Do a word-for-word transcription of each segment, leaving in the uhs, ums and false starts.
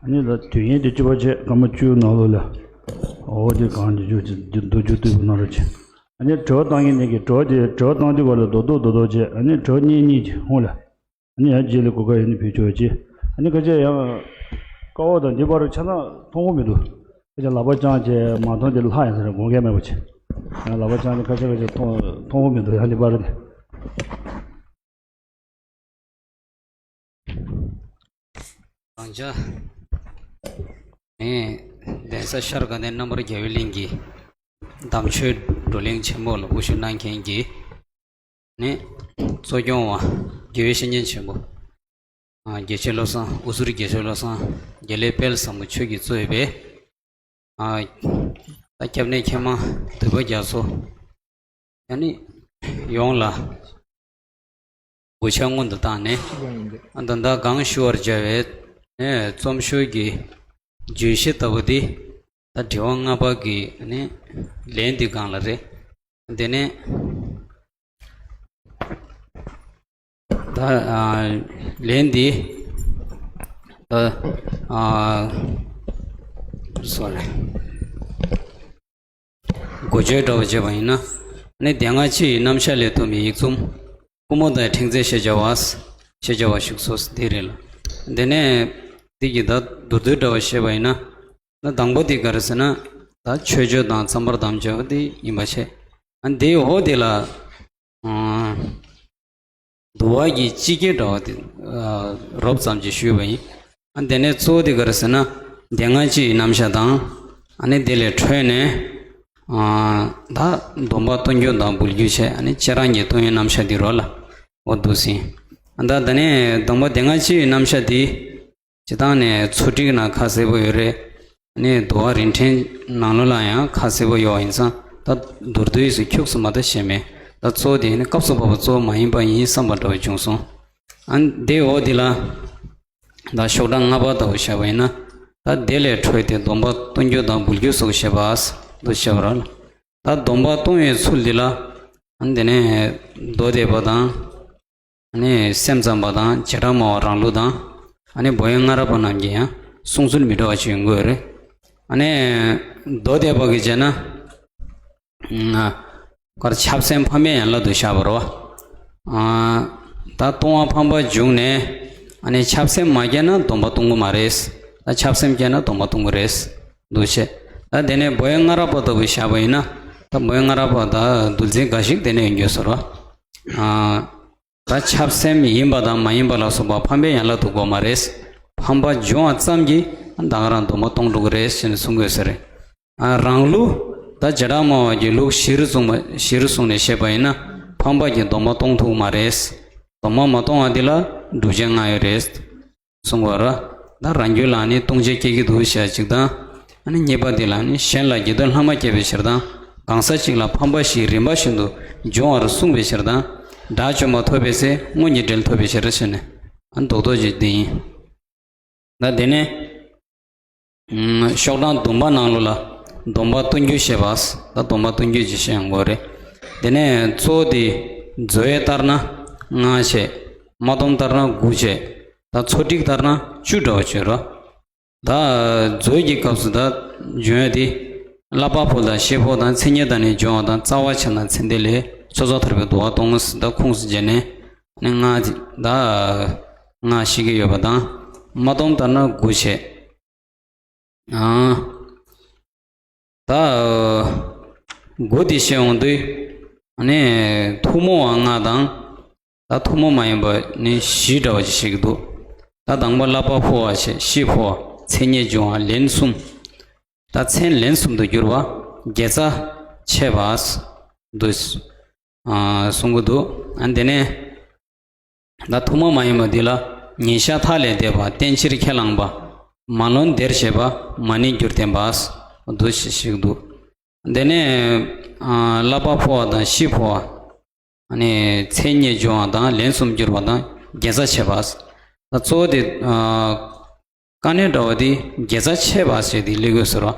ནི་ལ་དུས་ཡུན་དེ་བཅུ་པ་བྱས་སྐར་མ་བཅུ་ནང་ལོགས་ལ། འོ་དེ་གང་བྱེད་རྒྱུ་དེ་མདོ་རྒྱུད་བསྡུས་པ་གནང་རོགས་བྱེད། ཨ་ནི་དྲི་བ་བཏང་མཁན་དེ་གིས་དྲི་བ་དེ་དྲི་བ་བཏང་དུས་ག་ལ་རྡོག་རྡོག་རྡོག་རྡོག་བྱས། ཨ་ནི་དྲི་བ་གཉིས་གཉིས་ཀྱི་ཧོང་ལ། ཨ་ནི་ཡང་རྗེས་ལ་གོ་སྐབས་ཡོད་ན་ཕུལ་ཆོག་ཅེས། ཨ་ནི་ཁ་ཆེ་ཡང་ཀ་བ་དང་འདི་བར་ཆ་ཚང་མཐོང་གི་མི་འདུག་ཁ་ཆེ་ལག་པ་བརྐྱངས་བྱས་མ་མཐོང་དེ་ལྷག་ཡང་ཟེར་དགོངས་འགལ་མེད་པ་བྱས། ཡང་ལག་པ་བརྐྱངས་ཏེ་ཁ་ཆེ་ཁ་ཆེ་མཐོང་མཐོང་གི་མི་འདུག་ཡང་འདི་བར་དེ། རང་ཅག་ནས་གདན་ས་ཤར་དགའ་ལྡན་རྣམ་པར་རྒྱལ་བའི་གླིང་གི་དམ་ཆོས་བགྲོ་གླེང་ཆེན་མོ་ལ་དབུ་བཞུགས་གནང་མཁན་གྱི་ནས་གཙོ་སྐྱོང་བ་དགེ་བའི་བཤེས་གཉེན་ཆེན་པོ། ཨ། དགེ་ཆེ་བློ་བཟང་། དབུ་ཟུར་དགེ་ཆེ་བློ་བཟང་། དགེ་ལེགས་དཔལ་བཟང་པོ་ཁྱོད་ཀྱིས་གཙོས་པའི། ཨ། ད་སྐྱབས་གནས་མཁས་མང་འདུས་པ་རྒྱ་མཚོ། ཡང་ནི་ཡོངས་ལ་གུས་ཕྱག་སྔོན་དུ་བཏང་ནས། ཨ། ད་ལྟ་གང་ཞུ་བར་བྱ་བའི་ནས་རྩོམ་ཞུ་གི་བརྗོད་གཞི་ལྟ་བུ་འདི། ད་དྲི་བ་ལྔ་པ་གི་ནི་ལན་འདི་སྒང་ལ་རེད། དེ་ནས་ད་ཨ་ལན་འདི་ད་ཨ་སོ་རེད། འགོ་བརྗོད་འདྲ་བོ་བྱས་པ་ཡིན་ན། ནི་སྡེ་ལྔ་སྤྱི་ཡི་རྣམ་གཞག་ལས་བཏོན་པའི་ཡིག་རྩོམ། སྐུ་མོ་དང་ཕྲེང་མཛེས་ཞེས་བྱ་བ། ཞེས་བྱ་བ་བཞུགས་སོ་འདི་རེད་ལ། དེ་ནས་འདི་གི་ད་མདོར་བསྡུས་འདྲ་བོ་བཤད་པ་ཡིན་ན། ན་དང་པོ་དེ་ག་རེ་ཟེར་ན། ད་མཆོད་བརྗོད་དང་རྩོམ་པར་དམ་བཅའ་དེ་ཡིན་པ་བྱས། ཨ་འདིའི་འོག་དེ་ལ། ཨ་འདུལ་བ་གི་སྤྱི་སྐད་འདྲ་བ་དེ་ཨ་རོབ་ཙམ་ཅིག་ཞུས་པ་ཡིན། ཨ་དེ་ནས་གཙོ་བོ་དེ་ག་རེ་ཟེར་ན། སྡེ་ལྔ་སྤྱི་ཡི་རྣམ་གཞག་དང་། ཨ་ནི་དེ་ལས་འཕྲོས་ནས། ཨ་ད་སྡོམ་པ་གཏོང་རྒྱུ་དང་འབུལ་རྒྱུ་བྱས། ཨ་ནི་ཁྱེད་རང་གི་གཏོང་ཡུལ་རྣམ་གཞག་དེ་རོ་ལ། འོ་འདུག་ཟིན། ཨ་ད་དེ་ནས་སྡོམ་པ་སྡེ་ལྔ་སྤྱི་ཡི་རྣམ་གཞག་དེ། སྤྱིར་བཏང་ནས་ཚོ་ཊིག་ནང་ཁ་གསལ་པོ་ཡོད་རེད། ནས་འདུལ་བ་རིན་ཕྲེང་ནང་ལོགས་ལ་ཡང་ཁ་གསལ་པོ་ཡོད་ཡིན་ཙང་། ད་མདོར་བསྡུས་སུ་ཁྱུག་ཙམ་མ་གཏོགས་བཤད་མེད། ད་གཙོ་བོ་དེ་ནི་སྐབས་སུ་བབ་པ་གཙོ་བོ་མ་ཡིན་པ་ཡིན་བསམ་པ་འདྲ་བོ་བྱུང་སོང་། ཨ་དེའི་འོག་དེ་ལ་ད་ཤོག་གྲངས་ལྔ་པ་ལྟ་བུ་བཞག་པ་ཡིན་ན། ད་དེ་ལས་འཕྲོས་ཏེ་སྡོམ་པ་གཏོང་རྒྱུ་དང་འབུལ་རྒྱུ་སོགས་བཤད་པ་འདུ་བཤད་པ་ར། ད་སྡོམ་པ་གཏོང་བའི་ཚུལ་འདི་ལ། ཨ་དེ་ནས་མདོ་སྡེ་པ་དང་། ཨ་ནི་སེམས་ཙམ་པ་དང་བྱེ་བྲག་སྨྲ་བ་རང་ལུགས་དང་། ཨ་ནི་བོད་ཡིག་སྔ་རབས་པ་རྣམས་ཀྱིས་ཡང་གསུང་ཚུལ་མི་འདྲ་བ་ཅིག་ཡོང་གི་ཡོད་རེད། ཨ་ནི་མདོ་སྡེ་པ་གིས་བྱས་ན། ཨ་གར་ཆབ་སེམས་ཕམ་པའི་ཡན་ལག་ཏུ་བཞག་པ་རེད་བ། ཨ་ད་ལྟུང་བ་ཕམ་པ་བྱུང་ནས། ཨ་ནི་ཆབ་སེམས་མ་སྐྱེས་ན་སྡོམ་པ་གཏོང་གི་མ་རེད། ད་ཆབ་སེམས་སྐྱེས་ན་སྡོམ་པ་གཏོང་གི་རེད། འདུ་བྱེད། ད་དེ་ནས་བོད་ཡིག་སྔ་རབས་པ་ལྟ་བུ་བཞག་པ་ཡིན་ན། ད་བོད་ཡིག་སྔ་རབས་པ་ད་འདུལ་འཛིན་འགའ་ཞིག་དེ་ནས་ཡོང་རྒྱུ་ཟེར་བ། ཨ། ད་ཆབ་སེམས་ཡིན་པ་དང་མ་ཡིན་པ་ལ་སོགས་པ་ཕམ་པའི་ཡན་ལག་ཏུ་གོ་མ་རེད། ཕམ་པ་འབྱུང་བ་ཙམ་གྱིས་ད་ག་རང་སྡོམ་པ་གཏོང་འགྲོ་གི་རེད་ཟེར་ནས་གསུང་དགོས་ས་རེད། ཨ་རང་ལུགས་ད་བྱེ་བྲག་སྨྲ་བ་གི་ལུགས་གཞིར་བཟུང་བ་གཞིར་བཟུང་ནས་བཤད་པ་ཡིན་ན། ཕམ་པ་གྱིས་སྡོམ་པ་གཏོང་ཐུབ་མ་རེད། སྡོམ་པ་མ་གཏོང་བ་འདི་ལ་སྒྲུབ་བྱེད་ལྔ་ཡོད་རེད། གསུང་བར། ད་རང་རྒྱུད་ལ་ནི་ལྟུང་བྱེད་སྐྱེ་གི་འདུག་ཞེས་གཅིག་དང་། ཨ་ནི་གཉིས་པ་འདི་ལ་ནི་གཞན་ལ་དགེ་འདུན་ལྷག་མ་སྐྱེ་བའི་ཕྱིར་དང་། གང་ཟག་གཅིག་ལ་ཕམ་པ་ཞིག་རིམ་པ་བཞིན་དུ་འབྱུང་བར་གསུངས་པའི་ཕྱིར་དང་། དགྲ་བཅོམ་པ་ཐོབ་པའི་ཚེ་སྔོན་གྱི་འབྲེལ་ཐོབ་པའི་ཕྱིར་ཞེས་ནས། ཨ་རྡོག་རྡོག་ཅིག་འདི་ཡིན། ད་དེ་ནས། ཤོག་གྲངས་བདུན་པ་ནང་ལོགས་ལ་སྡོམ་པ་གཏོང་རྒྱུ་ཞེས་པ། ད་སྡོམ་པ་གཏོང་རྒྱུ་ཅིག་བཤད་ཡོང་གི་རེད། དེ་ནས་གཙོ་བོ་དེ་མཛོད་ལྟར་ན་ལྔ་བྱས། མ་སྡོམ་ལྟར་ན་དགུ་བྱས། ད་ཚོ་ཊིག་ལྟར་ན་བཅུ་འདྲ་བོ་བྱོས་རོགས། ད་མཛོད་ཀྱི་སྐབས་སུ་ད་འབྱུང་ཡ་དེ། བསླབ་པ་པོ་དང་བཤེས་པོ་དང་མཚན་ཉིད་དང་ནི་འབྱུང་བ་དང་རྩ་བ་ཆེ་ན་ཚེ་འདས་ལས་ཚོགས་བསགས་ཐར་པའི་འདུལ་བ་གཏོང་ངོ་ཟེར་ད་ཁུངས་སུ་བྱས་ནས། ནི་ལྔ་དེ་ད་ལྔ་ཞིག་གི་ཡོད་པ་དང་། མ་སྡོམ་ལྟར་ན་དགུ་བྱས། ཨང་། ད་དགུ་དེ་བཤད་འོང་དུས། ནི་ཐུན་མོང་བ་ལྔ་དང་། ད་ཐུན་མོང་མ་ཡིན་པ་ནི་བཞི་འདྲ་བ་ཅིག་བཤད་ཀྱི་འདུག་ད་དང་པོ་བསླབ་པ་ཕོ་བ་བྱས། བཤེས་ཕོ་བ། མཚན་ཉིད་འབྱུང་བ། ལན་གསུམ། ད་མཚན་ལན་གསུམ་དུ་གྱུར་པ་དགེ་རྩ་ཆེ་བ་འདུག་ཨ་གསུང་གི་འདུག་ཨ་དེ་ནས། ད་ཐུན་མོང་མ་ཡིན་པ་འདི་ལ། ཉིན་ཞག་མཐའ་ལས་འདས་པ། བསྟེན་ཕྱིར་ཁས་བླངས་པ། མ་ལོན་འདིར་བྱེད་པ། མ་ཎི་རྒྱུར་བསྟན་པ། འདུ་ཤེས་ཤིག་འདུག་དེ་ནས་ཨ་བསླབ་པ་ཕོ་བ་དང་བཤེས་ཕོ་བ། ཨ་ནི་མཚན་ཉིད་འབྱུང་བ་དང་ལན་གསུམ་གྱུར་པ་དང་དགེ་རྩ་ཆེ་བ། ད་གཙོ་བོ་དེ་ཨ། དཀའ་གནད་འདྲ་བ་དེ་དགེ་རྩ་ཆེ་བ་ཞེས་དེ་སླེབས་དགོས་ཟེར་བ།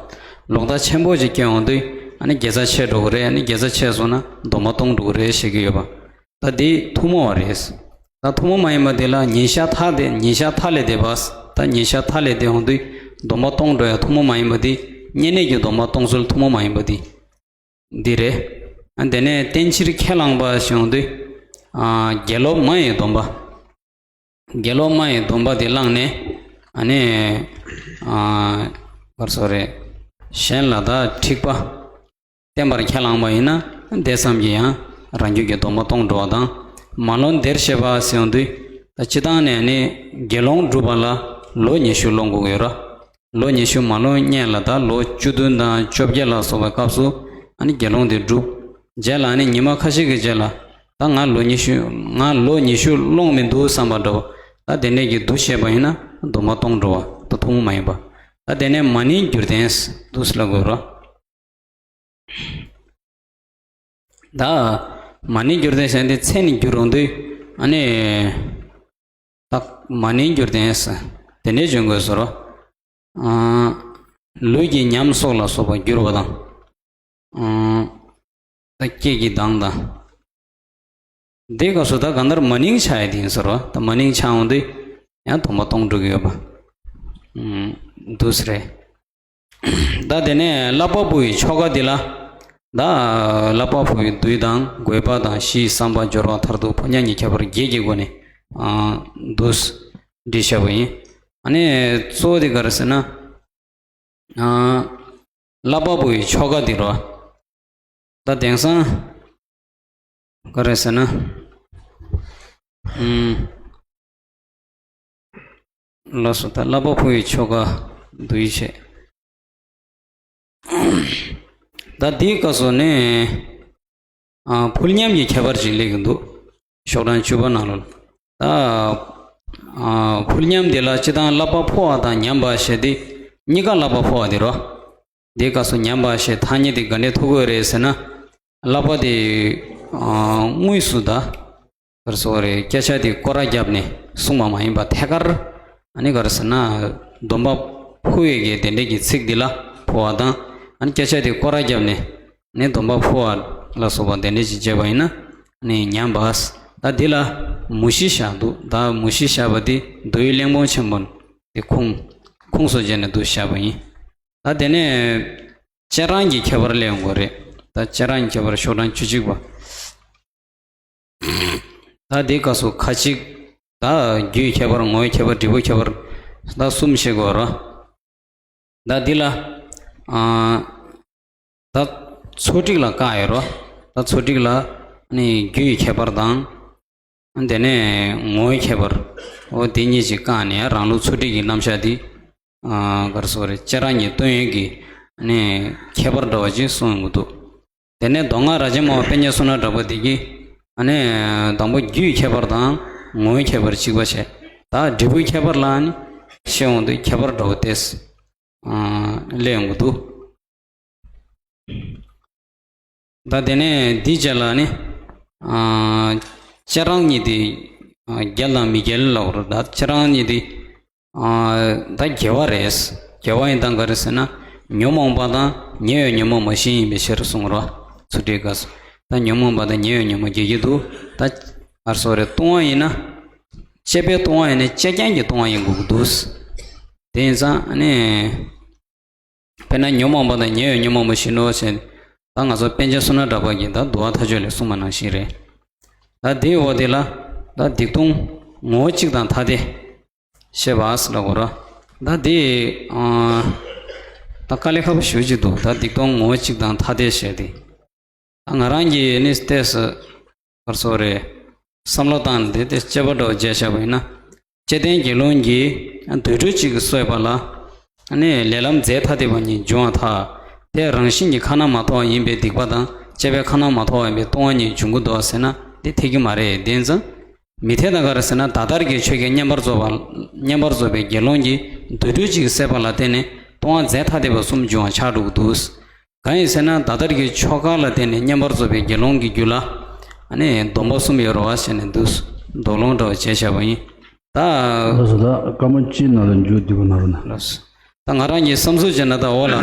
ལོག་ལྟ་ཆེན་པོ་ཅིག་སྐྱེ་འོང་དུས། ཨ་ནི་དགེ་རྩ་ཆད་འགྲོ་གི་རེད། ཨ་ནི་དགེ་རྩ་ཆད་སོང་ན་སྡོམ་པ་གཏོང་འགྲོ་གི་རེད་ཞེས་ཀྱི་ཡོད་པ། ད་དེ་ཐུན་མོང་བ་རེད། ད་ཐུན་མོང་མ་ཡིན་པ་དེ་ལ་ཉིན་ཞག་མཐའ་དེ་ཉིན་ཞག་མཐའ་ལས་འདས་པ། ད་ཉིན་ཞག་མཐའ་ལས་འདས་འོང་དུས། སྡོམ་པ་གཏོང་འགྲོ་ཡ་ཐུན་མོང་མ་ཡིན་པ་འདི། བསྙེན་གནས་ཀྱི་སྡོམ་པ་གཏོང་ཚུལ་ཐུན་མོང་མ་ཡིན་པ་འདི། འདི་རེད། ཨ། དེ་ནས་བསྟེན་ཕྱིར་ཁས་བླངས་པ་ཞེས་འོང་དུས། ཨ། དགེ་སློབ་མ་ཡི་སྡོམ་པ། དགེ་སློབ་མ་ཡི་སྡོམ་པ་དེ་བླངས་ནས། ཨ་ནི། ཨ། ག་རེ་ཟེར་དགོས་རེད། གཞན་ལ་ད་འཁྲིག་པ་བསྟེན་པར་ཁས་བླངས་པ་ཡིན་ན། དེ་ཙམ་གྱིས་ཡང་རང་རྒྱུད་ཀྱི་སྡོམ་པ་གཏོང་འགྲོ་བ་དང་། མ་ལོན་དེར་ཞེས་པ་ཟེར་ཡོང་དུས། ད་སྤྱིར་བཏང་ནས་ནི་དགེ་སློང་སྒྲུབ་པ་ལ་ལོ་ཉི་ཤུ་སློང་དགོས་ཀྱི་ཡོད་ར། ལོ་ཉི་ཤུ་མ་ལོན་སྔོན་ལ། ད་ལོ་བཅུ་བདུན་དང་བཅོ་བརྒྱད་ལ་སོགས་པའི་སྐབས་སུ། ཨ་ནི་དགེ་སློང་དེ་སྒྲུབ། རྗེས་ལ་ཨ་ནི་ཉི་མ་ཁ་ཤས་ཀྱི་རྗེས་ལ། ད་ང་ལོ་ཉི་ཤུ། ང་ལོ་ཉི་ཤུ་སློང་མི་འདུག་བསམ་པ་འདྲ་བོ། ད་དེ་འདྲས་ཀྱི་འདུ་ཤེས་པ་ཡིན་ན་སྡོམ་པ་གཏོང་འགྲོ་བ་ད་ཐུན་མོང་མ་ཡིན་པ། ད་དེ་ནས་མ་ནིང་འགྱུར་ལྡན་འདུག་ལབ་དགོས་ར། ད་མ་ནིང་འགྱུར་ལྡན་ཟེར་དེ་མཚན་ནི་འགྱུར་འོང་དུས། ཨ་ནི། ད་མ་ནིང་འགྱུར་ལྡན་ཟེར་དེ་འདྲས་འཇོན་དགོས་ཟེར་རོ། ཨ། ལུས་ཀྱི་ཉམས་སོགས་ལ་སོགས་པ་འགྱུར་བ་དང་། ཨ། ད་སྐད་ཀྱི་གདངས་དང་། འདི་སྐབས་སུ་ད་གང་ལྟར་མ་ནིང་ཆགས་ཡ་དེ་ཡིན་ཟེར་བ། ད་མ་ནིང་ཆགས་འོང་དུས་ཡང་སྡོམ་པ་གཏོང་འགྲོ་གི་ཡོད་པ། ཨུམ། འདུག་སེ་རེད། ད་དེ་ནས་བསླབ་པ་པོ་ཡི་ཆོ་ག་འདི་ལ། ད་བསླབ་པ་པོ་ཡི་དུས་དང་དགོས་པ་དང་། གཞི་ཡི་བསམ་པ་སྦྱོར་བ་མཐར་ཐུག་ཕོ་ཉ་གཉིས་ཁྱད་པར་བརྒྱད་ཀྱི་སྒོ་ནས། ཨ། འདུག་སེ་བྲིས་བཞག་པ་ཡིན། ཨ་ནི་གཙོ་བོ་དེ་ག་རེ་ཟེར་ན། ཨ། བསླབ་པ་པོ་ཡི་ཆོ་ག་འདི་རོ། ད་དེང་སང་ག་རེ་ཟེར་ན། ཨུམ། ལགས་སོ། ད་བསླབ་པ་པོ་ཡི་ཆོ་ག་འདུ་ཡི་བྱས། ད་འདིའི་སྐབས་སུ་ནི། ཨ། ཕུལ་མཉམ་གྱི་ཁྱད་པར་ཅིག་སླེབས་ཀྱི་འདུག་ཤོག་གྲངས་བཅུ་པ་ནང་ལ། ད། ཨ། ཕུལ་མཉམ་དེ་ལ་སྤྱིར་བཏང་བསླབ་པ་ཕོ་བ་དང་ཉམས་པ་ཞེས་ཏེ། གཉིས་ཀ་བསླབ་པ་ཕོ་བ་དེ་རོ། དེའི་སྐབས་སུ་ཉམས་པ་ཞེས་ཐ་སྙད་དེ་ག་འདྲས་ཐོགས་ཀྱི་ཡོད་རེད་ཟེར་ན། བསླབ་པ་དེ། ཨ། དངོས་སུ་ད་ག་རེ་ཟེར་དགོས་རེད། སྐད་ཆ་དེ་སྐོར་ར་བརྒྱབ་ནས་གསུངས་པ་མ་ཡིན་པ། ཐད་ཀར་ཨ་ནི་ག་རེ་ཟེར་ན། སྡོམ་པ་ཕུལ་བའི་གི་དེ་འདྲས་ཀྱི་ཚིག་འདི་ལ་ཕོ་བ་དང་། ཨ་ནི་སྐད་ཆ་དེ་སྐོར་ར་བརྒྱབ་ནས། ནས་སྡོམ་པ་ཕུལ་བ་ལ་སོགས་པ་དེ་འདྲས་ཅིག་བྱས་པ་ཡིན་ན། ནས་ཉམས་པ། ད་འདི་ལ་མུ་བཞི་བཞག་འདུག་ད་མུ་བཞི་བཞག་པ་དེ་མདོའི་གླེང་སྤོང་ཆེན་པོ་དེ་ཁུངས། ཁུངས་སུ་བྱས་ནས་འདུག་བཞག་པ་ཡིན། ད་དེ་ནས་བཅས་རང་གི་ཁྱད་པར་སླེབས་ཡོང་གི་རེད། ད་བཅས་རང་གི་ཁྱད་པར་ཤོག་གྲངས་བཅུ་གཅིག་པ། ད་དེའི་སྐབས་སུ་ཁ་ཅིག་ད་རྒྱུའི་ཁྱད་པར། ངོ་བོའི་ཁྱད་པར། འབྲས་བུའི་ཁྱད་པར། ད་གསུམ་བཤད་དགོས་ར། ད་འདི་ལ། ཨ། ད་ཚོགས་སྒྲིག་ལ་བཀག་ཡོད་རོ། ད་ཚོགས་སྒྲིག་ལ་ནི་རྒྱུ་ཡི་ཁྱད་པར་དང་། དེ་ནས་ངོ་བོའི་ཁྱད་པར། འོ་དེ་གཉིས་ཅིག་བཀག་ནས་རང་ལུགས་ཚོགས་སྒྲིག་གི་རྣམ་གཞག་འདི། ཨ། ག་རེ་ཟེར་དགོས་རེད། བཅས་རང་གི་སྟོན་ཡོན་གྱི་ནི་ཁྱད་པར་འདྲ་བ་ཅིག་གསུངས་ཡོང་གི་འདུག་དེ་ནས་མདོ་སྔགས་རབ་འབྱམས་པ་པཎ་ཆེན་བསོད་ནམས་གྲགས་པ་འདི་གིས། ཨ་ནི་དང་པོ་རྒྱུ་ཡི་ཁྱད་པར་དང་ངོ་བོའི་ཁྱད་པར་གཅིག་པ་བྱས། ད་འབྲས་བུའི་ཁྱད་པར་ལ་ནི་བཤད་འོང་དུས་ཁྱད་པར་འདྲ་བོ་དེ། ཨ། སླེབས་ཡོང་གི་འདུག་ད་དེ་ནས་འདིའི་རྗེས་ལ་ནི། ཨ། བཅས་རང་གཉིས་དེ། ཨ། རྒྱལ་དང་མི་རྒྱལ་ལབ་ར། ད་བཅས་རང་གཉིས་དེ། ཨ། ད་དགེ་བ་རེད། དགེ་བ་ཡིན་སྟངས་ག་རེ་ཟེར་ན། ཉོན་མོངས་པ་དང་ཉེ་བའི་ཉོན་མོངས་པ་བཞི་ཡིན་པའི་ཕྱིར་གསུངས་རོ། ཚུལ་ཁྲིམས་སྐབས་སུ། ད་ཉོན་མོངས་པ་དང་ཉེ་བའི་ཉོན་མོངས་དགེ་རྒྱུ་འདུག་ད་ག་རེ་ཟེར་དགོས་རེད། ལྟུང་བ་ཡིན་ན། བཅས་པའི་ལྟུང་བ་ཡིན་ན་བཅས་རྐྱང་གི་ལྟུང་བ་ཡིན་དགོས་ཀྱི་འདུག་དེ་ཡིན་ཙང་ནི། དཔེར་ན་ཉོན་མོངས་པ་དང་ཉེ་བའི་ཉོན་མོངས་པ་བཞི་འདུག་ཟེར། ད་ང་ཚོ་པཎ་ཆེན་བསོད་ནམས་གྲགས་པ་གིས་ད་དུ་བ་མཐའ་དཔྱོད་ལས་གསུངས་པ་ནང་བཞིན་རེད། ད་དེའི་འོག་དེ་ལ། ད་སྡིག་ལྟུང་ངོ་བོ་གཅིག་དང་ཐ་དད་བཤད་པ་ཟེར་ལབ་དགོས་ར། ད་དེ། ཨ། ད་དཀའ་ལས་ཁག་པོ་ཞེ་པོ་ཅིག་འདུག་ད་སྡིག་ལྟུང་ངོ་བོ་གཅིག་དང་ཐ་དད་བཤད་དེ། ད་ང་རང་གིས་ནི་ཏོག་ཙམ་ག་རེ་ཟེར་དགོས་རེད། བསམ་བློ་བཏང་ནས་དེ་དེ་དཔྱད་པ་འདྲ་བོ་བྱས་བཞག་པ་ཡིན་ན། བཅོམ་ལྡན་དགེ་སློང་གིས་དུད་འགྲོ་གཅིག་གིས་གསོད་པ་ལ། ནི་ལས་ལམ་རྫས་ཐ་དད་པ་གཉིས་འབྱུང་བ་ཐལ། དེ་རང་བཞིན་གྱིས་ཁ་ན་མ་ཐོ་བ་ཡིན་པའི་སྡིག་པ་དང་བཅས་པའི་ཁ་ན་མ་ཐོ་བ་ཡིན་པའི་ལྟུང་བ་གཉིས་འབྱུང་གི་འདུག་ཟེར་ན། དེ་འཐད་ཀྱི་མ་རེད། དེ་ཡིན་ཙང་མི་འཐད་ད་ག་རེ་ཟེར་ན། ད་ལྟར་གྱི་ཆོས་ཀྱི་བསྙེན་པར་རྫོགས་པ། བསྙེན་པར་རྫོགས་པའི་དགེ་སློང་གིས་དུད་འགྲོ་གཅིག་གིས་བསད་པ་ལ་བརྟེན་ནས་ལྟུང་བ་རྫས་ཐ་དད་པ་གསུམ་འབྱུང་བ་ཆགས་འགྲོ་གི་འདུག་གང་ཡིན་ཟེར་ན། ད་ལྟར་གྱི་ཆོ་ག་ལ་བརྟེན་ནས་བསྙེན་པར་རྫོགས་པའི་དགེ་སློང་གི་རྒྱུད་ལ། ཨ་ནི་སྡོམ་པ་གསུམ་ཡོད་རེད་བ་ཟེར་ནས་འདུག་དོགས་སློང་འདྲ་བ་བྱས་བཞག་པ་ཡིན། ད། ལགས་སོ། ད་སྐར་མ་གཅིག་ནང་ལ་མཇུག་བསྡུས་པ་གནང་རོགས་གནང་། ལགས་སོ། ད་ང་རང་གིས་བསམ་ཚུལ་བྱས་ན། ད་འོག་ལ་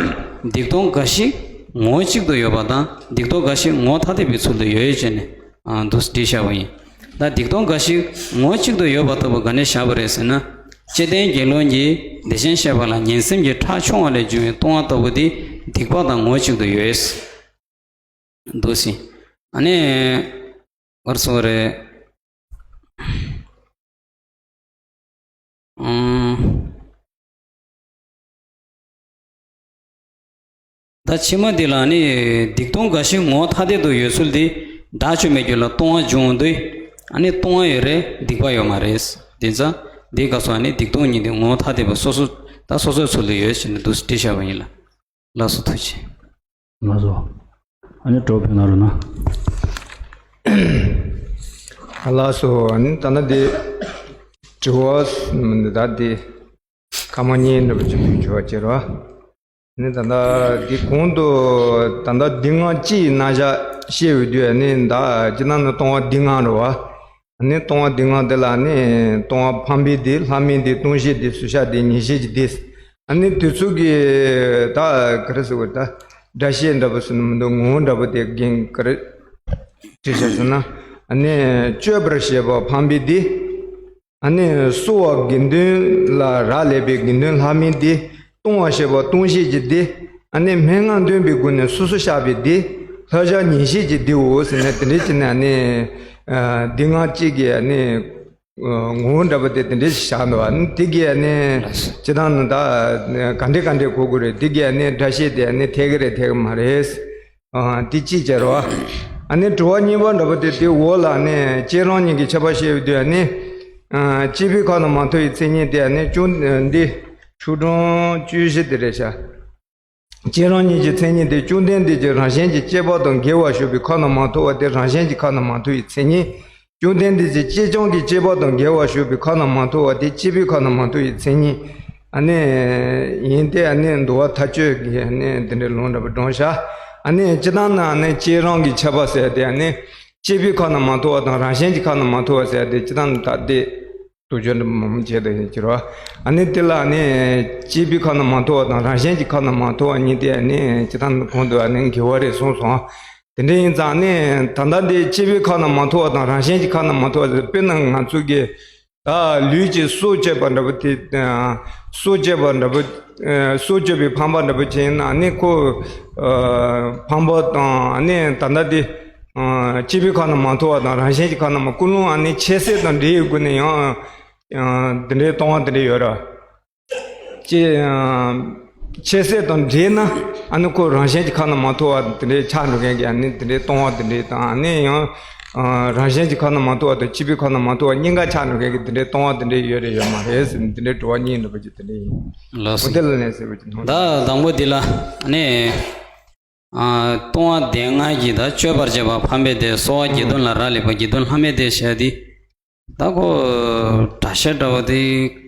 སྡིག་ལྟུང་འགའ་ཞིག་ངོ་བོ་གཅིག་ཏུ་ཡོད་པ་དང་། སྡིག་ལྟུང་འགའ་ཞིག་ངོ་བོ་ཐ་དད་པའི་ཚུལ་དུ་ཡོད་ཡོད་བྱས་ནས། ཨ། འདུག་བྲིས་བཞག་པ་ཡིན། ད་སྡིག་ལྟུང་འགའ་ཞིག་ངོ་བོ་གཅིག་ཏུ་ཡོད་པ་ལྟ་བུ་ག་ནས་བཞག་པ་རེད་ཟེར་ན། སྐྱེ་ལྡན་དགེ་སློང་གིས་དེ་བཞིན་གཤེགས་པ་ལ་ངན་སེམས་ཀྱི་ཁྲག་ཕྱུང་བ་ལས་བྱུང་བའི་ལྟུང་བ་ལྟ་བུ་དེ་སྡིག་པ་དང་ངོ་གཅིག་ཏུ་ཡོད། འདུག་ཟིན། ཨ་ནི། བར་སོ་རེ། ཨང་། ད་ཕྱི་མ་འདི་ལ་ནི་སྡིག་ལྟུང་འགའ་ཞིག་ངོ་བོ་ཐ་དད་དུ་ཡོད་ཚུལ་འདི་དགྲ་བཅོམ་པའི་རྒྱུད་ལ་ལྟུང་བ་འབྱུང་དུས། ཨ་ནི་ལྟུང་བ་ཡོད་རེད། སྡིག་པ་ཡོད་མ་རེད། དེ་ཙང་འདི་སྐབས་སུ་ཨ་ནི་སྡིག་ལྟུང་གཉིས་དེ་ངོ་བོ་ཐ་དད་པ་སོ་སོ་ད་སོ་སོའི་ཚུལ་དུ་ཡོད་ཅེས་ནི་འདུག་སེ་བྲིས་བཞག་པ་ཡིན་ལ། ལགས་སོ། ཐུགས་རྗེ་ཆེ། ལགས་སོ། ཨ་ནི་གྲོགས་ཕེབས་གནང་རོགས་གནང་། ལགས་སོ། ཨ་ནི་ད་ལྟ་འདི་དྲི་བ་མི་འདི་ད་འདི་སྐར་མ་གཉིས་འདྲ་པོ་ཅིག་ཕུལ་ཆོག་ཅེས་རོ། ཨ་ནི་ད་ལྟ་འདི་གོང་དུ་ད་ལྟ་སྡིག་ལྔ་སྤྱིའི་རྣམ་གཞག་བཤད་འོས་དུས། ཨ་ནི་ད་སྤྱིར་བཏང་ནི་ལྟུང་བ་སྡིག་ལྔ་རེད་བ། ཨ་ནི་ལྟུང་བ་སྡིག་ལྔ་དེ་ལ་ནི་ལྟུང་བ་ཕམ་པའི་སྡིག་ལྷག་མའི་སྡིག་ལྟུང་བྱེད་སྡིག་ཟུར་བྱ་སྡིག་ཉེས་བྱས་ཀྱི་སྡིག་ཨ་ནི་དེ་ཚོ་གི་ད་ག་རེ་ཟེར་དགོས། ད་སྒྲ་བཤད་འདྲ་པོ་ཟེར་ན་མི་འདུག་ངོ་བོ་འདྲ་པོ་དེ་རྒན་ག་རེ་བྲིས་བཞག་ཟེར་ན། ཨ་ནི་གཅོད་པར་བྱེད་པ་ཕམ་པའི་སྡིག་ཨ་ནི་གསོ་བ་དགེ་འདུན་ལ་རག་ལས་པའི་དགེ་འདུན་ལྷག་མའི་སྡིག་ལྟུང་བ་བྱེད་པ་ལྟུང་བྱེད་ཀྱི་སྡིག་ཨ་ནི་སྨྲེ་སྔགས་འདོན་པའི་སྒོ་ནས་སོ་སོ་བཤགས་པའི་སྡིག་ལྷག་བྱ་ཉེས་བྱས་ཀྱི་སྡིག་འོ་ཟེར་ནས་དེ་འདྲའི་བྱས་ནས། ཨ་ནི་སྡིག་ལྔ་གཅིག་གི་ཨ་ནི་ངོ་བོ་འདྲ་པོ་དེ་དེ་འདྲའི་བཞག་འདུག་ཨ་ནི་དེ་གི་ཨ་ནི་སྤྱིར་བཏང་ནི་ད་ག་འདྲ་ག་འདྲ་གོ་དགོས་རེད། དེ་གི་ཨ་ནི་སྒྲ་བཤད་དེ་ཨ་ནི་འཐད་གི་རེད་འཐད་གི་མ་རེད། ཨ་དེ་གཅིག་བྱས་རོ། ཨ་ནི་དྲི་བ་གཉིས་པ་འདྲ་པོ་དེ་དེའི་འོག་ལ་ཨ་ནི་བཅས་རང་གཉིས་ཀྱི་ཁྱད་པར་བཤད་ཡོད་དུས། ཨ་ནི་ཨ་བཅས་པའི་ཁ་ན་མ་ཐོ་ཡི་མཚན་ཉིད་དེ་ཨ་ནི་ཅུང་འདི་ཆུ་གྲང་བཅུ་བཞི་དེ་རེད་ཤག་བཅས་རང་ཉིད་ཀྱི་མཚན་ཉིད་དེ་བཅོམ་ལྡན་འདས་ཀྱི་རང་བཞིན་གྱིས་བཅས་པ་དང་འགལ་བར་ཞུགས་པའི་ཁ་ན་མ་ཐོ་བ་དེ་རང་བཞིན་གྱི་ཁ་ན་མ་ཐོ་ཡི་མཚན་ཉིད། བཅོམ་ལྡན་འདས་ཀྱི་བཅས་རྐྱང་གི་བཅས་པ་དང་འགལ་བར་ཞུགས་པའི་ཁ་ན་མ་ཐོ་བ་དེ་བཅས་པའི་ཁ་ན་མ་ཐོ་ཡི་མཚན་ཉིད། ཨ་ནི་ཡིན་ཏེ། ཨ་ནི་འདུལ་བ་མཐའ་དཔྱོད་ཀྱི་ཨ་ནི་འདི་འདྲའི་ལུང་འདྲ་པོ་དྲངས་ཤག་ཨ་ནི་སྤྱིར་བཏང་ན་ཨ་ནི་བཅས་རང་གི་ཁྱད་པར་ཟེར་ཏེ། ཨ་ནི་བཅས་པའི་ཁ་ན་མ་ཐོ་བ་དང་རང་བཞིན་གྱི་ཁ་ན་མ་ཐོ་བ་ཟེར་ཏེ་སྤྱིར་བཏང་ད་དེ། དུ་བྱོན་འདི་མོ་མོ་བྱས་ཏེ་ཡིན་གྱི་རོ། ཨ་ནི་དེ་ལ་ཨ་ནི་བཅས་པའི་ཁ་ན་མ་ཐོ་བ་དང་རང་བཞིན་གྱི་ཁ་ན་མ་ཐོ་བ་གཉིས་དེ་ཨ་ནི་སྤྱིར་བཏང་གོང་དུ་ཨ་ནི་འགལ་བ་རེད་གསུངས་སོང་། དེ་འདྲ་ཡིན་ཙང་ཨ་ནི་ད་ལྟ་འདི་བཅས་པའི་ཁ་ན་མ་ཐོ་བ་དང་རང་བཞིན་གྱི་ཁ་ན་མ་ཐོ་བ་ཟེར། དཔེར་ན་ང་ཚོ་གི་ད་ལུས་ཀྱི་སྲོག་གཅོད་པ་འདྲ་པོ་དེ། སྲོག་གཅོད་པ་འདྲ་པོ། སྲོག་གཅོད་པའི་ཕམ་པ་འདྲ་པོ་བྱས་ན། ཨ་ནི་ཁོ་ཕམ་པ་དང་ཨ་ནི་ད་ལྟ་དེ། བཅས་པའི་ཁ་ན་མ་ཐོ་བ་དང་རང་བཞིན་གྱི་ཁ་ན་མ། ཀུན་སློང་ཨ་ནི་ཆེ་ཟད་དང་འདྲེས་ཡོད་དགོས་ནས་ཡང་དེ་འདྲའི་ལྟུང་བ་དེ་འདྲ་ཡོད་ར། ཅེས་ཆེ་ཟད་དང་འདྲེས་ན་ཨ་ནི་ཁོ་རང་བཞིན་གྱི་ཁ་ན་མ་ཐོ་བ་དེ་འདྲའི་ཆགས་འགྲོ་མཁན་གྱི་ཨ་ནི་དེ་འདྲའི་ལྟུང་བ་དེ་འདྲའི་དང་། ཨ་ནི་ཡང་རང་བཞིན་གྱི་ཁ་ན་མ་ཐོ་བ་དང་བཅས་པའི་ཁ་ན་མ་ཐོ་བ་གཉིས་ཀ་ཆགས་འགྲོ་མཁན་གྱི་དེ་འདྲའི་ལྟུང་བ་དེ་འདྲའི་ཡོད་རེད་ཡོད་མ་རེད་ཟེར་ནས་དེ་འདྲའི་དྲི་བ་གཉིས་འདྲ་པོ་ཅིག་དེ་འདྲ་ཡིན། ལགས་སོ། འོ་དེ་ལ་ནས་ཟེར་བ་ཅིག་མཐོང་། ད་དང་པོ་འདི་ལ་ཨ་ནི། ལྟུང་བ་སྡེ་ལྔ་གིས་ད་གཅོད་པར་བྱེད་པ་ཕམ་པའི་སྡེ། གསོ་བ་དགེ་འདུན་ལ་རག་ལས་པ་དགེ་འདུན་ལྷག་མའི་སྡེ་བྱས་ཏེ། ད་ཁོ་སྒྲ་བཤད་འདྲ་བ་དེ་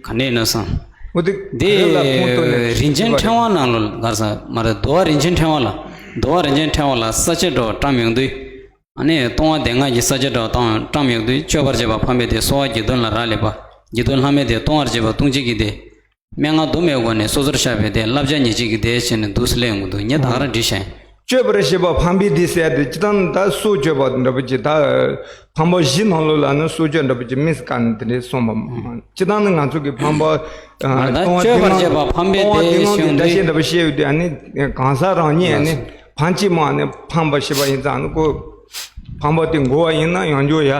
ག་ནས་ཡིན་ན་བསམ། འོ་དེ་འདི་ག་རེ་ལ་ཁོང་སྟོན་ནས་རིན་ཆེན་ཕྲེང་བ་ནང་ལོ་གར་ས་མ་རེད། འདུལ་བ་རིན་ཆེན་ཕྲེང་བ་ལ། འདུལ་བ་རིན་ཆེན་ཕྲེང་བ་ལ་ས་བཅད་འདྲ་བ་བཀྲམ་ཡོང་དུས། ཨ་ནི་ལྟུང་བ་སྡེ་ལྔ་གི་ས་བཅད་འདྲ་བ་བཀྲམ་ཡོང་དུས། གཅོད་པར་བྱེད་པ་ཕམ་པའི་སྡེ། གསོ་བ་དགེ་འདུན་ལ་རག་ལས་པ། དགེ་འདུན་ལྷག་མའི་སྡེ། ལྟུང་བར་བྱེད་པ་ལྟུང་བྱེད་ཀྱི་སྡེ། སྨྲེ་སྔགས་འདོན་པའི་སྒོ་ནས་སོ་སོར་བཤགས་པའི་སྡེ། བསླབ་བྱ་ཉེས་བྱས་ཀྱི་སྡེ་བྱས་ནས་འདུག་སེ་སླེབས་ཡོང་གི་འདུག་ངས་ད་ག་རང་བྲིས་ཤག་གཅོད་པར་བྱེད་པ་ཕམ་པའི་སྡེ་ཟེར་ཡ་དེ་སྤྱིར་བཏང་ད་སྲོག་གཅོད་པ་འདྲ་པོ་ཅིག་ད་ཕམ་པ་བཞི་ནང་ལོགས་ལ་ནི་སྲོག་གཅོད་འདྲ་པོ་ཅིག་དམིགས་སུ་བཀར་ནས་དེ་འདྲའི་གསུངས་པ། སྤྱིར་བཏང་ནི་ང་ཚོ་གི་ཕམ་པ། ང་ད་ལྟུང་བ་གཅོད་པར་བྱེད་པ་ཕམ་པའི་ལྟུང་བ་སྡེ་སྡེ་ལྔ་གི་བཞི་སྒྲ་བཤད་འདྲ་པོ་བཤད་ཡོད་དུས། ཨ་ནི་གང་ཟག་རང་ཉིད་ཨ་ནི་ཕམ་གཅིག་མ་ནི་ཕམ་པ་ཞེས་པ་ཡིན་ཙང་ནི་ཁོ་ཕམ་པ་དེ་འགོ་བ་ཡིན་ན་ཡང་འགྱོ་ཡ།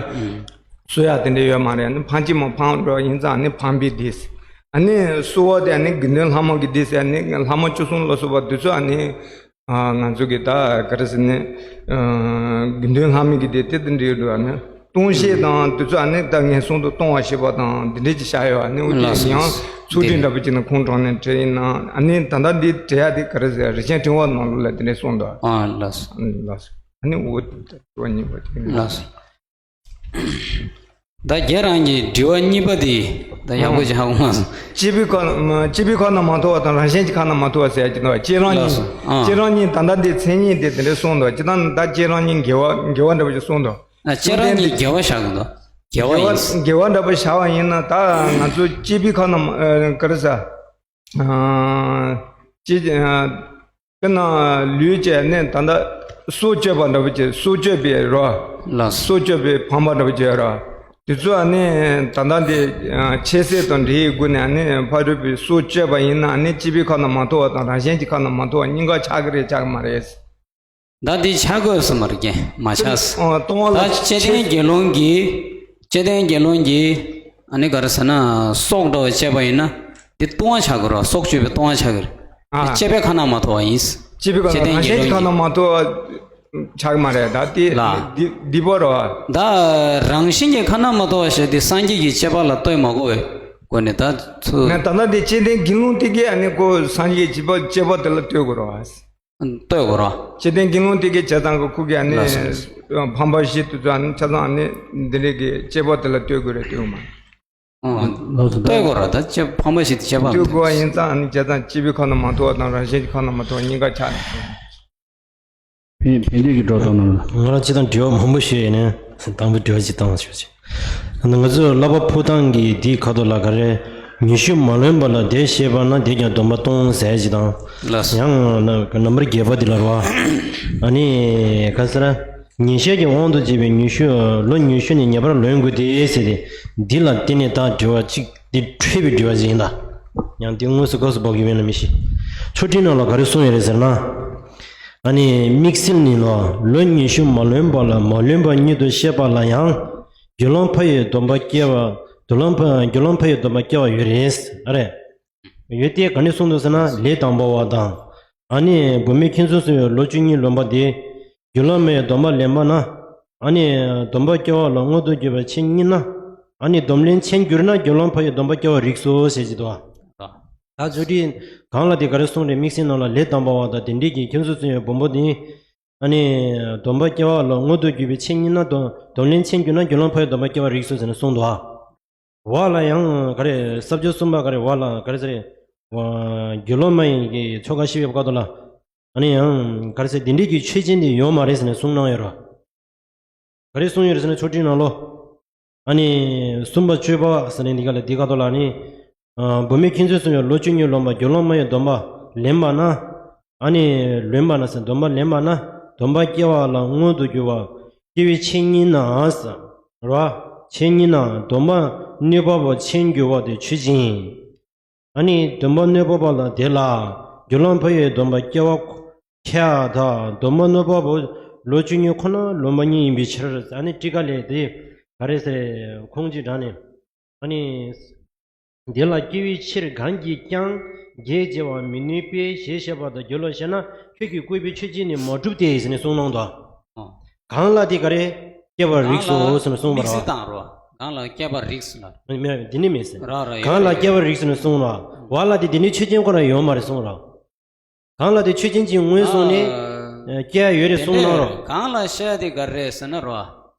གསོ་ཡ་དེ་འདྲ་ཡོད་མ་རེད། ཨ་ནི་ཕམ་གཅིག་མ་ཕམ་འགྲོ་ཡིན་ཙང་ནི་ཕམ་པའི་སྡེ། ཨ་ནི་གསོ་བ་དེ་ཨ་ནི་དགེ་འདུན་ལྷག་མ་གི་སྡེ་ཟེར། ཨ་ནི་ལྷག་མ་བཅུ་གསུམ་ལ་སོགས་པ་དེ་ཚོ་ཨ་ནི་ང་ཚོ་གི་ད་ག་རེ་ཟེར་ནས་དགེ་འདུན་ལྷག་མ་གི་སྡེ་དེ་དེ་འདྲ་ཡོད་འགྲོ། ཨ་ནི་ལྟུང་བྱེད་དང་དེ་ཚོ་ཨ་ནི་ད་ངན་སོང་དུ་ལྟུང་བ་ཞེས་པ་དང་དེ་འདྲ་ཅིག་བཞག་ཡོད། ཨ་ནི་འུ་ཅག་ཡང་ཚུལ་ཁྲིམས་འདྲ་པོ་ཅིག་ནི་ཁུངས་དྲངས་ནས་བྲིས་ཡིན་ན། ཨ་ནི་ད་ལྟ་འདི་བྲིས་ཡ་དེ་ག་རེ་ཟེར། རིན་ཆེན་ཕྲེང་བ་ནང་ལོགས་ལ་དེ་འདྲ་གསུངས་འདུག་ཨ་ལགས་སོ། ལགས་སོ། ཨ་ནི་འོ་དེ་ལ་གཉིས་པ་དེ། ལགས་སོ། ད་ཁྱེད་རང་གི་དྲི་བ་གཉིས་པ་དེ་ད་ཡག་པོ་ཅིག་ཧ་གོ་མ་སོང་། བཅས་པའི་ཁ་ན་མ་བཅས་པའི་ཁ་ན་མ་ཐོ་བ་དང་རང་བཞིན་གྱི་ཁ་ན་མ་ཐོ་བ་ཟེར་ཡ་ཅིག་འདུག་བཅས་རང་ཉིད། ལགས་སོ། ཨ། བཅས་རང་ཉིད་ད་ལྟ་འདི་མཚན་ཉིད་དེ་དེ་འདྲ་གསུངས་འདུག་སྤྱིར་བཏང་ད་བཅས་རང་ཉིད་འགལ་བ་འགལ་བ་འདྲ་པོ་ཅིག་གསུངས་འདུག་ཨ། བཅས་རང་ཉིད་འགལ་བ་བཞག་གི་འདུག་འགལ་བ་ཡིན། འགལ་བ་འདྲ་པོ་བཞག་པ་ཡིན་ན་ད་ང་ཚོ་བཅས་པའི་ཁ་ན་མ་ཨ་ག་རེ་ཟེར། ཨ། བཅས། ཨ། དཔེར་ན་ལུས་བཅས་ནས་ད་ལྟ་སྲོག་གཅོད་པ་འདྲ་པོ་ཅིག་སྲོག་གཅོད་པའི་རོ། ལགས་སོ། སྲོག་གཅོད་པའི་ཕམ་པ་འདྲ་པོ་ཅིག་ཡོད་རོ། དེ་ཚོ་ཨ་ནི་ད་ལྟ་འདི་ཨ་ཆོས་སྲིད་དང་འབྲེལ་བའི་སྒོ་ནས་ཨ་ནི་ཕ་རོལ་པོས་སྲོག་གཅོད་པ་ཡིན་ན་ཨ་ནི་སྤྱི་པའི་ཁ་ན་མ་ཐོ་བ་དང་རང་གཞན་གྱི་ཁ་ན་མ་ཐོ་བ་གཉིས་ཀ་ཆགས་ཀྱི་རེད་ཆགས་ཀྱི་མ་རེད། ད་འདི་ཆགས་དགོས་སུ་མ་རེད་ཀྱི་མ་ཆགས། ཨ་ལྟུང་བ་ད་ལ་སྐྱེ་ལྡན་དགེ་སློང་གིས་སྐྱེ་ལྡན་དགེ་སློང་གིས་ཨ་ནི་ག་རེ་ཟེར་ན་སྲོག་འདྲ་བ་བཅད་པ་ཡིན་ན་འདི་ལྟུང་བ་ཆགས་ཀྱི་རེད། སྲོག་གཅོད་པའི་ལྟུང་བ་ཆགས་ཀྱི་རེད། ཨ། སྤྱད་པའི་ཁ་ན་མ་ཐོ་བ་ཡིན། སྤྱད་པའི་ཁ་ན་རང་གཞན་གྱི་ཁ་ན་མ་ཐོ་བ་ཆགས་མ་རེད་ད་དེ་ལ། འདི་འདི་པོ་རོ། ད་རང་བཞིན་གྱི་ཁ་ན་མ་ཐོ་བ་ཞེས་དེ་སངས་རྒྱས་ཀྱི་བཅས་པ་ལ་ལྟོས་མ་དགོས་པའི་སྒོ་ནས་ད་ཚུ། ང་ད་ལྟ་དེ་སྐྱེ་ལྡན་དགེ་སློང་དེ་གས་ཨ་ནི་ཁོ་སངས་རྒྱས་ཀྱི་བཅས་པ་དེ་ལ་ལྟོས་དགོས་རོ། ལྟོས་དགོས་རོ། སྐྱེ་ལྡན་དགེ་སློང་དེ་གས་བྱས་ཙང་གི་ཁོ་གས་ཨ་ནི་ལགས་སོ། ཕམ་པ་ཞིག་ཏུ་ཨ་ནི་ཆ་ཚང་ཨ་ནི་འདི་འདྲས་ཀྱི་བཅས་པ་དེ་ལ་ལྟོས་དགོས་རེད་ལྟོས་མ། ལྟོས་དགོས་ར་ད་ཅེ་ཕམ་པ་ཞིག་ཏུ་བཅས་པ་ལྟོས་དགོས་ཡིན་ཙང་ཨ་ནི་བྱས་ཙང་སྤྱི་པའི་ཁ་ན་མ་ཐོ་བ་དང་རང་གཞན་གྱི་ཁ་ན་མ་ཐོ་བ་གཉིས་ཀ་ཆགས་ནས། ཕན་ཕན་བདེ་གི་འགྲོ་སྟངས་ནང་ལ། ང་རང་སྤྱི་དང་དྲི་བ་མང་པོ་ཞུས་ཡིན་ནའི་དང་པོའི་དྲི་བ་ཅིག་བཏང་ཞུ་ཅིག་ང་ཚོས་བསླབ་པ་ཕུག་སྟངས་ཀྱི་དེའི་ཁ་ཐོག་ལ་ག་རེ། ཉི་ཤུ་མ་ལོན་པ་ལ་དེ་བཤད་པ་ན་དེ་ཀྱང་སྡོམ་པ་གཏོང་ཟེར་ཅིག་དང་། ལགས་སོ། ཡང་ན་ནམ་བར་རྒྱས་པ་འདི་ལ་རོ། ཨ་ནི་ག་ཟེར། ཉིན་ཤས་ཀྱི་དབང་དུ་བྱས་པའི་ཉི་ཤུ་ལོ་ཉི་ཤུ་ནི་ངེས་པར་ལོན་དགོས་ཏེ་ཟེར་ཏེ། འདི་ལ་བརྟེན་ནས་ད་དྲི་བ་གཅིག་འདི་འཕྲོས་པའི་དྲི་བ་ཞིག་ཡིན་ད། ཡང་འདི་དངོས་སུ་སྐབས་སུ་བབ་ཀྱི་མེད་ན་མི་ཤེས། ཆོས་ཁྲིད་ནང་ལ་ག་རེ་གསུངས་ཡོད་རེད་ཟེར་ན། ཨ་ནི་དམིགས་བསལ་ནི་ལོ་ལོ་ཉི་ཤུ་མ་ལོན་པ་ལ་མ་ལོན་པ་ཉིད་དུ་བཤད་པ་ལ་ཡང་། དགེ་སློང་ཕ་ཡི་སྡོམ་པ་སྐྱེ་བ་དགེ་སློང་ཕ་དགེ་སློང་ཕ་ཡི་སྡོམ་པ་སྐྱེ་བ་ཡོད་རེད། ཨ་རེད། ཡོད་དེ་ག་ནས་གསུངས་འདུག་ཟེར་ན་ལས་དང་པོ་བ་དང་། ཨ་ནི་བུད་མེད་ཁྱིམ་སོང་སོང་བའི་ལོ་བཅུ་གཉིས་ལོན་པ་དེ། དགེ་སློང་མའི་སྡོམ་པ་ལེན་པ་ན། ཨ་ནི་སྡོམ་པ་སྐྱེ་བ་ལ་མངོན་དུ་གྱུར་པའི་ཆོས་ཉིད་ན། ཨ་ནི་སྡོམ་ལེན་ཆོས་གྱུར་ན་དགེ་སློང་ཕ་ཡི་སྡོམ་པ་སྐྱེ་བར་རིགས་སོ་ཞེས་བྱེད་དོ། ད་ཆོས་ཁྲིད་གང་ལ་དེ་ག་རེ་གསུངས་རེད། དམིགས་བསལ་ནང་ལ་ལས་དང་པོ་བ་དང་དེ་འདྲས་ཀྱི་ཁྱིམ་སོང་སོང་བའི་བུམ་པ་དེ། ཨ་ནི་སྡོམ་པ་སྐྱེ་བ་ལ་མངོན་དུ་གྱུར་པའི་ཆོས་ཉིད་ན་སྡོམ་ལེན་ཆོས་གྱུར་ན་དགེ་སློང་ཕ་ཡི་སྡོམ་པ་སྐྱེ་བར་རིགས་སོ་ཟེར་ནས་གསུངས་འདུག་ཨ། བ་ལ་ཡང་ག་རེ་ས་བཅད་གསུམ་པ་ག་རེ་བ་ལ་ག་རེ་ཟེར་རེད། དགེ་སློང་མ་ཡིན་གྱི་ཆོ་ག་ཤེས་པའི་བཀའ་དོ་ལ། ཨ་ནི་ཡང་ག་རེ་ཟེར་འདི་འདྲས་ཀྱི་ཆོས་ཅན་དེ་ཡོད་མ་རེད་ཟེར་ནས་གསུངས་གནང་ཡོད་རོ། ག་རེ་གསུངས་ཡོད་རེད་ཟེར་ན་ཆོས་ཁྲིད་ནང་ལོ། ཨ་ནི་གསུམ་པ་བཅུ་པ་ཟེར་ནས་འདི་ག་ལ་འདི་བཀའ་དོ་ལ་ཨ་ནི། བུད་མེད་ཁྱིམ་སོང་སོང་བའི་ལོ་བཅུ་གཉིས་ལོན་པ་དགེ་སློང་མ་ཡི་སྡོམ་པ་ལེན་པ་ན། ཨ་ནི་ལོན་པ་ན་ཟེར་སྡོམ་པ་ལེན་པ་ན་སྡོམ་པ་སྐྱེ་བ་ལ་མངོན་དུ་གྱུར་པ་སྐྱེ་བའི་ཆོས་ཉིད་ན་ཟེར་རོ། ཆོས་ཉིད་ན་སྡོམ་པ་གནོད་པ་པོ་ཆོས་འགྱུར་བ་དེ་ཆོས་ཅན། ཨ་ནི་སྡོམ་པ་གནོད་པ་པ་ལ་དེ་ལ་དགེ་སློང་ཕ་ཡི་སྡོམ་པ་སྐྱེ་བ་ཁྱད་དང་སྡོམ་པ་གནོད་པ་པོ་ལོ་བཅུ་གཉིས་ཁོ་ན་ལོན་པ་ཉིད་ཡིན་པའི་ཕྱིར། ཨ་ནི་ཊཱི་ཀ་ལས་དེ་ག་རེ་ཟེར་ཁུངས་ཀྱིས་དྲངས་ནས། ཨ་ནི། དེ་ལ་སྐྱེ་བའི་ཕྱིར་གང་གིས་ཀྱང་བརྒྱད་བྱེད་པར་མི་ནུས་པས་ཞེས་བཤད་པ་དང་། དགེ་སློང་ཞེ་ན་ཁྱོད་ཀྱིས་བསྐུལ་བའི་ཆོས་ཅན་ནི་མ་གྲུབ་སྟེ་ཟེར་ནས་གསུངས་གནང་དོ། ཨོ། གང་ལ་དེ་ག་རེ་སྐྱེ་བར་རིགས་སོ་ཟེར་ནས་གསུངས་པ་རེད། དམིགས་བསལ་བཏང་རོ། གང་ལ་སྐྱེ་བར་རིགས་སོ་ལ། མེད་འདི་ནི་མེད་ཟེར། ར་ར་ཡོད་གང་ལ་རེད། སྐྱེ་བར་རིགས་སོ་ནས་གསུངས་རོ། བ་ལ་དེ་དེ་ནི་ཆོས་ཅན་ཁོ་ན་ཡོད་མ་རེད་གསུངས་རོ། གང་ལ་དེ་ཆོས་ཅན་གྱི་ངོས་བཟུང་ནས་ཨ། སྐྱེ་ཡ་ཡོད་རེད་གསུངས་གནང་རོ། དེ་གང་ལ་བཤད་དེ་ག་རེ་ཟེར་ན་རོ།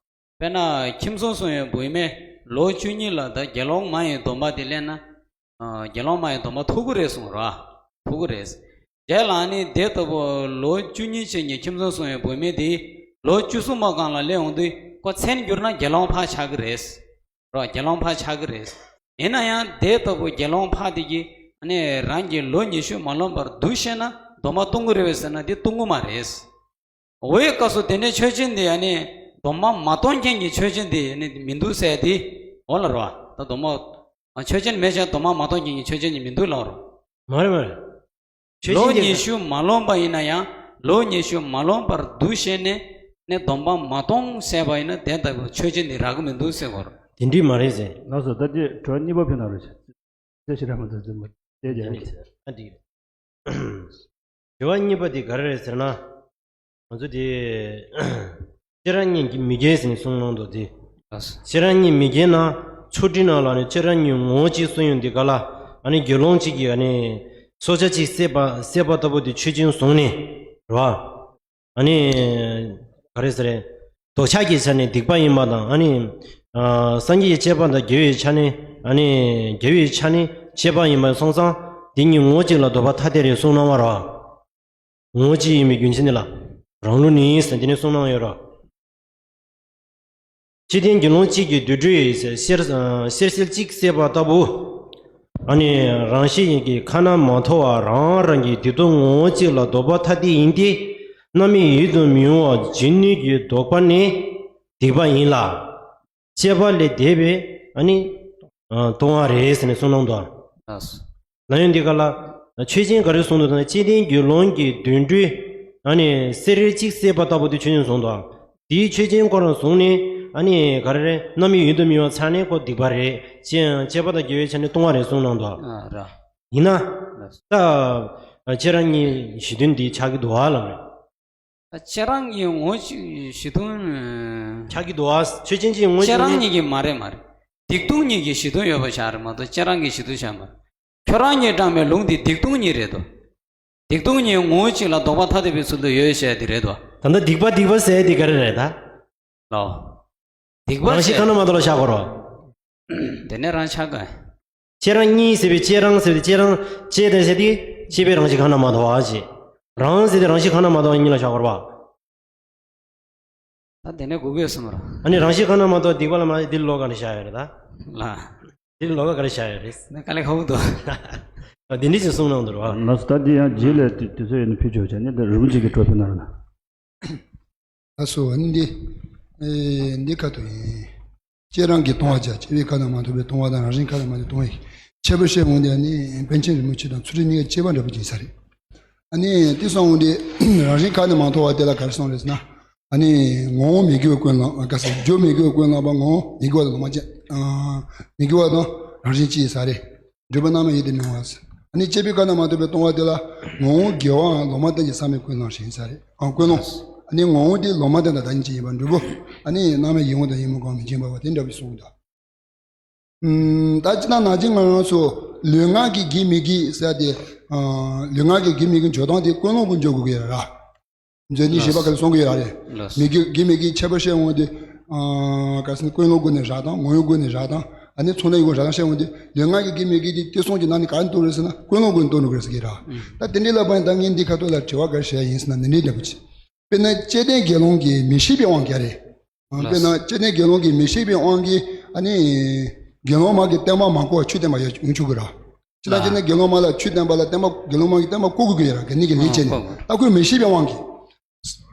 དཔེར་ན་ཁྱིམ་སོང་སོང་བའི་བུད་མེད་ལོ་བཅུ་གཉིས་ལ་ད་དགེ་སློང་མ་ཡི་སྡོམ་པ་དེ་ལེན་ན། ཨ། དགེ་སློང་མ་ཡི་སྡོམ་པ་ཐོབ་ཀྱི་རེད་གསུངས་ར། ཐོབ་ཀྱི་རེད། རྗེས་ལ་ནི་དེ་ལྟ་བུ་ལོ་བཅུ་གཉིས་ཅན་གྱི་ཁྱིམ་སོང་སོང་བའི་བུད་མེད་དེ་ལོ་བཅུ་གསུམ་པ་སྒང་ལ་སླེབས་ཡོང་དུས་ཁོ་མཚན་བསྒྱུར་ན་དགེ་སློང་ཕ་ཆགས་ཀྱི་རེད། ར་དགེ་སློང་ཕ་ཆགས་ཀྱི་རེད། ཡིན་ན་ཡང་དེ་ལྟ་བུ་དགེ་སློང་ཕ་དེ་གིས་ནི་རང་གི་ལོ་ཉི་ཤུ་མ་ལོན་པར་འདུ་ཤེས་ན་སྡོམ་པ་གཏོང་གི་རེད་པས་ཟེར་ན་དེ་གཏོང་གི་མ་རེད། འོའི་སྐབས་སུ་དེ་ནས་ཆོས་ཅན་དེ་ཡང་ནི་སྡོམ་པ་མ་གཏོང་མཁན་གྱི་ཆོས་ཅན་དེ་ཡང་ནི་མི་འདུག་ཟེར་ཏེ། འོ་ལ་རོ། ད་སྡོམ་པ། ཆོས་ཅན་མེད་ཀྱང་སྡོམ་པ་མ་གཏོང་མཁན་གྱི་ཆོས་ཅན་གྱི་མི་འདུག་ལ་རོ། མ་རེད་མ་རེད། ཆོས་ཅན་ལོ་དེ་ཉི་ཤུ་མ་ལོན་པ་ཡིན་ན་ཡང་ལོ་ཉི་ཤུ་མ་ལོན་པར་འདུ་ཤེས་ནས་ནི་སྡོམ་པ་མ་གཏོང་ཟེར་བ་ཡིན་ན་དེ་ལྟ་བུ་ཆོས་ཅན་དེ་རག་གི་མི་འདུག་ཟེར་བ་རོ། དེ་འདྲས་མ་རེད་ཟེར། ལགས་སོ། ད་དེ་དྲི་བ་གཉིས་པ་ཕེབས་གནང་རོགས་ཞུ། དེ་ཞེ་དྲག་མ་འདུག་ཟེར་མ་དེ་རྒྱ་ཡིན་ཟེར། ཨ་འགྲིག་རེད། དྲི་བ་གཉིས་པ་དེ་ག་རེ་རེད་ཟེར་ན། ང་ཚོ་དེ་སྤྱིར་རང་ཉིད་མི་དགེ་ཟེར་ནས་གསུངས་གནང་འདུག་དེ། ལགས་སོ། སྤྱིར་རང་ཉིད་མི་དགེ་ན་ཆོས་ཁྲིད་ནང་ལ་ནི་སྤྱིར་རང་ཉིད་ངོ་བོ་གཅིག་གསུངས་ཡོང་དུས་ག་ལ་ཨ་ནི་དགེ་སློང་གཅིག་གིས་ཨ་ནི་སྲོག་ཆགས་གཅིག་བསད་པ་བསད་པ་ལྟ་བུ་དེ་ཆོས་ཅན་བཟུང་ནས་རེད་བ། ཨ་ནི་ག་རེ་ཟེར་རེད། ལྡོག་ཆགས་ཀྱི་ཆ་ནས་སྡིག་པ་ཡིན་པ་དང་ཨ་ནི་ཨ་སངས་རྒྱས་ཀྱི་བཅས་པ་དང་དགེ་བའི་ཆ་ནས་ཨ་ནི་དགེ་བའི་ཆ་ནས་བཅས་པ་ཡིན་པ་སོང་ཙང་དེ་གཉིས་ངོ་བོ་གཅིག་ལ་ལྡོག་པ་ཐ་དད་རེད་གསུངས་གནང་བ་རེད་བ། ངོ་བོ་གཅིག་ཡིན་པའི་རྒྱུ་མཚན་འདི་ལ། རང་ལུགས་ནི་ཟེར་འདི་ནས་གསུངས་གནང་ཡོད་ར། སྐྱེ་ལྡན་དགེ་སློང་གཅིག་གིས་དུད་འགྲོའི་གཤེར་གཤེར་གསལ་གཅིག་བསད་པ་ལྟ་བུ། ཨ་ནི་རང་བཞིན་གྱི་ཁ་ན་མ་ཐོ་བ་རང་རང་གི་སྡིག་ལྟུང་ངོ་བོ་གཅིག་ལ་ལྡོག་པ་ཐ་དད་ཡིན་ཏེ། རྣམ་སྨིན་ཡིད་དུ་མི་འོང་བ་འབྱིན་ནུས་ཀྱི་ལྡོག་པ་ནི་སྡིག་པ་ཡིན་ལ། སྤྱད་པ་ལས་འདས་པའི་ཨ་ནི་ལྟུང་བ་རེད་ཟེར་ནས་གསུངས་གནང་འདུག། ལགས་སོ། ལགས་ཡོད། འདི་ག་ལ་ཆོས་ཅན་ག་རེ་གསུངས་འདུག་ཟེར་ན། བཅས་ལྡན་དགེ་སློང་གི་དུད་འགྲོའི་ཨ་ནི་གསེར་གཅིག་བསྲེགས་པ་ལྟ་བུ་དེ་ཆོས་ཅན་གསུངས་འདུག། དེའི་ཆོས་ཅན་ཁོ་རང་བཟུང་ནས་ཨ་ནི་ག་རེ་རེད། རྣམ་སྨིན་ཡུན་དུ་སྨིན་པ་ཚར་ནས་ཁོ་སྡིག་པ་རེད། སྤྱད་པ་དང་དགེ་བའི་ཆ་ནས་ལྟུང་བ་རེད་གསུངས་གནང་འདུག། ཨ་ར། ཡིན་ན། ལགས་སོ། ད་ཁྱེད་རང་གཉིས་ཞི་མཐུན་འདི་ཆགས་ཀྱི་འདུག་ཨ་ལབ་རེད། ད་ཁྱེད་རང་གི་ངོ་ཞི་མཐུན་ཆགས་ཀྱི་འདུག་ཨ། ཆོས་ཅན་གྱི་ངོ་ཞི་ཁྱེད་རང་མཐུན་གཉིས་ཀྱི་མ་རེད་མ་རེད། སྡིག་ལྟུང་གཉིས་ཀྱི་ཞི་མཐུན་ཡོད་པ་ཆགས་རེད་མ་གཏོགས་ཁྱེད་རང་གི་ཞི་མཐུན་ཆགས་མ་རེད། ཁྱོད་རང་གཉིས་དྲངས་པའི་ལུང་འདི་སྡིག་ལྟུང་གཉིས་རེད་དོ། སྡིག་ལྟུང་གཉིས་ངོ་བོ་གཅིག་ལ་ལྡོག་པ་ཐ་དད་པའི་ཚུལ་དུ་ཡོད་བཤད་དེ་རེད་དོ། ད་ལྟ་སྡིག་པ་སྡིག་པ་ཟེར་དེ་ག་རེ་རེད་ད། ལའོ། སྡིག་པ་རང་བཞིན་ཁ་ན་མ་ཐོ་ལ་བཞག་གོ་རོ། དེ་ནས་རང་ཆགས་ག། ཁྱེད་རང་གཉིས་ཟེར་བའི་ཁྱེད་རང་ཟེར་བའི་ཁྱེད་རང་བཅས་དེ་ཟེར་དེ་བཅས་པའི་རང་བཞིན་ཁ་ན་མ་ཐོ་བ་ཅེས། རང་ཟེར་དེ་རང་བཞིན་ཁ་ན་མ་ཐོ་བ་གཉིས་ལ་བཞག་གོ་རོ་བ། ད་དེ་ནས་གུ་གེ་སོང་ར། ཨ་ནི་རང་བཞིན་ཁ་ན་མ་ཐོ་སྡིག་པ་ལ་མ་འདི་ལོ་ག་ནས་བཞག་ཡོད་རེད་ད། ལ། འདི་ལོ་ག་ག་རེ་བཞག་ཡོད་རེད། ན་དཀའ་ལས་ཁག་པོ་འདུག། ཨ་འདི་འདྲ་ཞིག་གསུངས་གནང་འདུག་ར་བ། ལགས་སོ། ད་འདི་ཡང་རྗེས་ལ་དུས་ཚོད་ཡོད་ན་ཕུལ་ཆོག་བྱས་ནས་ད་རིན་པོ་ཆེ་གི་གྲོགས་ཕུལ་གནང་རོགས་གནང་། ལགས་སོ། ཨ་ནི་འདི། ཨེ་འདི་ཁ་ཐུག་ཡིན། ཁྱེད་རང་གི་ལྟུང་བ་བྱ། སྤྱད་པའི་ཁ་ན་མ་ཐོ་བའི་ལྟུང་བ་དང་། རང་བཞིན་ཁ་ན་མ་ཐོ་ལྟུང་བའི་ཁྱད་པར་བཤད་འོང་དེ་ནི་པཎ་ཆེན་རིན་པོ་ཆེ་དང་ཚུལ་ཁྲིམས་གཉིས་ཀ་དཔྱད་པ་འདྲ་པོ་ཅིག་ཡིན་ས་རེད། ཨ་ནི་དེ་སོང་འོང་དེ་རང་བཞིན་ཁ་ན་མ་ཐོ་བ་དེ་ལ་ག་རེ་གསུངས་རེད་ཟེར་ན། ཨ་ནི་ངོ་བོ་མི་དགེ་བའི་ཀུན་སློང་། ཨ་ག་ཟེར། རྒྱུ་མི་དགེ་བའི་ཀུན་སློང་པ་ངོ་བོ་མི་དགེ་བ་དང་ལོག་པ་ཅན། ཨ་མི་དགེ་བ་དང་རང་བཞིན་གཅིག་ཡིན་ས་རེད། སྒྲིབ་པ་རྣམ་སྨིན་ཡིད་དུ་མི་འོང་བ་ཟེར། ཨ་ནི་སྤྱད་པའི་ཁ་ན་མ་ཐོ་བའི་ལྟུང་བ་དེ་ལ་ངོ་བོ་དགེ་བའམ་ལོག་པ་ཅན་གྱི་བསམ་པའི་ཀུན་སློང་ཞིག་ཡིན་ས་རེད། ཨ་ཀུན་སློང་། ཨ་ནི་ངོ་བོ་དེ་ལོག་པ་ཅན་དང་བདག་ཉིད་ཅན་ཡིན་པ་འབྲས་བུ། ཨ་ནི་རྣམ་སྨིན་ཡིད་འོང་དང་ཡིད་མི་འོང་མི་འབྱེད་པ་དེ་འདྲ་བའི་གསུངས་འདུག། ཨུམ། ད་ཅི་ན་ནང་བཞིན་ང་རང་ཚོ་ལུས་ངག་གི་དགེ་མི་དགེ་ཟེར་ཏེ། ཨ་ལུས་ངག་གི་དགེ་མི་དགེ་འཇོག་སྟངས་དེ་ཀུན་སློང་གི་འཇོག་དགོས་ཀྱི་རེད་ར། མཛོད་ནི་ཞེས་པ་ག་ལ་གསུང་གི་ཡོད་རེད། ལགས། མི་དགེ་དགེ་མི་དགེ་ཁྱད་པར་བཤད་འོང་དུས། ཨ་ག་ཟེར་ན་ཀུན་སློང་སྒོ་ནས་རགས་དང་། ངོ་བོའི་སྒོ་ནས་རགས་དང་། ཨ་ནི་ཚོར་སྣང་གི་སྒོ་ནས་རགས་དང་བཤད་འོང་དུས། ལུས་ངག་གི་དགེ་མི་དགེ་དེ་བསྟན་སྲུང་གི་ནང་ནས་ག་རེ་གཏོང་རེད་ཟེར་ན་ཀུན་སློང་སྒོ་ནས་གཏོང་དགོས་རེད་ཟེར་གི་ར། ཨུ། ད་དེ་འདྲའི་ལ་བར་ད་ངས་འདི་ཁ་ཐོག་ལ་དྲི་བ་ག་རེ་བྱས་ཡིན་ཟེར་ན་འདི་འདྲའི་འདྲ་པོ་ཅིག། དཔེར་ན་བཅས་ལྡན་དགེ་སློང་གིས་མི་ཤེས་པའི་དབང་གིས་རེད། ཨ་དཔེར་ན་བཅས་ལྡན་དགེ་སློང་གིས་མི་ཤེས་པའི་དབང་གིས་ཨ་ནི་དགེ་སློང་མ་གི་བསྟན་པ་མ་གོ་བ་ཆོས་བསྟན་པ་ཡང་ཡོང་ཆོག་གི་ར། ཅི་ལྟར་བྱས་ན་དགེ་སློང་མ་ལ་ཆོས་བསྟན་པ་ལ་བསྟན་པ་དགེ་སློང་མ་གི་བསྟན་པ་བཀོལ་དགོས་ཀྱི་ཡོད་ར། ག་ནི་གི་ལས་བྱས་ནས། ཨ་བཀོལ་དགོས། ད་ཁོས་མི་ཤེས་པའི་དབང་གིས།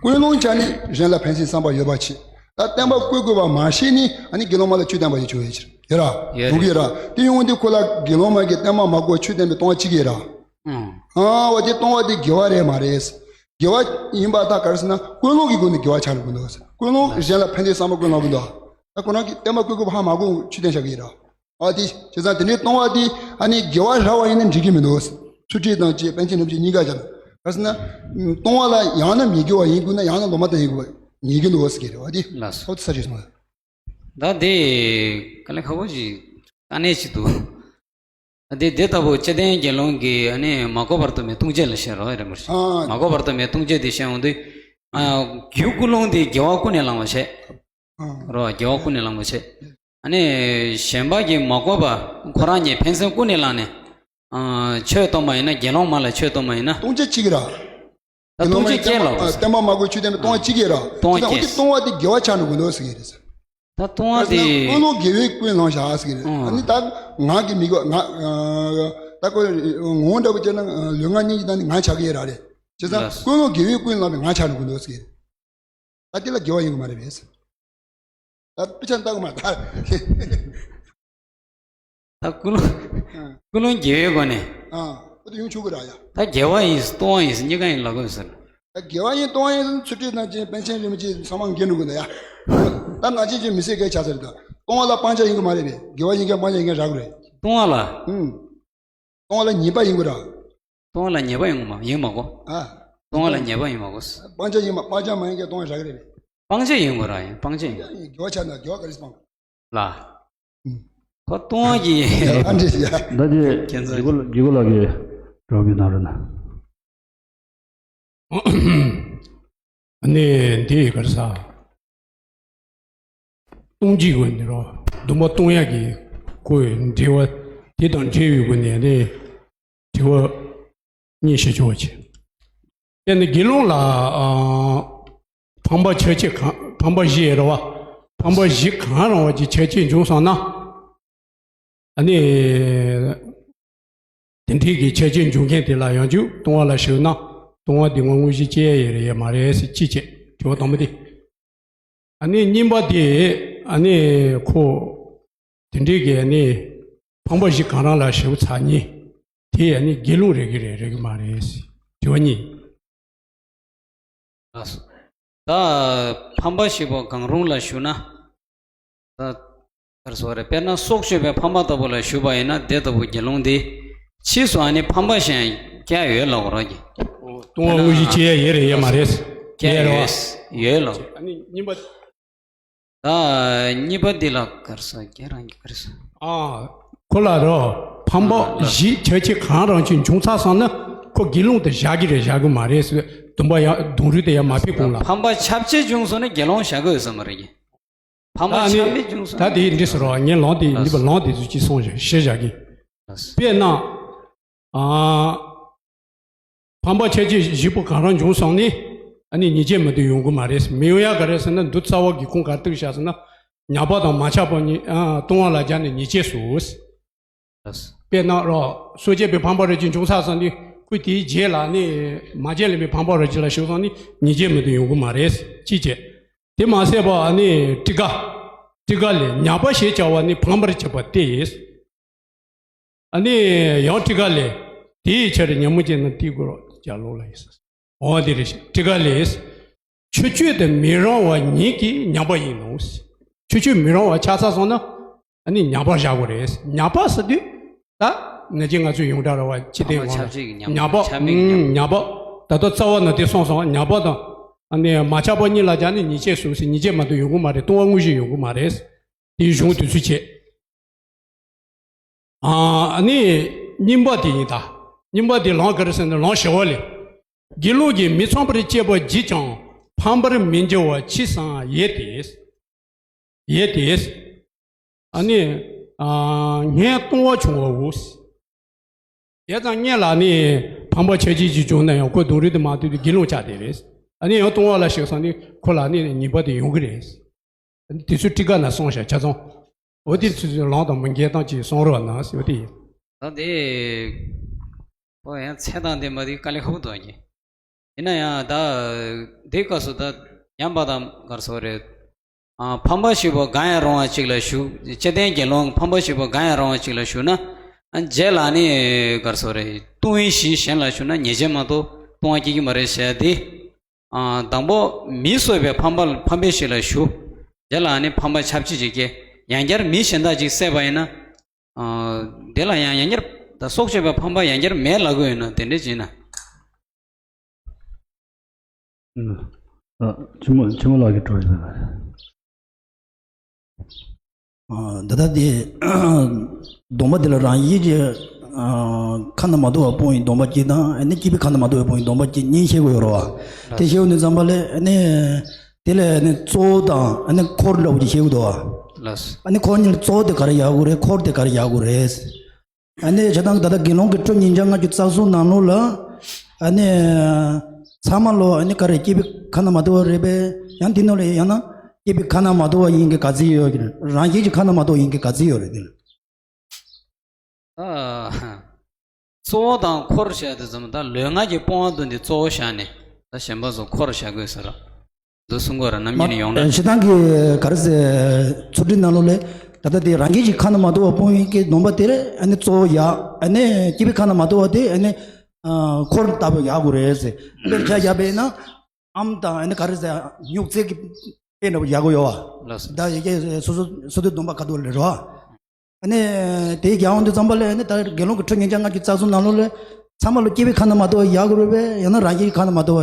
ཀུན་སློང་ཆ་ནས་གཞན་ལ་ཕན་སེམས་བསམ་པ་ཡོད་པ་ཆེ། ད་བསྟན་པ་བཀོལ་དགོས་པ་མ་ཤེས་ནས་ཨ་ནི་དགེ་སློང་མ་ལ་ཆོས་བསྟན་པ་ཡོད་ཆོག་ཡོད་ཕྱིར་ཡོད་ར། ཡོད་རེད། ཡོང་གི་ཡོད་ར། དེ་ཡོང་དུས་ཁོ་ལ་དགེ་སློང་མ་གི་བསྟན་པ་མ་གོ་ཆོས་བསྟན་པའི་ལྟུང་བ་གཅིག་ཡོད་ར། ཨང་། ཨ་བ་དེ་ལྟུང་བ་དེ་དགེ་བ་རེད་མ་རེད། དགེ་བ་ཡིན་པ་ད་ག་རེ་ཟེར་ན་ཀུན་སློང་གི་སྒོ་ནས་དགེ་བ་ཆགས་ནས་ཀུན་སློང་ཟེར། ཀུན་སློང་གཞན་ལ་ཕན་བདེ་བསམ་པ་ཀུན་སློང་ཀུན་སློང་། ད་ཁོ་རང་གིས་བསྟན་པ་བཀོལ་དགོས་པ་ཧ་མ་གོ་ཆོས་བསྟན་བཞག་གི་ཡོད་ར། ཨ་དེ་བྱས་ཙང་དེ་འདྲའི་ལྟུང་བ་དེ་ཨ་ནི་དགེ་བ་རག་པ་ཡིན་ན་འགྲིག་གི་མི་འདུག། ཚུལ་ཁྲིམས་དང་བཅས་པཎ་ཆེན་རིན་པོ་ཆེ་གཉིས་ཀ་ཅག་ག་རེ་ཟེར་ན། ལྟུང་བ་ལ་ཡང་ན་མི་དགེ་བ་ཡིན་དགོས་ན་ཡང་ན་ལོག་པ་དང་ཡིན་དགོས་པ་ཉེས་ཀྱི་འདུག་ཟེར་གྱི་རེད་བ་དེ། ལགས་སོ། ཨོ་དེ་ས་ཆ་སོང་། ད་དེ་དཀའ་ལས་ཁག་པོ་ཞིག་དཀའ་གནད་ཞིག་འདུག། ད་དེ་དེ་ལྟ་བུ་བཅས་ལྡན་དགེ་སློང་གིས་ཨ་ནི་མ་གོ་བར་སྟོན་པའི་ལྟུང་བྱེད་ལ་བཤད་རོགས་རེད་མོ། ཨ། མ་གོ་བར་སྟོན་པའི་ལྟུང་བྱེད་དེ་བཤད་འོང་དུས། ཨ། རྒྱུ་ཀུན་སློང་དེ་དགེ་བ་ཀུན་ནས་བསླང་བ་བྱས། ཨ། རོ། དགེ་བ་ཀུན་ནས་བསླང་བ་བྱས། ཨ་ནི་གཞན་པ་གིས་མ་གོ་བ་ཁོ་རང་ཉིད་ཕན་སེམས་ཀུན་ནས་བསླངས་ནས། ཨ། ཆོས་སྟོན་པ་ཡིན་ན། དགེ་སློང་མ་ལ་ཆོས་སྟོན་པ་ཡིན་ན། ལྟུང་བྱེད་གཅིག་ར། ད་ལྟུང་བྱེད་སྐྱེ་ལ་བསྟན་པ་མ་གོ་ཆོས་བསྟན་པའི་ལྟུང་བ་གཅིག་ཡོད་ར། ལྟུང་བ་བྱས་ཙང་འོ་དེ་སྐྱེས། ལྟུང་བ་དེ་དགེ་བ་ཆགས་ནས་དགོས་འདུག་ཟེར་གྱི་རེད་ཟེར། ད་ལྟུང་བ་དེ་ཀུན་སློང་དགེ་བའི་ཀུན་བསླངས་བཞག་ཟེར་གྱི་རེད། ཨང་། ཨ་ནི་ད་ངག་གི་མི་དགེ་བ་ང་། ད་ཁོ་ངོ་བོ་འདྲ་པོ་བྱས་ན་ལུས་ངག་གཉིས་ཀྱི་ནང་ནས་ངག་ཆགས་ཀྱི་ཡོད་ར་རེད། བྱས་ཙང་ལགས། ཀུན་སློང་དགེ་བའི་ཀུན་བསླངས་པའི་ངག་ཆགས་ནས་དགོས་འདུག་ཟེར་གྱི་རེད། ད་དེ་ལ་དགེ་བ་ཡིན་གྱི་མ་རེད་པས། ད་དཔེ་ཆ་ལྟ་གི་མ་ད། ད་ཀུན་སློང་། ཨ། ཀུན་སློང་དགེ་བའི་སྒོ་ནས། ཨ། ཨོ་དེ་ཡོང་ཆོག་གི་ར་ཡ། ད་དགེ་བ་ཡིན་ལྟུང་བ་ཡིན་གཉིས་ཀ་ཡིན་ལབ་དགོས་ཟེར། ད་དགེ་བ་ཡིན་ལྟུང་བ་ཡིན་ཚུལ་ཁྲིམས་དང་བཅས་པཎ་ཆེན་རིན་པོ་ཆེ་ཚང་མ་འགན་འཁྲི་དགོས་ན་ཡ། ད་ནང་ཆེན་ཆེན་མི་སེར་གས་ཆ་ཟེར་ད། ལྟུང་བ་ལ་སྤང་བྱ་ཡིན་གྱི་མ་རེད་པས། དགེ་བ་ཡིན་མཁན་སྤང་བྱ་ཡིན་མཁན་རག་གི་རེད། ལྟུང་བ་ལ། ཨུམ། ལྟུང་བ་ལ་ཉེས་པ་ཡིན་དགོས་ར། ལྟུང་བ་ལ་ཉེས་པ་ཡིན་དགོས་མ་ཡིན་མ་དགོས། ཨ། ལྟུང་བ་ལ་ཉེས་པ་ཡིན་མ་དགོས། སྤང་བྱ་ཡིན་མ་སྤང་བྱ་མ་ཡིན་མཁན་ལྟུང་བ་རག་གི་རེད་པས། སྤང་བྱ་ཡིན་དགོས་ར་ཡིན་སྤང་བྱ་ཡིན། དགེ་བ་ཆགས་ན་དགེ་བ་ག་རེ་སྤང་། ལ། ཨུམ། ཁོ་ལྟུང་བ་གི། ཡ་ཨ་འདྲས་ཡ། ད་དེ་ཁྱེད་ཚོ་རྒྱུ་གུ་རྒྱུ་གུ་ལགས་ཀྱིས་སྒྲོག་གི་གནང་རོགས་གནང་། ཨ་ནི་འདི་ག་རེ་ཟ། ལྟུང་བྱེད་ཀྱི་ནི་རོ། སྡོམ་པ་ལྟུང་ཡག་གི་ཁོའི་འབྲེལ་བ་དེ་དང་འབྲེལ་བའི་སྒོ་ནས་ནི་དྲི་བ་གཉིས་ཞུ་ཆོག་ཅིང་། དཔེར་ན་དགེ་སློང་ལ་ཨ་ཕམ་པ་ཆ་བྱད་གང་ཕམ་པ་བཞི་རེད་བ། ཕམ་པ་བཞི་གང་རུང་བ་གྱི་ཆ་བྱད་འབྱུང་སོང་ན། ཨ་ནི། དེ་འདྲའི་གི་ཆ་བྱད་འབྱུང་མཁན་དེ་ལ་ཡང་བསྐྱར་ལྟུང་བ་ལ་ཞུགས་ན་ལྟུང་བ་དེ་ངོ་དངོས་གཞི་སྐྱེ་ཡ་ཡོད་རེད་ཡ་མ་རེད་ཟེར་གཅིག་བྱས་དྲི་བ་དང་པོ་དེ། ཨ་ནི་གཉིས་པ་དེ་ ཨ་ནི་ཁོ་དེ་འདྲའི་གི་ཨ་ནི་ཕམ་པ་བཞི་གང་རུང་ལ་ཞུ་ཚར་ནི་དེ་ཨ་ནི་དགེ་སློང་རེད་གི་རེད་རེད་གི་མ་རེད། དྲི་བ་གཉིས། ལགས་སོ། ད་ཕམ་པ་བཞི་པོ་གང་རུང་ལ་ཞུ་ན། ད་ག་རེ་ཟེར་དགོས་རེད། དཔེར་ན་སྲོག་གཅོད་པའི་ཕམ་པ་ལྟ་བུ་ལ་ཞུས་པ་ཡིན་ན་དེ་ལྟ་བུ་དགེ་སློང་དེ་ཕྱིས་སུ་ཨ་ནི་ཕམ་པ་གཞན་སྐྱེ་ཡོད་ལབ་དགོས་རེད་གི། ལྟུང་བ་དངོས་གཞི་སྐྱེ་ཡ་ཡོད་རེད་ཡོད་མ་རེད། སྐྱེ་ཡོད་ཡོད་ལབ། ཨ་ནི་གཉིས་པ། ད་གཉིས་པ་འདི་ལ་ག་རེ་ཟེར། ཁྱེད་རང་གིས་ག་རེ་ཟེར། ཨ། ཁོ་ལ་རོ། ཕམ་པ་ཨ་ལ། བཞི་ཁྱད་ཆོས་གང་རུང་ཅིག་འབྱུང་ཚར་སོང་ན་ཁོ་དགེ་སློང་དེ་བཞག་གི་རེད་བཞག་གི་མ་རེད་ཟེར། སྡོམ་པ་ཡང་སྡོམ་རུས་དེ་ཡང་མ་ཕེབས་གོང་ལ། ཕམ་པ་ཁྱབ་ཆེ་བྱུང་སོང་ན་དགེ་སློང་བཞག་གི་ཡོད་ས་མ་རེད་གི། ཕམ་པ་ད་ནི་ཁྱབ་མེད་བྱུང་སོང་ད་ན་དེ་འདྲི་ཟེར་རོ། ངས་ལོང་དེ་ཨ་འདི་པ་ལོང་དེ་ཚོ་ཅིག་སོང་བཞག་བཞག་གི། ཨ། དཔེར་ན། ཨ། ཕམ་པ་ཁྱད་ཆོས་བཞི་པོ་གང་རུང་འབྱུང་སོང་ནི། ཨ་ནི་ཉེས་བྱས་མ་གཏོགས་ཡོང་གི་མ་རེད། མི་ཡོང་ཡ་ག་རེ་ཟེར་ན་འདི་རྩ་བ་གི་ཁུངས་ག་རེ་བཏུགས་བཞག་ཟེར་ན། ཉ་པ་དང་མ་ཆགས་པ་གཉིས་ཨ་ལྟུང་བ་ལ་སྦྱར་ནས་ཉེས་བྱས་སུ། དཔེར་ན་རོ། སྲོག་གཅོད་པའི་ཕམ་པ་རེ་གཅིག་འབྱུང་ཚར་སོང་ནི་ཁོས་དེའི་རྗེས་ལ་ནི་མ་བྱས་ལེན་པའི་ཕམ་པ་རེ་གཅིག་ལ་ཞུགས་སོང་ནི་ཉེས་བྱས་མ་གཏོགས་ཡོང་གི་མ་རེད། ཅི་བྱེད། དེ་མ་ཟད་པ་ཨ་ནི་ཊཱི་ཀ་ཊཱི་ཀ་ལས་ཉ་པ་ཞེས་བྱ་བ་ནི་ཕམ་པར་བྱེད་པ་སྟེ། ཨ་ནི་ཡང་ཊཱི་ཀ་ལས། དེའི་ཕྱིར་ཉོན་མོངས་ཅན་རྣམས་དེའི་སྒོར་སྦྱར་ལོ་ལ་ཡིན་ཟེར། འོ་དེ་རེད། ཊཱི་ཀ་ལས། ཁྱད་ཆོས་དེ་མི་རུང་བ་ཉིད་ཀྱིས་ཉམས་པ་ཡིན་ནོ། ཁྱད་ཆོས་མི་རུང་བ་ཆགས་ཚར་སོང་ན་ཨ་ནི་ཉམས་པ་བཞག་དགོས་རེད། ཉམས་པ་ཟེར་དུས་ད་ང་ཅི་ང་ཚོས་ཡོངས་གྲགས་ར་བ་ཅི་སྟེ་ཁམས་ངོ་ལ་ཆབས་ཅིག་གི་ཉམས་ཉམས་པ་པ་ཆབས་མེད་ཀྱི་ཉམས་ཉམས་པ། ད་ལྟ་རྩ་བ་ནས་དེ་སོང་སོང་ཉམས་པ་དང་། ཨ་ནི་མ་ཆགས་པ་གཉིས་ལ་སྦྱར་ནས་ཉེས་བྱས་སུ་ཟེར། ཉེས་བྱས་མ་གཏོགས་ཡོང་གི་མ་རེད། ལྟུང་བ་དངོས་གཞི་ཡོང་གི་མ་རེད། དེའི་གཞུང་དུས་ཚོད་བྱེད། ཨ་ནི་གཉིས་པ་དེ་ཡིན་ད། གཉིས་པ་དེ་ལོང་ག་རེ་ཟེར་ན་ལོང་ཞི་བ་ལས། དགེ་སློང་གིས་མི་ཚངས་པར་སྤྱད་པ་བགྱིས་ཀྱང་ཕམ་པར་མི་འགྱུར་བ་ཅི་སང་ཡོད་དེ། ཡོད་དེ། ཨ་ནི་ཨ་སྔོན་ལྟུང་བ་བྱུང་བའོ། དེ་ཙམ་སྔོན་ལ་ནི་ཕམ་པ་ཁྱད་ཆོས་ཅིག་བྱུང་ན་ཡང་ཁོ་སྡོམ་རིགས་དེ་མ་ཐོབ་དུས་དགེ་སློང་ཆགས་བསྡད་རེད། ཨ་ནི་ཡང་ལྟུང་བ་ལ་ཞུགས་སོང་ནི་ཁོ་ལ་ནི་ཉེས་པ་དེ་ཡོང་གི་རེད། དེ་ཚོ་ཊཱི་ཀ་ན་གསུངས་བཞག་ཆ་ཚང་། འོ་དེ་ཚོ་ལོང་དང་མི་འགལ་སྟངས་ཀྱི་གསུང་རོགས་གནང་ཟེར་བ་དེ་ཡིན། ད་དེ། ཨོ་ཡང་ཚད་དང་ལྡན་པ་དེ་དཀའ་ལས་ཁག་པོ་འདུག་ཨ་ཀྱེ། ཡིན་ན་ཡང་ད། དེའི་སྐབས་སུ་ད་ཉམས་པ་དང་ག་རེ་ཟེར་དགོས་རེད། ཨ་ཕམ་པ་ཞིག་པོ་གང་ཡང་རུང་བ་ཅིག་ལ་ཞུགས། བཅོམ་ལྡན་དགེ་སློང་ཕམ་པ་ཞིག་པོ་གང་ཡང་རུང་བ་ཅིག་ལ་ཞུགས་ན། ཨ་རྗེས་ལ་ནི་ག་རེ་ཟེར་དགོས་རེད། ལྟུང་བའི་གཞི་གཞན་ལ་ཞུགས་ན་ཉེས་བྱས་མ་གཏོགས་ལྟུང་བ་སྐྱེ་གི་མ་རེད་ཟེར་དེ། ཨ་དང་པོ་མི་གསོད་པའི་ཕམ་པ་ཕམ་པའི་གཞི་ལ་ཞུགས། རྗེས་ལ་ནི་ཕམ་པ་ཁྱབ་ཆེ་ཅིག་སྐྱེ། ཡང་བསྐྱར་མི་གཞན་དག་ཅིག་བསད་པ་ཡིན་ན། ཨ་དེ་ལ་ཡང་ཡང་བསྐྱར་ད་སྲོག་གཅོད་པའི་ཕམ་པ་ཡང་བསྐྱར་མེད་ལབ་ཀྱི་ཡོད་ན་དེ་འདྲ་བྱས་ན། ཨ་ཆི་མོ་ཆི་མོ་ལགས་ཀྱི་དྲི་བ་ཡིན་ན། ཨ་ད་ལྟ་དེ་སྡོམ་པ་དེ་ལ་རང་བཞིན་གྱི་ཨ་ཁ་ན་མ་ཐོ་བ་སྤོང་བའི་སྡོམ་པ་གཅིག་དང་ཨ་ནི་སྐྱེས་པའི་ཁ་ན་མ་ཐོ་བ་སྤོང་བའི་སྡོམ་པ་གཅིག་གཉིས་བཤད་དགོས་ཡོད་རེད་བ། དེ་བཤད་ཡོང་དུས་ཙམ་པ་ལ་ཨ་ནི་དེ་ལ་ཨ་ནི་གཙོ་བོ་དང་ཨ་ནི་འཁོར་འདྲ་བོ་ཅིག་བཤད་དགོས་འདུག་བ། ལགས་སོ། ཨ་ནི་འཁོར་གཉིས་ལ་གཙོ་བོ་དེ་ག་རེ་ཡག་དགོས་རེད། འཁོར་དེ་ག་རེ་ཡག་དགོས་རེད། ཨ་ནི་བྱས་ཙང་ད་ལྟ་དགེ་སློང་གི་ཁྲིམས་ཉིས་བརྒྱ་ལྔ་བཅུ་རྩ་གསུམ་ནང་ལོགས་ལ་ཨ་ནི་ཚང་མ་ལོ་ཨ་ནི་ག་རེ་སྐྱེས་པའི་ཁ་ན་མ་ཐོ་བ་རེད་པས། ཡང་དེ་ནང་ལ་ཡང་ན་སྐྱེས་པའི་ཁ་ན་མ་ཐོ་བ་ཡིན་གྱི་ག་ཚོད་ཡོད་ཀྱི་རེད། རང་བཞིན་གྱི་ཁ་ན་མ་ཐོ་བ་ཡིན་གྱི་ག་ཚོད་ཡོད་རེད་དེ་ལ། ཨ། གཙོ་བོ་དང་འཁོར་བཤད་དུས་ཙམ་ད་ལུས་ངག་གི་སྤོང་བ་བདུན་དེ་གཙོ་བོ་བཞག་ནས་ད་གཞན་པ་ཚོ་འཁོར་བཤད་དགོས་ཟེར་ར། འདི་གསུང་དགོས་ར་ནམ་རྒྱུན་ནས་ཡོངས་གྲགས། ཞེ་སྡང་གི་ག་རེ་ཟེར། ཚུལ་ཁྲིམས་ནང་ལོགས་ལས་ད་ལྟ་དེ་རང་བཞིན་གྱི་ཁ་ན་མ་ཐོ་བ་སྤོང་བའི་གི་སྡོམ་པ་དེར་ཨ་ནི་གཙོ་བོ་ཡག་ཨ་ནི་སྐྱེས་པའི་ཁ་ན་མ་ཐོ་བ་དེ་ཨ་ནི་འཁོར་ལྟ་བུ་ཡག་དགོས་རེད་ཟེར། དཔེར་ཆ་བཞག་པས་ན་ཨམ་དང་ཨ་ནི་ག་རེ་ཟེར་སྨྱུག་རྩེ་གི་དཔེ་འདྲ་བོ་ཡག་པོ་ཡོད་བ། ལགས་སོ། ད་ཡི་གེ་སོ་སོ་སོ་སོའི་སྡོམ་པ་ཁ་ཐོག་ལ་རེད་བ། ཨ་ནི་དེ་རྒྱག་འོང་དུས་ཙམ་པ་ལ་ཨ་ནི་ད་དགེ་སློང་གི་ཁྲིམས་ཉིས་བརྒྱ་ལྔ་བཅུ་རྩ་གསུམ་ནང་ལོགས་ལ་ཚང་མ་ལ་སྐྱེས་པའི་ཁ་ན་མ་ཐོ་བ་ཡག་དགོས་རེད་པས། ཡང་ན་རང་བཞིན་གྱི་ཁ་ན་མ་ཐོ་བ་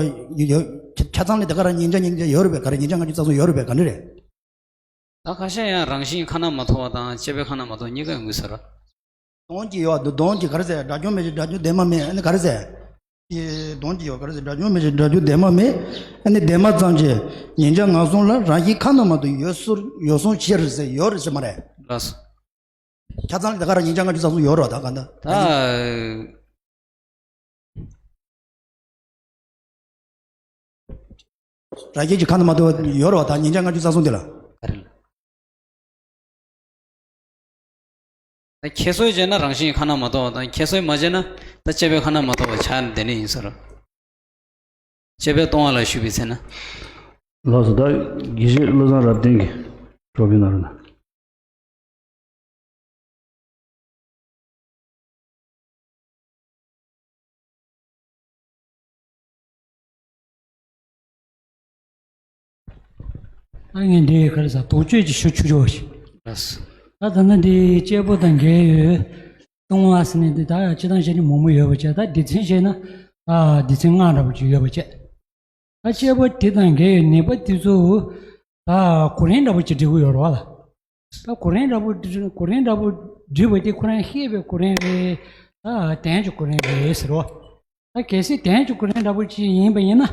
ཡོད། ཆ་ཆ་ཚང་ལ་དེ་ག་རང་ཉིས་བརྒྱ་ཉིས་བརྒྱ་ཡོད་རེད་པས། ག་རེ་ཉིས་བརྒྱ་ལྔ་བཅུ་རྩ་གསུམ་ཡོད་རེད་པས། ག་འདྲ་རེད། ད་ཁ་ཤས་ཡང་རང་བཞིན་ཁ་ན་མ་ཐོ་བ་དང་སྐྱེས་པའི་ཁ་ན་མ་ཐོ་བ་གཉིས་ཀ་ཡོང་གི་ཟེར་ར། སྡོམ་གྱི་ཡོད་འདུག་སྡོམ་གྱི་ག་རེ་ཟེར། དགྲ་བཅོམ་མེད་ཅིང་དགྲ་བཅོམ་ལྡན་མ་མེད། ཨ་ནི་ག་རེ་ཟེར། ཀྱི་སྡོམ་གྱི་ཡོད་ག་རེ་ཟེར། དགྲ་བཅོམ་མེད་ཅིང་དགྲ་བཅོམ་ལྡན་མ་མེད། ཨ་ནི་ལྡན་མ་ཙམ་གྱིས་ཉིས་བརྒྱ་ལྔ་གསུམ་ལ་རང་བཞིན་ཁ་ན་མ་ཐོ་ཡོད་སོ་ཡོད་སོང་ཕྱིར་ཟེར་ཡོད་རེད་ཟེར་མ་རེད། ལགས་སོ། ཆ་ཚང་ལ་ད་ག་རང་ཉིས་བརྒྱ་ལྔ་བཅུ་རྩ་གསུམ་ཡོད་རེད་བ། ད་ག་འདྲ་ད། རང་བཞིན་གྱི་ཁ་ན་མ་ཐོ་བ་ཡོད་རེད་བ། ད་ཉིས་བརྒྱ་ལྔ་བཅུ་རྩ་གསུམ་དེ་ལ། ག་རེ་ལ། ད་ཁྱད་གསོད་བྱས་ན་རང་བཞིན་ཁ་ན་མ་ཐོ་བ་དང་ཁྱད་གསོད་མ་བྱས་ན་ད་སྐྱེས་པའི་ཁ་ན་མ་ཐོ་བ་ཆགས་ནས་བསྡད་ནི་ཡིན་ཟེར་རོ། སྐྱེས་པའི་ལྟུང་བ་ལ་ཞུགས་པའི་ཚེ་ན། ལགས་སོ། ད་དགེ་བཤེས་བློ་བཟང་རབ་བརྟན་གྱིས། ཀྲོ་པི་ན་རུ་ན། ཨ་ངས་འདི་ག་རེ་ཟ་དོགས་གཅོད་ཀྱི་ཞུ་ཆུ་ཆོག་ཞིག་ལགས། ད་ད་ནི་འདི་གཅེར་བུ་དང་འགལ་ཡོད། ལྟུང་བ་ཟེར་ནས་འདི་ད་སྤྱིར་བཏང་བཤད་ན་མང་པོ་ཡོད་པ་བྱས། ད་སྡེ་ཚན་བཤད་ན་ད་སྡེ་ཚན་ལྔ་འདྲ་པོ་ཅིག་ཡོད་པ་བྱས། ད་གཅེར་བུ་དེ་དང་འགལ་བའི་ནད་པ་དེ་ཚོ་ད་གོ་རིམ་འདྲ་པོ་ཅིག་འབྲི་དགོས་ཡོད་རེད་བ་ལ། ད་གོ་རིམ་འདྲ་པོ་འབྲི་གོ་རིམ་འདྲ་པོ་འབྲི་བ་དེ་ཁོ་རང་ཤེས་པའི་གོ་རིམ་རེད། ད་དོན་གྱི་གོ་རིམ་རེད་ཟེར་བ། ད་གལ་སྲིད་དོན་གྱི་གོ་རིམ་འདྲ་པོ་ཅིག་ཡིན་པ་ཡིན་ན།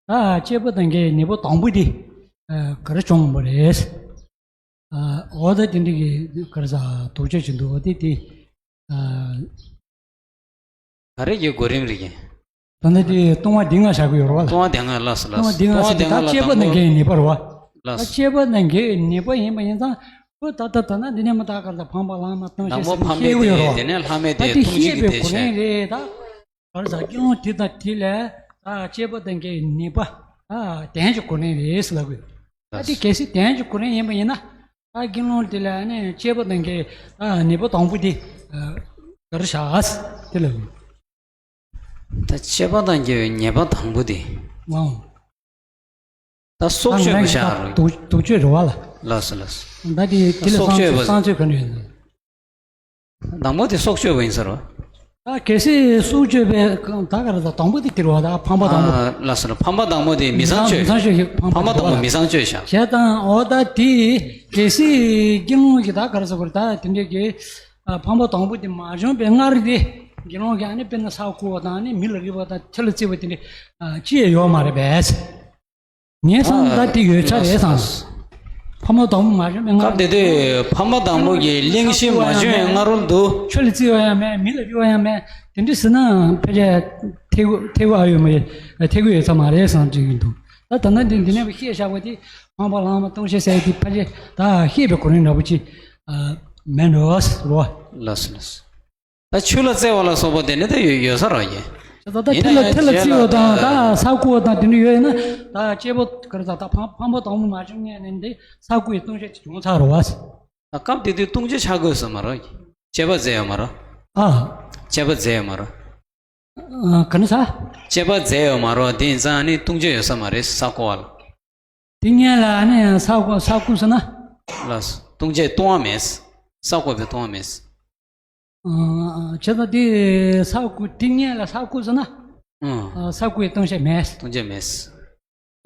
ད་གཅེར་བུ་དང་འགལ་བའི་ནད་པ་དང་པོ་དེ་ག་རེ་བྱུང་བ་རེད། འོ་ད་དེ་འདྲ་གི་ག་རེ་ཟ་དོགས་གཅོད་ཅིག་འདུག་འོ་དེ་དེ། ག་རེ་གི་གོ་རིམ་རེད་ཀྱི། ད་ནི་དེ་ལྟུང་བ་སྡེ་ལྔ་བཞག་གི་ཡོད་རེད་བ་ལ། ལྟུང་བ་སྡེ་ལྔ་ལགས་སོ་ལགས་སོ། ལྟུང་བ་སྡེ་ལྔ་ཟེར་དེ་ད་གཅེར་བུ་དང་འགལ་བའི་ནད་པ་རེད་བ། ལགས་སོ། ད་གཅེར་བུ་དང་འགལ་བའི་ནད་པ་ཡིན་པ་ཡིན་ཙང་། ཁོ་ད་ལྟ་ད་ན་འདི་ནས་མ་ད་ག་རེ་ད་ཕམ་པ་ལྷག་མ་ལྟུང་བཤད་ཟེར་ནས་བཤད་ཀྱི་ཡོད་རེད་བ། དེ་ནས་ལྷག་མེད་དེ་ལྟུང་བཤད་ཀྱི་དེ་བཤད། ད་དེ་བཤད་པའི་གོ་རིམ་རེད་ད། ག་རེ་ཟ་དགེ་སློང་དེ་དང་དེ་ལས་ད་གཅེར་བུ་དང་འགལ་བའི་ནད་པ་ད་དོན་གྱི་གོ་རིམ་རེད་ཟེར་ལབ་དགོས། ད་དེ་གལ་སྲིད་དོན་གྱི་གོ་རིམ་ཡིན་པ་ཡིན་ན། ད་དགེ་སློང་དེ་ལ་ནི་གཅེར་བུ་དང་འགལ་ནད་པ་དང་པོ་དེ་ག་རེ་བྱ་དེ་ལ། ད་གཅེར་བུ་དང་འགལ་བའི་ནད་པ་དང་པོ་དེ། ཨང་། ད་སྲོག་གཅོད་པ་བཞག་རོགས། དོགས་གཅོད་རེད་བ་ལ། ལགས་སོ་ལགས་སོ། ད་དེ་དེ་ལ་སྲོག་གཅོད་པ། བསམ་ཚུལ་ག་འདྲ་ཡོད་ན། དང་པོ་དེ་སྲོག་གཅོད་པ་ཡིན་ས་རོ། ད་གལ་སྲིད་སྲོག་གཅོད་པའི་ད་ག་རེ་ད་དང་པོ་དེ་དེ་རེད་བ། ད་ཕམ་པ་དང་པོ། ལགས་སོ་ལགས། ཕམ་པ་དང་པོ་དེ་མི་ཚངས་སྤྱོད། མི་ཚངས་སྤྱོད་ཕམ་པ་དང་པོ་མི་ཚངས་སྤྱོད་བཞག་བྱས་ཙང་འོ་ད་དེ་གལ་སྲིད་དགེ་སློང་གི་ད་ག་རེ་ཟེར་དགོས་རེད། ད་དེ་འདྲའི་གི་ཕམ་པ་དང་པོ་དེ་མ་བྱུང་བའི་སྔར་དེ་དགེ་སློང་གིས་ཨ་ནི་དཔེར་ན་ས་བརྐོ་བ་དང་ཨ་ནི་མི་ལ་རས་པ་དང་ཁྲི་ལ་བརྩིགས་པ་དེ་འདྲ་ཅི་ཡང་ཡོད་མ་རེད་པས། ངས་བསམ་ད་དེ་ཡོད་ཆ་རེད་བསམ། ཕ་མ་དང་པོ་མ་བྱོན་པའི་སྔ། སྐབས་དེ་དུས་ཕ་མ་དང་པོ་གི་གླེང་གཞི་མ་བྱོན་པའི་སྔ་རོལ་དུ། ཆོས་ལ་བརྩི་བ་ཡང་མེད། མི་ལ་རས་པ་ཡང་མེད། དེ་འདྲ་ཟེར་ན་ཕལ་ཆེར་ཐེག་ཐེག་པ་ཨ་ཡོད་མ་ཐེག་པ་ཡོད་ས་མ་རེད་བསམ་གྱི་ཡོད་འདུག་ད་ད་ན་འདི་འདི་ནས་བཤད་བཞག་པ་དེ་ཕམ་པ་ལྷག་མ་ལྟུང་བཤད་ཟེར་དེ་ཕལ་ཆེར་ད་བཤད་པའི་གོ་རིམ་འདྲ་པོ་ཅིག་མེད་འགྲོ་ཟེར་བ། ལགས་སོ་ལགས་སོ། ད་ཆུ་ལ་རྩེ་བ་ལ་སོགས་པ་དེ་ནི་ད་ཡོད་ཡོད་ས་རེད་ཀྱི། ད་ད་ཡིན་ན་ཡང་ཐལ་ལ་རྩེ་བ་དང་ད་ས་བརྐོ་བ་དང་དེ་འདྲ་ཡོད་ན་ད་གཅེར་བུ་ག་རེ་ད་ད་ཕམ་ཕམ་པ་དང་པོ་མ་བྱུང་ངས་ནི་འདི་ས་བརྐོ་ཡི་ལྟུང་བཤད་ཅིག་བྱུང་ཚར་རེད་བ། ད་སྐབས་དེ་དུས་ལྟུང་བྱེད་ཆགས་དགོས་ས་མ་རེད། དཔྱད་པ་མཛད་ཡོད་མ་རེད། ཨ། དཔྱད་པ་མཛད་ཡོད་མ་རེད། ཨ། ག་ནི་ས། དཔྱད་པ་མཛད་ཡོད་མ་རེད། དེ་ཡིན་ཙང་ནི་ལྟུང་བྱེད་ཡོད་ས་མ་རེད་ས་བརྐོ་བ་ལ། དེ་སྔོན་ལ་ནི་ས་བརྐོ་ས་བརྐོས་ཟེར་ན། ལགས་སོ། ལྟུང་བྱེད་ལྟུང་བ་མེད། ས་བརྐོ་བའི་ལྟུང་བ་མེད། ཨ། བྱས་ཙང་དེ་ས་བརྐོ་དེ་སྔོན་ལ་ས་བརྐོས་ཟེར་ན། ཨང་། ཨ། ས་བརྐོ་བའི་ལྟུང་བྱེད་མེད། ལྟུང་བྱེད་མེད།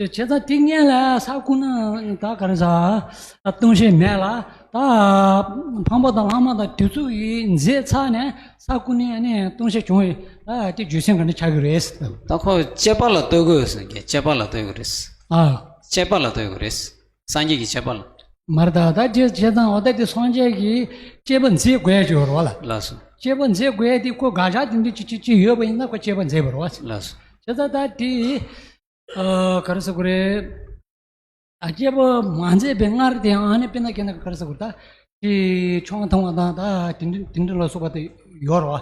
བྱས་ཙང་དེ་སྔོན་ལ་ས་བརྐོས་ན་ད་ག་རེ་ཟ། ལྟུང་བྱེད་མེད་ལ། ད་ཕམ་པ་དང་ལྷག་མ་དང་དེ་ཚོ་ཡིས་མཛད་ཚར་ནས་ས་བརྐོས་ནས་ནི་ལྟུང་བྱེད་བྱུང་བའི་ད་དེ་རྒྱུ་མཚན་ག་འདྲ་ཆགས་ཀྱི་རེད། ད་ཁོ་དཔྱད་པ་ལ་ལྟོས་དགོས་ཟེར་གྱི། དཔྱད་པ་ལ་ལྟོས་དགོས་རེད། ཨ། དཔྱད་པ་ལ་ལྟོས་དགོས་རེད། སངས་རྒྱས་ཀྱི་དཔྱད་པ་ལ། མ་རེད། ད་ད་དེ་བྱས་ཙང་འོ་ད་དེ་སངས་རྒྱས་ཀྱིས་དཔྱད་པ་མཛད་དགོས་ཡ་ཅིག་ཡོད་རེད་བ་ལ། ལགས་སོ། དཔྱད་པ་མཛད་དགོས་ཡ་དེ་ཁོ་དགག་བྱ་དེ་འདྲ་ཅིག་ཅིག་ཅིག་ཡོད་པ་ཡིན་ན་ཁོ་དཔྱད་པ་མཛད་དགོས་རེད་བ། ལགས་སོ། བྱས་ཙང་ད་དེ་ཨ་ག་རེ་ཟེར་དགོས་རེད། ཨ། དཔྱད་པ་མ་མཛད་པའི་སྔར་དེ་ཨ་ནི་དཔེར་ན་ཁྱེད་ན་ག་རེ་ཟེར་དགོས་རེད། ད་དེ་ཆང་འཐུང་བ་དང་ད་དེ་འདྲ་དེ་འདྲ་ལ་སོགས་པ་དེ་ཡོད་རེད་བ།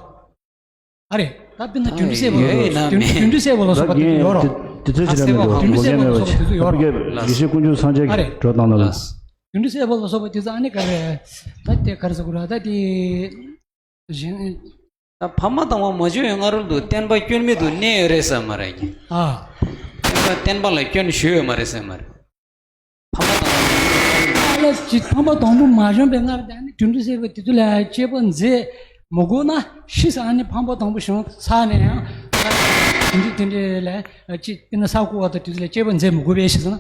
ཨ་རེད། ད་དཔེར་ན་རྒྱུ་འབྲས་གསལ་པོ་ལ་སོགས་པ་དེ་ཡོད་རོ། དེ་ཚོ་ཅི་རེད་མེད་འགྲོ། རྒྱུ་འབྲས་གསལ་པོ་ལ་སོགས་པ་དེ་ཚོ་ཡོད་རོ། དགེ་བཤེས་དཀོན་མཆོག་སངས་རྒྱས་ཀྱིས་གྲོས་བཏང་ན་ལ། རྒྱུ་འབྲས་གསལ་པོ་ལ་སོགས་པ་དེ་ཚོ་ཨ་ནི་ག་རེ། ད་དེ་ག་རེ་ཟེར་དགོས་ར། ད་དེ་གཞན། ད་ཕ་མ་དང་པོ་མ་བྱོན་པའི་སྔ་རོལ་དུ་བསྟན་པ་སྐྱོན་མེད་དུ་གནས་ཡོད་རེད་ཟེར་མ་རེད་ཀྱི། ཨ། བསྟན་པ་བསྟན་པ་ལ་སྐྱོན་ཞུགས་ཡོད་མ་རེད་ཟེར་མ་རེད། ཕ་མ་དང་། ཨ་ལ་ཅི་ཕམ་པ་དང་པོ་མ་བྱོན་པའི་སྔར་དེ་ནི་རྒྱུ་འབྲས་གསལ་པོ་དེ་ཚོ་ལ་དཔྱད་པ་མཛད་མི་དགོས་ན་ཕྱིས་སུ་ཨ་ནི་ཕམ་པ་དང་པོ་བྱུང་ཚར་ནས་ཡང་དེ་འདྲ་དེ་འདྲ་ལ་ཅི་དཔེར་ན་ས་བརྐོ་བ་དང་དེ་ཚོ་ལ་དཔྱད་པ་མཛད་མི་དགོས་པའི་ཕྱིས་སུ་ན།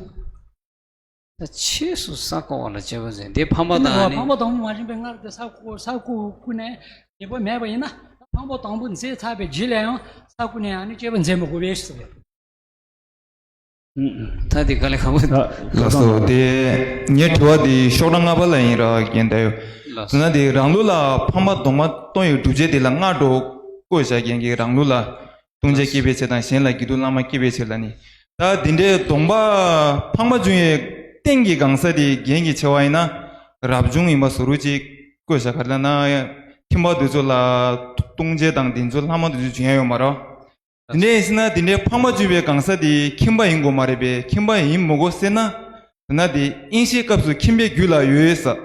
ད་ཕྱིས་སུ་ས་བརྐོ་བ་ལ་དཔྱད་པ་མཛད་དེ་ཕམ་པ་དང་ཨ་ནི། ཕམ་པ་དང་པོ་མ་བྱོན་པའི་སྔར་དེ་ས་བརྐོ་ས་བརྐོ་བརྐུས་ནས་ཉེས་པ་མེད་པ་ཡིན་ན་ཕམ་པ་དང་པོ་མཛད་ཚར་བའི་རྗེས་ལ་ཡང་ས་བརྐོས་ནས་ཨ་ནི་དཔྱད་པ་མཛད་མི་དགོས་པའི་ཕྱིས་སུ། ད་དེ་དཀའ་ལས་ཁག་པོ། ལགས་སོ། དེ་ངའི་དྲི་བ་དེ་ཤོག་གྲངས་ལྔ་པ་ལ་ཡིན་ར་རྒན་ད་ཡོད། ལགས་སོ། ཟེར་ན་དེ་རང་ལུགས་ལ་ཕམ་པ་གདོང་མ་གཏོང་བའི་སྒྲུབ་བྱེད་དེ་ལ་སྔ་དྲོ་བཀོད་བཞག་རྒན་གྱིས་རང་ལུགས་ལ་ལྟུང་བྱེད་སྐྱེད་པའི་ཕྱིར་དང་གཞན་ལ་དགེ་སྡིག་བླ་མ་བསྐྱེད་པའི་ཕྱིར་ལ་ནི། ད་དེ་འདྲའི་གདོང་པ་ཕམ་པ་བྱུང་བའི་རྟེན་གྱི་གང་ཟག་དེ་རྒན་གྱིས་ཆེ་བ་ཡིན་ན་རབ་བྱུང་ཡིན་པ་བཟོ་རུ་ཅིག་བཀོད་བཞག་ག་རེ་ལབ་ན་ཁྱིམ་པ་དེ་ཚོ་ལ་ལྟུང་བྱེད་དང་དེ་ཚོ་ལྷག་མ་དེ་ཚོ་བྱུང་ཡ་ཡོད་མ་རེད། དེ་འདྲ་ཡིན་ཟེར་ན་དེ་འདྲའི་ཕམ་པ་བྱུང་བའི་གང་ཟག་དེ་ཁྱིམ་པ་ཡིན་དགོས་མ་རེད་པས། ཁྱིམ་པ་ཡིན་མི་དགོས་ཟེར་ན། ད་ན་དེ་དབྱིངས་ཤེས་སྐབས་སུ་ཁྱིམ་པའི་རྒྱུད་ལ་ཡོད་ས།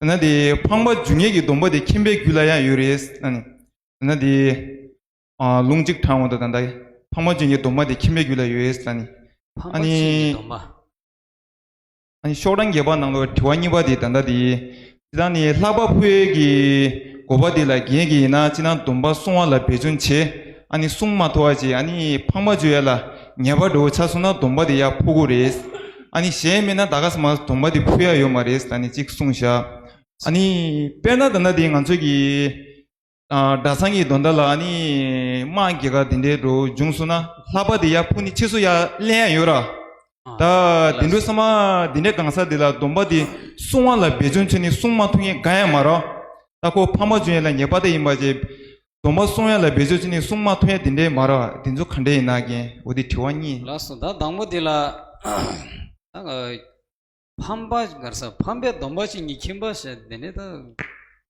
ད་ན་དེ་འཕངས་པ་འཇུ་མཁན་གྱི་སྡོམ་པ་དེ་ཁྱིམ་པའི་རྒྱུད་ལ་ཡང་ཡོད་རེད། ད་ནི་ད་ན་དེ་ཨ་རླུང་གཅིག་དྲངས་འོང་དང་། ད་ལྟ་འཕངས་པ་འཇུ་མཁན་གྱི་སྡོམ་པ་དེ་ཁྱིམ་པའི་རྒྱུད་ལ་ཡོད་ས། ད་ནི་འཕངས་ཨ་པ་ནི་འཇུ་མཁན་གྱི་སྡོམ་པ། ཨ་ནི་ཤོག་གྲངས་བརྒྱད་པ་ནང་ལོགས་དྲི་བ་གཉིས་པ་དེ་ད་ལྟ་དེ། སྤྱིར་བཏང་ནི་ལྷག་པ་ཕུལ་ཡས་ཀྱི་དགོས་པ་དེ་ལ་འགལ་གྱི་ཡིན་ན། སྤྱིར་བཏང་སྡོམ་པ་བསྲུང་བ་ལ་འབད་བརྩོན་བྱེད། ཨ་ནི་བསྲུང་མ་ཐུབ་པ་བྱས། ཨ་ནི་འཕངས་པ་འཇུ་ཡས་ལ་ཉེས་པ་འགྲོ་ཆགས་སོང་ན་སྡོམ་པ་དེ་ཡར་ཕུད་དགོས་རེད། ཨ་ནི་གཞན་མེད་ན་ད་ག་ས་མ་སྡོམ་པ་དེ་ཕུད་ཡ་ཡོད་མ་རེད། ཨ་ནི་གཅིག་གསུངས་བཞག་ཨ་ནི་དཔེར་ན་ད་ལྟ་དེ་ང་ཚོ་གི་ཨ་གྲྭ་ཚང་གི་དོན་དག་ལ་ཨ་ནི་དམག་རྒྱག་ག་དེ་འདྲའི་འགྲོ་བྱུང་སོང་ན། ལྷག་པ་དེ་ཡར་ཕུད་ནས་ཕྱིས་སུ་ཡར་ལེན་ཡ་ཡོད་ར། ཨ་ད་དེ་འདྲའི་ས་མ་དེ་འདྲའི་གང་ས་དེ་ལ་སྡོམ་པ་དེ་བསྲུང་བ་ལ་འབད་བརྩོན་བྱས་ནས་བསྲུང་མ་ཐུབ་མཁན་གང་ཡང་མ་རེད། ད་ཁོ་འཕངས་པ་འཇུ་ཡས་ལ་ཉེས་པ་དེ་ཡིན་པ་བྱས། སྡོམ་པ་བསྲུང་ཡ་ལ་འབད་བརྩོན་བྱས་ནས་བསྲུང་མ་ཐུབ་མཁན་དེ་འདྲའི་མ་རེད། དེ་ཚོ་ག་འདྲ་ཡིན་ན་རྒན། འོ་དེ་དྲི་བ་གཉིས། ལགས་སོ། ད་དང་པོ་དེ་ལ་ད་འཕངས་པ་ག་རེ་ཟ། འཕངས་པའི་སྡོམ་པ་བྱེད་མཁན་ཁྱིམ་པ་ཟེར་དེ་ནི་ད་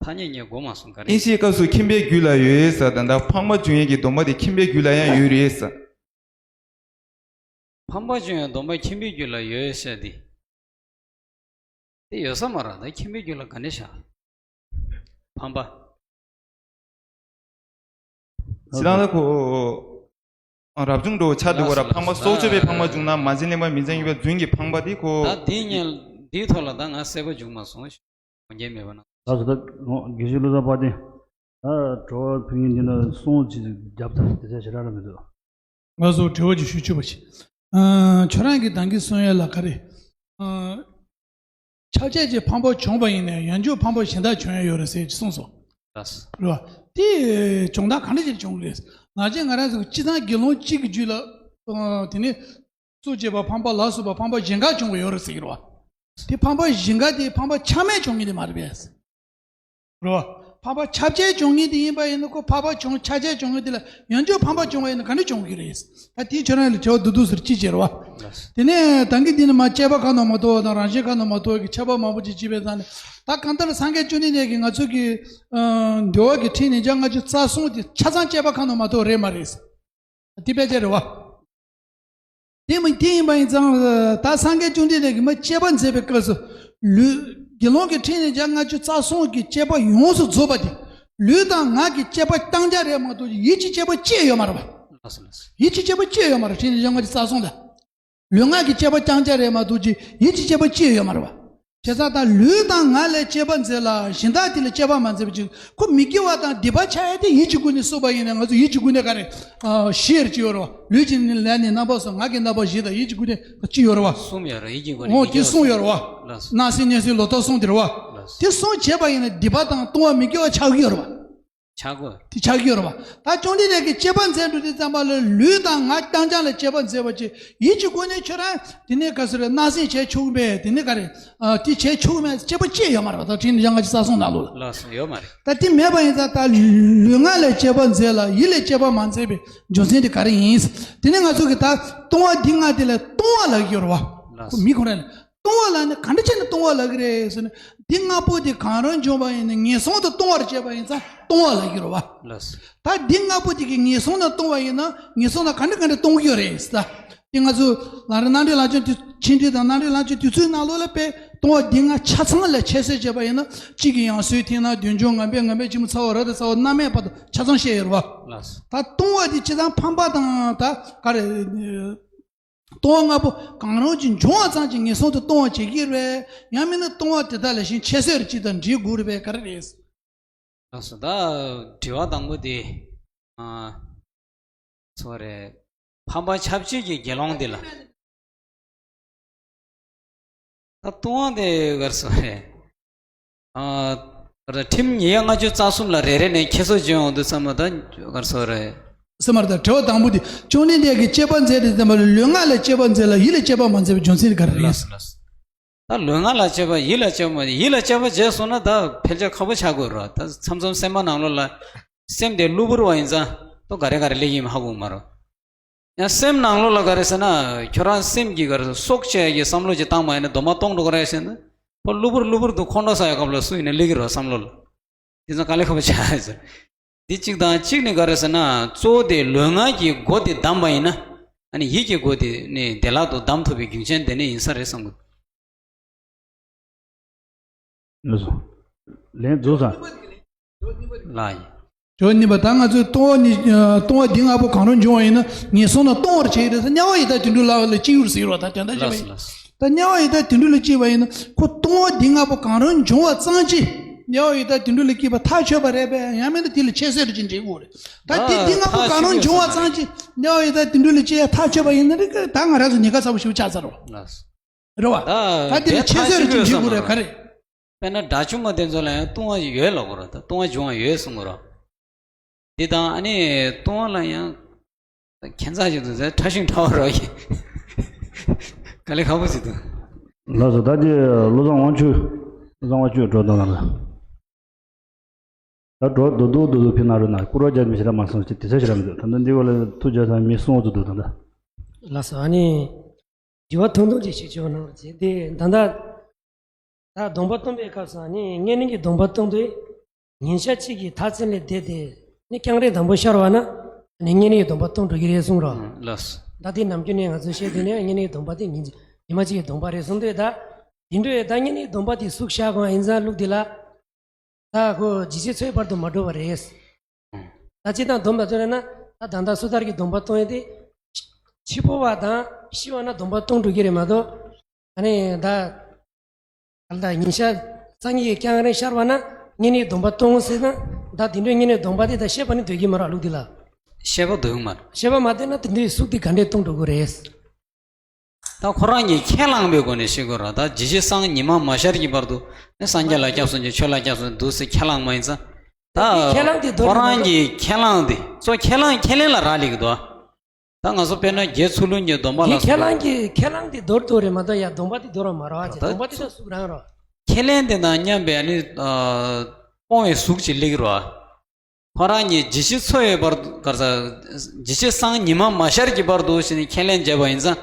ཐ་སྙད་ངས་གོ་མ་སོང་། ག་རེ། དབྱིངས་ཤེས་སྐབས་སུ་ཁྱིམ་པའི་རྒྱུད་ལ་ཡོད་ས། ད་ལྟ་འཕངས་པ་འཇུ་ཡས་ཀྱི་སྡོམ་པ་དེ་ཁྱིམ་པའི་རྒྱུད་ལ་ཡང་ཡོད་རེད་ས། འཕངས་པ་འཇུ་ཡས་སྡོམ་པ་ཁྱིམ་པའི་རྒྱུད་ལ་ཡོད་ས་དེ། དེ་ཡོད་ས་མ་རེད། ད་ཁྱིམ་པའི་རྒྱུད་ལ་ག་ནས་བཞག་འཕངས་པ། ཇི་ལྟར་ན་ཁོ། ཨ་རབ་བྱུང་འགྲོ་ཆ་འདུག་གོ་ར། ལགས་སོ། འཕངས་པ་ལགས་སོ། སྲོག་གཅོད་པའི་འཕངས་པ་བྱུང་ན། མ་བྱིན་ལེན་པ་མི་འཛེམ་ཡིན་པའི་རྫུན་གྱི་འཕངས་པ་དེ་ཁོ། ད་དེའི་ཉེ་དེའི་ཐོག་ལ་ད་ང་གསལ་པོ་འཇུག་མ་སོང་། ཁོང་རྒྱལ་མེད་པ་ན། ལགས་སོ། ད་དགེ་བཤེས་བློ་བཟང་དཔལ་ལྡན། ད་དྲི་བ་ཕུལ་མཁན་འདི་ན་གསུང་ཅིག་རྒྱབ་ད་དེ་ཚོ་ཞེ་དྲག་ར་མི་འདུག་ང་ཚོ་དྲི་བ་ཅིག་ཞུ་ཆོག་པ་ཞིག་ཨ་ཁྱོད་རང་གི་ད་གིན་གསུང་ཡས་ལ་ག་རེ། ཨ་ཁྱབ་བྱེད་ཀྱི་འཕངས་པ་བྱུང་བ་ཡིན་ནའི་ཡང་འཇུག་འཕངས་པ་གཞན་དག་བྱུང་ཡ་ཡོད་རེད་ཟེར་གྱི་གསུངས་སོང་། ལགས་སོ། རེད་བ། དེ་བྱུང་སྟངས་ག་འདྲ་ཞིག་བྱུང་གི་རེད། ང་ཚོས་ང་རང་ཚོ་སྤྱིར་བཏང་དགེ་སློང་གཅིག་གི་རྒྱུད་ལ། ཨ་དེ་ནི་སྲོག་གཅོད་པ་འཕངས་པ་ལ་སོགས་པ་འཕངས་པ་གཞན་དག་བྱུང་བ་ཡོད་རེད་ཟེར་གྱི་རེད་བ། དེ་འཕངས་པ་གཞན་དག་དེ་འཕངས་པ་ཆགས་མེད་བྱུང་མཁན་དེ་མ་རེད་པས། རེད་བ། འཕངས་པ་ཁྱབ་བྱེད་བྱུང་མཁན་དེ་ཡིན་པ་ཡིན་ན། ཁོ་འཕངས་པ་བྱུང་ཁྱབ་བྱེད་བྱུང་མཁན་དེ་ལ་ཡང་འཇུག་འཕངས་པ་བྱུང་བ་ཡིན་ན་ག་འདྲ་བྱུང་གི་རེད། ད་དེའི་ཁྱོད་རང་ལ་དྲི་བ་བསྡུ་བསྡུ་ཟེར་ཅི་བྱེད་རེད་བ། དེ་ནས་ད་གིན་འདི་ནི་མ་དཔྱད་པ་ཁ་ནང་མ་ཐོ་བ་དང་རང་བཞིན་ཁ་ནང་མ་ཐོ་བ་གི་ཁྱབ་པ་མང་པོ་ཅིག་བྱས་པའི་ཙང་ནས། ད་གང་ལྟར་སངས་རྒྱས་བཅོམ་ལྡན་འདས་ཀྱིས་ང་ཚོ་གི་ཨ་འདུལ་བ་གི་ཁྲིད་ནས་བརྒྱ་ལྔ་བཅུ་རྩ་གསུམ་དེ་ཆ་ཚང་དཔྱད་པ་ཁ་ནང་མ་ཐོ་བ་རེད་མ་རེད། དེ་དཔེ་ཆ་རེད་བ། དེ་མིན་དེ་ཡིན་པ་ཡིན་ཙང་། ད་སངས་རྒྱས་བཅོམ་ལྡན་འདས་ཀྱིས་མ་དཔྱད་པ་མཛད་པའི་སྐབས་སུ། ལུས་དགེ་སློང་གི་ཁྲིད་ནས་བརྒྱ་ལྔ་བཅུ་རྩ་གསུམ་གྱི་དཔྱད་པ་ཡོངས་སུ་རྫོགས་པ་དེ། ལུས་དང་ངག་གི་དཔྱད་པ་རྐྱང་རྐྱང་རེད་མ་གཏོགས་ཡིད་ཀྱི་དཔྱད་པ་ཅི་ཡང་ཡོད་མ་རེད་བ། ལགས་སོ། ལགས་སོ། ཡིད་ཀྱི་དཔྱད་པ་ཅི་ཡང་ཡོད་མ་རེད། ཁྲིད་ནས་བརྒྱ་ལྔ་བཅུ་རྩ་གསུམ་ལ། ལུས་ངག་གི་དཔྱད་པ་རྐྱང་རྐྱང་རེད་མ་གཏོགས་ཀྱི་ཡིད་ཀྱི་དཔྱད་པ་ཅི་ཡང་ཡོད་མ་རེད་བ། བྱས་ཙང་ད་ལུས་དང་ངག་ལས་དཔྱད་པ་མཛད་ལ་གཞན་དག་དེ་ལ་དཔྱད་པ་མ་མཛད་པ་ཅིག་ཁོ་མི་དགེ་བ་དང་སྡིག་པ་ཆགས་ཡ་དེ་ཡིད་ཀྱི་སྒོ་ནས་གསུངས་པ་ཡིན་ན། ང་ཚོ་ཡིད་ཀྱི་སྒོ་ནས་ག་རེ་ཨ་བཞི་ཡར་ཅི་ཡོད་རེད་བ། ལུས་ཀྱི་ནི་ལས་ནི་རྣམ་པ་གསུམ། ངག་གི་རྣམ་པ་བཞི་དང་ཡིད་ཀྱི་སྒོ་ནས་ཅི་ཡོད་རེད་བ། གསུམ་ཡོད་རེད། ཡིད་ཀྱི་སྒོ་ནས། འོ་དེ་གསུམ་ཡོད་རེད་བ། ལགས་སོ། སྣང་སེམས་མཉན་སེམས་ལོག་རྟོག་གསུམ་དེ་རེད་བ། ལགས་སོ། དེ་གསུམ་བྱས་པ་ཡིན་ན་སྡིག་པ་དང་ལྟུང་བ་མི་དགེ་བ་ཆགས་ཀྱི་ཡོད་རེད་བ། ཆགས་དགོས། དེ་ཆགས་ཀྱི་ཡོད་རེད་བ། ད་བཅོམ་ལྡན་འདས་ཀྱིས་དཔྱད་པ་མཛད་འགྲོ་དུས་ཙམ་པ་ལ་ལུས་དང་ངག་རྐྱང་རྐྱང་ལ་དཔྱད་པ་མཛད་པ་ཅིག་ཡིད་ཀྱི་སྒོ་ནས་ཁྱོད་རང་དེ་ནས་ག་ཟེར་རེད། སྣང་སེམས་བྱས་ཆོག་གི་མེད། དེ་ནས་ག་རེ་ཨ་དེ་བྱས་ཆོག་གི་མེད། དཔྱད་པ་ཅི་ཡང་ཡོད་མ་རེད་བ། ད་ཁྲིད་ནས་བརྒྱ་ལྔ་བཅུ་རྩ་གསུམ་ནང་ལོགས་ལ། ལགས་སོ། ཡོད་མ་རེད། ད་དེ་མེད་པ་ཡིན་ཙང་ད་ལུས་ངག་ལ་དཔྱད་པ་མཛད་ལ་ཡིད་ལ་དཔྱད་པ་མ་མཛད་པའི་རྒྱུ་མཚན་དེ་ག་རེ་ཡིན། དེ་ནས་ང་ཚོ་གི་ད་ལྟུང་བ་འདི་ལྔ་དེ་ལ་ལྟུང་བ་ལབ་ཀྱི་ཡོད་རེད་བ། ལགས་སོ། ཁོ་མི་ཁོ་རང་ལ། ལྟུང་བ་ལ་ནི་ག་འདྲ་བྱས་ནས་ལྟུང་བ་ལབ་ཀྱི་རེད་ཟེར་ན། འདི་ལྔ་པོ་དེ་གང་རུང་བྱུང་བ་ཡིན་ན་ངན་སོང་དུ་ལྟུང་བར་བྱེད་པ་ཡིན་ཙང་ལྟུང་བ་ལབ་ཀྱི་རེད་བ། ལགས་སོ། ད་འདི་ལྔ་པོ་དེ་གིས་ངན་སོང་ལ་ལྟུང་བ་ཡིན་ན་ངན་སོང་ལ་ག་འདྲ་ག་འདྲ་ལྟུང་གི་ཡོད་རེད་ཟེར། ད་འདི་ང་ཚོ་ལམ་རིམ་རྣམ་འགྲེལ་ལམ་སྦྱོང་དུས། ཆེད་འགྲེལ་དང་རྣམ་འགྲེལ་ལམ་སྦྱོང་དུས་ཚོད་ནང་ལོགས་ལ་དཔེ་ལྟུང་བ་འདི་ལྔ་ཆ་ཚང་ལ་ཁྱད་གསོད་བྱས་པ་ཡིན་ན། གཅིག་གིས་ཡང་སོས་ཐིག་ན་དུས་འཇོག་ངན་པས་ངན་པས་ཅི་མོ་ཚ་བ་ར་དང་ཚ་བ་རྣམ་སྨིན་བར་དུ་ཆ་ཚང་བཤད་ཡོད་རེད་བ། ལགས་སོ། ད་ལྟུང་བ་འདི་སྤྱིར་བཏང་ཕམ་པ་དང་ད་ག་རེ། ལྟུང་བ་ལྔ་པོ་གང་རུང་ཅིག་འབྱུང་བ་ཙམ་གྱིས་ངན་སོང་དུ་ལྟུང་བ་བྱེད་ཀྱི་རེད། ཡང་མིན་ན་ལྟུང་བ་དེ་དག་ལས་གཞན་ཁྱད་གསོད་ཅིག་དང་འདྲེས་དགོས་རེད་པས། ག་རེ་རེད། ལགས་སོ། ད་དྲི་བ་དང་པོ་དེ། ཨ། སོ་རེད། ཕམ་པ་ཁྱབ་བྱེད་ཀྱི་དགེ་སློང་དེ་ལ། ད་ལྟུང་བ་དེ་ག་རེ་ཟེར་རེད། ཨ། ཁྲིམས་ཉིས་བརྒྱ་ལྔ་བཅུ་རྩ་གསུམ་ལ་རེ་རེ་ནས་ཁྱད་གསོད་བྱེད་ཡོང་དུས་ཙམ་པ་ད་ག་རེ་ཟེར་རེད། སེམས་མར་ད་དྲི་བ་དང་པོ་དེ་བཅོམ་ལྡན་འདས་ཀྱིས་དཔྱད་པ་མཛད་དེ་ཙམ་པ་ལ་ལུས་ངག་ལ་དཔྱད་པ་མཛད་ལ་ཡིད་ལ་དཔྱད་པ་མ་མཛད་པའི་རྒྱུ་མཚན་དེ་ག་རེ་རེད། ལགས་སོ། ལགས་སོ། ད་ལུས་ངག་ལ་དཔྱད་པ་ཡིད་ལ་དཔྱད་པ་མ་ཡིད་ལ་དཔྱད་པ་བྱས་སོང་ན་ད་ཕལ་ཆེར་ཁག་པོ་ཆགས་དགོས་རེད། ད་མཚམས་མཚམས་སེམས་པ་ནང་ལོགས་ལ་སེམས་དེ་གློ་བུར་བ་ཡིན་ཙང་ད་ག་རེ་ག་རེ་སླེབས་ཀྱི་ཡིན་ཧ་གོ་མ་རེད། ཡང་སེམས་ནང་ལོགས་ལ་ག་རེ་ཟེར་ན། ཁྱོད་རང་སེམས་ཀྱི་ག་རེ་ཟེར་སྲོག་བཅད་ཀྱི་བསམ་བློ་ཅིག་བཏང་བ་ཡིན་ན་སྡོམ་པ་གཏོང་འགྲོ་གི་རེད་ཟེར་ན། ཁོ་གློ་བུར་གློ་བུར་དུ་ཁོང་ཁྲོ་ཟ་ཡ་སྐབས་ལ་སུ་ཡིན་ན་སླེབས་ཀྱི་རེད་བསམ་བློ་ལ། དེ་ཚོ་དཀའ་ལས་ཁག་པོ་ཆགས་ཡོད་ཟེར། འདི་གཅིག་དང་གཅིག་ནི་ག་རེ་ཟེར་ན། གཙོ་བོ་དེ་ལུས་ངག་གི་སྒོ་དེ་བསྡམས་པ་ཡིན་ན། ཨ་ནི་ཡིད་ཀྱི་སྒོ་དེ་ནི་བདེ་བླག་ཏུ་བསྡམ་ཐུབ་པའི་རྒྱུ་མཚན་དེ་ནི་ཡིན་ས་རེད་བསམ་གི། ལགས་སོ། ལན་རྫོགས་སོང་། ལགས་ཡིན། ཇོ་གཉིས་པ། ད་ང་ཚོས་ལྟུང་བ་ནི་ལྟུང་བ་འདི་ལྔ་པོ་གང་རུང་འབྱུང་བ་ཡིན་ན་ངན་སོང་ལ་ལྟུང་བར་བྱེད་ཀྱི་རེད་ཟེར། དམྱལ་བ་ཡི་དྭགས་དུད་འགྲོ་ལ་ལ་སྐྱེ་ཡུལ་ཟེར་བ་ད་དོན་དག་ཅི་ལགས་སོ་ལགས་སོ། ད་དམྱལ་བ་ཡི་དྭགས་དུད་འགྲོ་ལ་སྐྱེས་པ་ཡིན་ན་ཁོ་ལྟུང་བ་འདི་ལྔ་པོ་གང་རུང་འབྱུང་བ་ཙམ་གྱིས་དམྱལ་བ་ཡི་དྭགས་དུད་འགྲོ་ལ་སྐྱེས་པ་ཐག་ཆོད་པ་རེད་པས། ཡང་མིན་ན་དེ་ལ་ཁྱད་གསོད་ཅིག་འབྲི་དགོས་རེད། ད་དེ་འདི་ལྔ་པོ་གང་རུང་འབྱུང་བ་ཙམ་གྱིས་དམྱལ་བ་ཡི་དྭགས་དུད་འགྲོ་ལ་སྐྱེ་ཡ་ཐག་ཆོད་པ་ཡིན་ན་རེད། ད་ང་རང་ཚོ་ཉེན་ཁ་ཚ་པོ་ཞིག་ཆགས་ཚར་བ་ལགས་སོ། རེད་བ། ད་ད་དེ་ལ་ཁྱད་གསོད་ཅིག་འབྲི་དགོས་རེད། ག་རེ། དཔེར་ན་དགྲ་བཅོམ་པ་དེ་ཚོ་ལ་ཡང་ལྟུང་བ་ཡོད་ལབ་དགོས་རེད། ད་ལྟུང་བ་འབྱུང་བ་ཡོད་གསུང་གི་རེད། འདི་དང་ཨ་ནི་ལྟུང་བ་ལ་ཡང་ཁྱད་མཚར་ཞིག་འདུག་ཟེར། ཕྲ་ཞིང་ཕྲ་བ་རོ་ཡིན། དཀའ་ལས་ཁག་པོ་ཞིག་འདུག་ལགས་སོ། ད་ཅི་བློ་བཟང་དབང་ཕྱུག་བློ་བཟང་དབང་ཕྱུག་འགྲོ་དང་ལ། ད་འགྲོ་རྡོག་རྡོག་རྡོག་རྡོག་ཕེབས་གནང་རོགས་གནང་། སྐུར་བ་རྒྱབ་མི་ཞེ་དྲག་མ་སོང་ཅི་དེ་ཚོ་ཞེ་དྲག་མི་འདུག་ད་ལྟ་འདི་བ་ལ་ཐུགས་རྗེ་ཆེ་མི་གསུང་བ་ཚོ་འདུག་ད་ལྟ། ལགས་སོ། ཨ་ནི། དྲི་བ་ཐུང་ཐུང་ཅིག་ཞིག་བྱུང་གནང་རྗེས་དེ་ད་ལྟ། ད་སྡོམ་པ་སྡོམ་པའི་སྐབས་སུ་ནི་བསྙེན་གནས་ཀྱི་སྡོམ་པ་སྡོམ་དུས། ཉིན་ཞག་གཅིག་གི་མཐར་ཕྱིན་ལས་འདས་ཏེ་ནི་རྐྱང་རེ་དང་པོ་ཤར་བ་ན་ནི་བསྙེན་གནས་ཀྱི་སྡོམ་པ་སྡོམ་འགྲོ་གི་རེད་གསུངས་རོགས། ལགས། ད་དེ་ནམ་རྒྱུན་ནས་ང་ཚོས་བཤད་དུས་ནས་བསྙེན་གནས་ཀྱི་སྡོམ་པ་དེ་ཉིན་ཉི་མ་གཅིག་གི་སྡོམ་པ་རེད་གསུངས་དུས། ད་དེ་འདྲ་ཡོད། ད་བསྙེན་གནས་ཀྱི་སྡོམ་པ་དེ་ཟུག་བཞག་གོང་ཡིན་ཙང་ལུགས་དེ་ལ། ད་ཁོ་ཇི་སྲིད་འཚོའི་བར་དུ་མ་འགྲོ་བ་རེད། ད་སྤྱིར་བཏང་སྡོམ་པ་ཚོ་ལ་ན་ད་ད་ལྟ་སོ་ཐར་གྱི་སྡོམ་པ་སྡོམ་ཡས་དེ། འཆི་འཕོ་བ་དང་ཤི་བ་ན་སྡོམ་པ་སྡོམ་འགྲོ་གི་རེད་མ་གཏོགས། ཨ་ནི་ད། ད་ལྟ་ཉིན་ཞག་རྩ་གཉིས་ཀྱི་རྐྱང་རིང་ཤར་བ་ན་བསྙེན་གནས་སྡོམ་པ་སྡོམ་ཟེར་ན། ད་དེ་འདྲའི་བསྙེན་གནས་སྡོམ་པ་དེ་ད་བཤད་པ་ནི་འདོད་ཀྱི་མ་རེད་ལུགས་དེ་ལ། བཤད་པ་འདོད་ཀྱི་མ་རེད། བཤད་པ་མ་བསྡད་ན་དེ་འདྲའི་ཟུག་དེ་ག་འདྲས་སྡོམ་འགྲོ་གི་རེད། ད་ཁོ་རང་གིས་ཁས་བླངས་པའི་སྒོ་ནས་བཤད་དགོས་ར། ད་ཇི་སྲིད་སང་ཉི་མ་མ་ཤར་གྱི་བར་དུ་ནི་སངས་རྒྱས་ལ་སྐྱབས་སུ་མཆི། ཆོས་ལ་སྐྱབས་སུ་འདུག་ཟེར་ཁས་བླངས་མ་ཡིན་ཙང་། ད་ཁས་བླངས་དེ་མདོར་ཁོ་རང་གི་ཁས་བླངས་དེ་ཚོ་ཁས་བླངས་ཁས་ལེན་ལ་རག་ལས་ཀྱི་འདུག་ད་ང་ཚོ་དཔེར་ན་དགེ་ཚུལ་སློང་གི་སྡོམ་པ་ལ་སོགས་པ། ཁས་བླངས་ཀྱི་ཁས་བླངས་དེ་མདོར་བསྡུས་རེད་མ་གཏོགས་ཡ་སྡོམ་པ་དེ་མདོར་བ་མ་རེད་བ། ད་སྡོམ་པ་དེ་ད་ཟུག་རང་རེད། ཁས་ལེན་དེ་དང་མཉམ་པའི་ནི་སྤོང་བའི་གཟུགས་ཅིག་སླེབས་ཀྱི་རེད་བ། ཁོ་རང་གཉིས་ཇི་སྲིད་འཚོ་བའི་བར་དུ་གར་ས། ཇི་སྲིད་སང་ཉི་མ་མ་ཤར་གྱི་བར་དུ་ཞེས་ནས་ཁས་ལེན་བྱས་པ་ཡིན་ཙང་།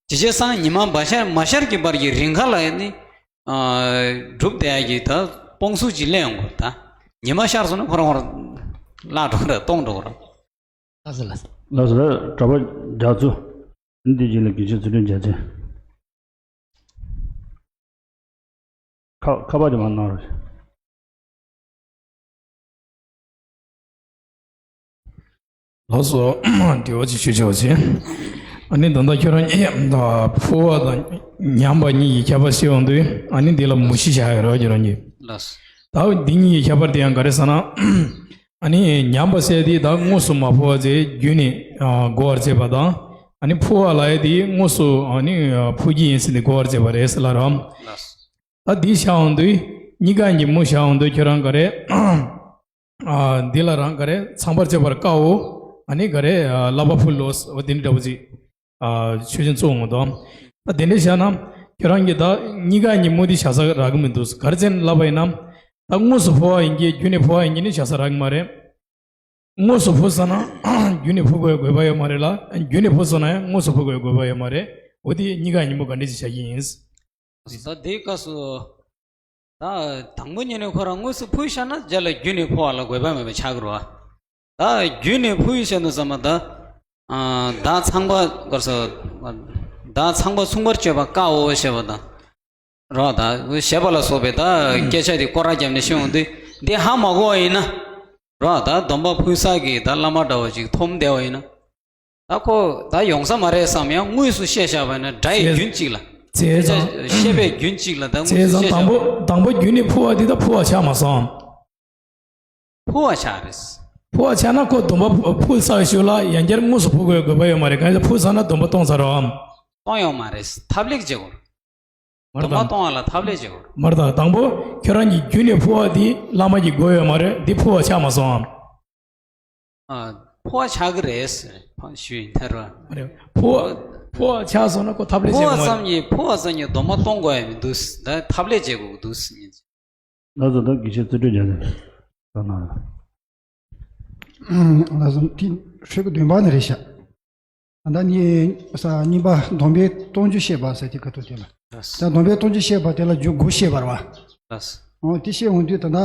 ཇི་སྲིད་སང་ཉི་མ་མ་ཤར་མ་ཤར་གྱི་བར་གྱི་རིང་ཁ་ལ་ནི། སྒྲུབ་བསྡད་ཡ་གི་ད་སྤོང་གཟུགས་ཅིག་ལེན་དགོས། ད་ཉི་མ་ཤར་སོང་ན་ཁོ་རང་ཁོ་རང་བརླག་འགྲོ་ར་སྟོང་འགྲོ་ར། ལགས་སོ་ལགས་སོ། ལགས་སོ་ལགས། གྲྭ་པ་རྒྱ་མཚོ། འདི་རྗེས་ལ་དགེ་བཤེས་ཚུལ་ཁྲིམས་རྒྱ་མཚན། ཁ་ཁ་པར་དེ་མར་གནང་རོགས། ལགས་སོ། དྲི་བ་ཅིག་ཞུ་ཆོག་ཅིག་ཨ་ནི་ད་ལྟ་ཁྱོད་རང་གཉིས་ད་འཕོ་བ་དང་ཉམས་པ་གཉིས་ཀྱི་ཁྱད་པར་བཤད་ཡོང་དུས་ཨ་ནི་འདི་ལ་མུ་བཞི་བཞག་ཡོད་རེད་ཁྱོད་རང་གཉིས། ལགས་སོ། ད་འདི་གཉིས་ཀྱི་ཁྱད་པར་དེ་ཡང་ག་རེ་ཟེར་ན། ཨ་ནི་ཉམས་པ་ཟེར་དེ་ད་དངོས་སུ་མ་འཕོ་བ་ཟེར་རྒྱུན་ནས་གོ་བར་བྱེད་པ་དང་། ཨ་ནི་འཕོ་བ་ལབ་ཡ་དེ་དངོས་སུ་ཨ་ནི་འཕོ་གི་ཡིན་ཟེར་ནས་གོ་བར་བྱེད་པ་རེད་ཟེར་ལབ་རོགས། ལགས་སོ། ད་འདི་བཞག་ཡོང་དུས་གཉིས་ཀ་གཉིས་མུ་བཞག་ཡོང་དུས་ཁྱོད་རང་ག་རེ། ཨ་འདི་ལ་རང་ག་རེ་ཚངས་པར་སྤྱོད་པར་དཀའོ། ཨ་ནི་ག་རེ་བསླབ་པ་ཕུལ་ལོ། འོ་དེ་འདྲ་འདྲ་པོ་ཅིག་ཆོས་ཅན་གཙོ་བོ་ངོ་དང་། ད་དེ་འདྲ་བྱས་ན་ཁྱོད་རང་གིས་ད་གཉིས་ཀ་གཉིས་མུ་དེ་བྱ་ས་རག་གི་མི་འདུག་ག་རེ་བྱས་ནས་ལབ་པ་ཡིན་ན། ད་དངོས་སུ་འཕོ་བ་ཡིན་གྱི་རྒྱུན་ནས་འཕོ་བ་ཡིན་གྱི་ནི་བྱ་ས་རག་གི་མ་རེད། དངོས་སུ་འཕོ་ས་ན་རྒྱུན་ནས་འཕོ་དགོས་དགོས་པ་ཡོད་མ་རེད་ལ། རྒྱུན་ནས་འཕོ་སོང་ན་ཡང་དངོས་སུ་འཕོ་དགོས་དགོས་པ་ཡོད་མ་རེད། འོ་དེ་གཉིས་ཀ་གཉིས་མུ་ག་འདྲ་ཅིག་བྱ་གི་ཡིན། ད་དེའི་སྐབས་སུ། ད་དང་པོ་ཉིད་ནས་ཁོ་རང་དངོས་སུ་འཕོས་བཞག་ན་རྗེས་ལ་རྒྱུན་ནས་འཕོ་བ་ལ་དགོས་པ་མེད་པ་ཆགས་ཀྱི་རེད་བ། ད་རྒྱུན་ནས་འཕོས་བཞག་ན་ཟེར་ན་ད། ཨ་ད་ཚངས་པ་གར་སོ། ད་ཚངས་པ་མཚུངས་པར་སྤྱོད་པ་དཀའོ་ཞེས་པ་དང་། རོ་ད་ཞེས་པ་ལ་སོགས་པའི་ད་སྐད་ཆ་དེ་སྐོར་ར་བརྒྱབ་ནས་ཤོད་འོང་དུས་འདི་ཧ་མ་གོ་བ་ཡིན་ན། རོ་ད་སྡོམ་པ་ཕུལ་ས་གི་ད་བླ་མ་འདྲ་བ་ཅིག་མཐོང་བསྡད་པ་ཡིན་ན། ད་ཁོ་ད་ཡོང་ས་མ་རེད་བསམ་ཡང་དངོས་སུ་བཤད་བཞག་པ་ཡིན་ན་སྒྲ་ཡི་བྱས་རྒྱུན་གཅིག་ལ། བྱས་ཙང་། བཤད་པའི་རྒྱུན་གཅིག་ལ་ད་དངོས་བྱས་སུ་ཙང་བཤད་དང་པོ་བཞག་དང་པོ་རྒྱུན་ནས་འཕོ་བ་འདི་ད་འཕོ་བ་ཆགས་མ་སོང་། འཕོ་བ་ཆགས་རེད། འཕོ་བ་ཆགས་ན་ཁོ་སྡོམ་པ་ཕུལ་ཚར་ཞུ་ལ་ཡང་བསྐྱར་དངོས་སུ་འཕོ་དགོས་དགོས་པ་ཡོད་མ་རེད། གང་ཡིན་ཕུལ་ཚར་ན་སྡོམ་པ་གཏོང་ཚར་རོ། གཏོང་ཡོང་མ་རེད། ཐབས་ལེགས་བྱེད་དགོས། མར་སྡོམ་པ་དང་གཏོང་བ་ལ་ཐབས་ལེགས་བྱེད་དགོས། མར་དང་དང་པོ་ཁྱོད་རང་གི་རྒྱུན་ནས་འཕོ་བ་འདི་བླ་མ་གི་དགོས་ཡོད་མ་རེད། འདི་འཕོ་བ་ཆགས་མ་སོང་ཨམ། ཨ། འཕོ་བ་ཆགས་ཀྱི་རེད་ཟེར་ཕ་ཞུས་ཡིན་ད་ར། མ་རེད། འཕོ་བ་འཕོ་བ་ཆགས་སོང་ན་ཁོ་ཐབས་ལེགས་བྱེད་དགོས་མ་རེད། འཕོ་བ་ཙམ་གྱིས་འཕོ་བ་ཙམ་གྱིས་སྡོམ་པ་གཏོང་དགོས་ཡ་མི་འདུག་ད་ཐབས་ལེགས་བྱེད་དགོས་འདུག་ཟེར་ཡིན། ལགས་སོ། ད་དགེ་བཤེས་རྩེ་སྤྲུལ་རྒྱལ་མཚན་ད་ན། ལགས་སོ། དེ་ཧྲིལ་པོ་བདུན་པ་ནས་རེད་ཤག་ད་ལྟ་གཉིས་ས་གཉིས་པ་སྡོམ་པའི་སྟོང་རྒྱུ་བཤད་པ་ཟེར་དེ་ག་ཐུག་དེ་ལ། ལགས། ད་སྡོམ་པའི་སྟོང་རྒྱུ་བཤད་པ་དེ་ལ་རྒྱུ་དགུ་བཤད་པ་རེད་བ། ལགས། འོ་དེ་བཤད་འོང་དུས་ད་ལྟ་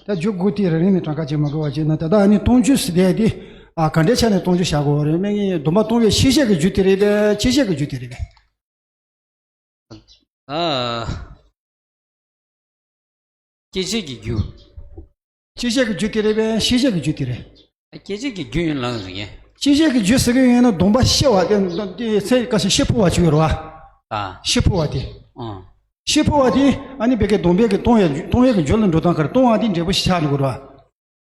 ད་རྒྱུ་དགུ་དེ་རེ་རེ་ནས་གྲངས་ཀ་བྱེད་མ་དགོས་པ་བྱས་ན་ད་ལྟ་ཨ་ནི་སྟོང་རྒྱུ་ཟེར་དེ་དེ་ཨ་ག་འདྲའི་ཆ་ནས་སྟོང་རྒྱུ་བྱ་དགོས་རེད། སྨན་གྱི་སྡོམ་པ་གཏོང་བའི་ཤེས་བྱ་གི་རྒྱུ་དེ་རེད་པས། ཤེས་བྱ་གི་རྒྱུ་དེ་རེད་པས། ཨ། སྐྱེ་བྱེད་ཀྱི་རྒྱུ། སྐྱེ་བྱེད་ཀྱི་རྒྱུ་དེ་རེད་པས། ཤེས་བྱེད་ཀྱི་རྒྱུ་དེ་རེད། སྐྱེ་བྱེད་ཀྱི་རྒྱུ་ཡིན་ལབ་རེད། སྐྱེ་བྱེད་ཀྱི་རྒྱུ་ཟེར་གྱི་ཡོད་ན་སྡོམ་པ་ཤེས་པ་དེ་དེ་ཚེ་ག་ཤེས་ཤེས་འཕོ་བ་ཅིག་ཡོད་རེད་བ། ཨ། ཤེས་འཕོ་བ་དེ། ཨ། ཤེས་འཕོ་བ་དེ་ཨ་ནི་བེ་ཀའི་སྡོམ་པའི་གི་གཏོང་ཡ་གཏོང་ཡ་གི་རྒྱུ་ལ་འགྲོ་སྟངས་ག་རེ། གཏོང་བ་དེ་འབྲས་བུ་ཤེས་ཆགས་འགྲོ་གི་རེད་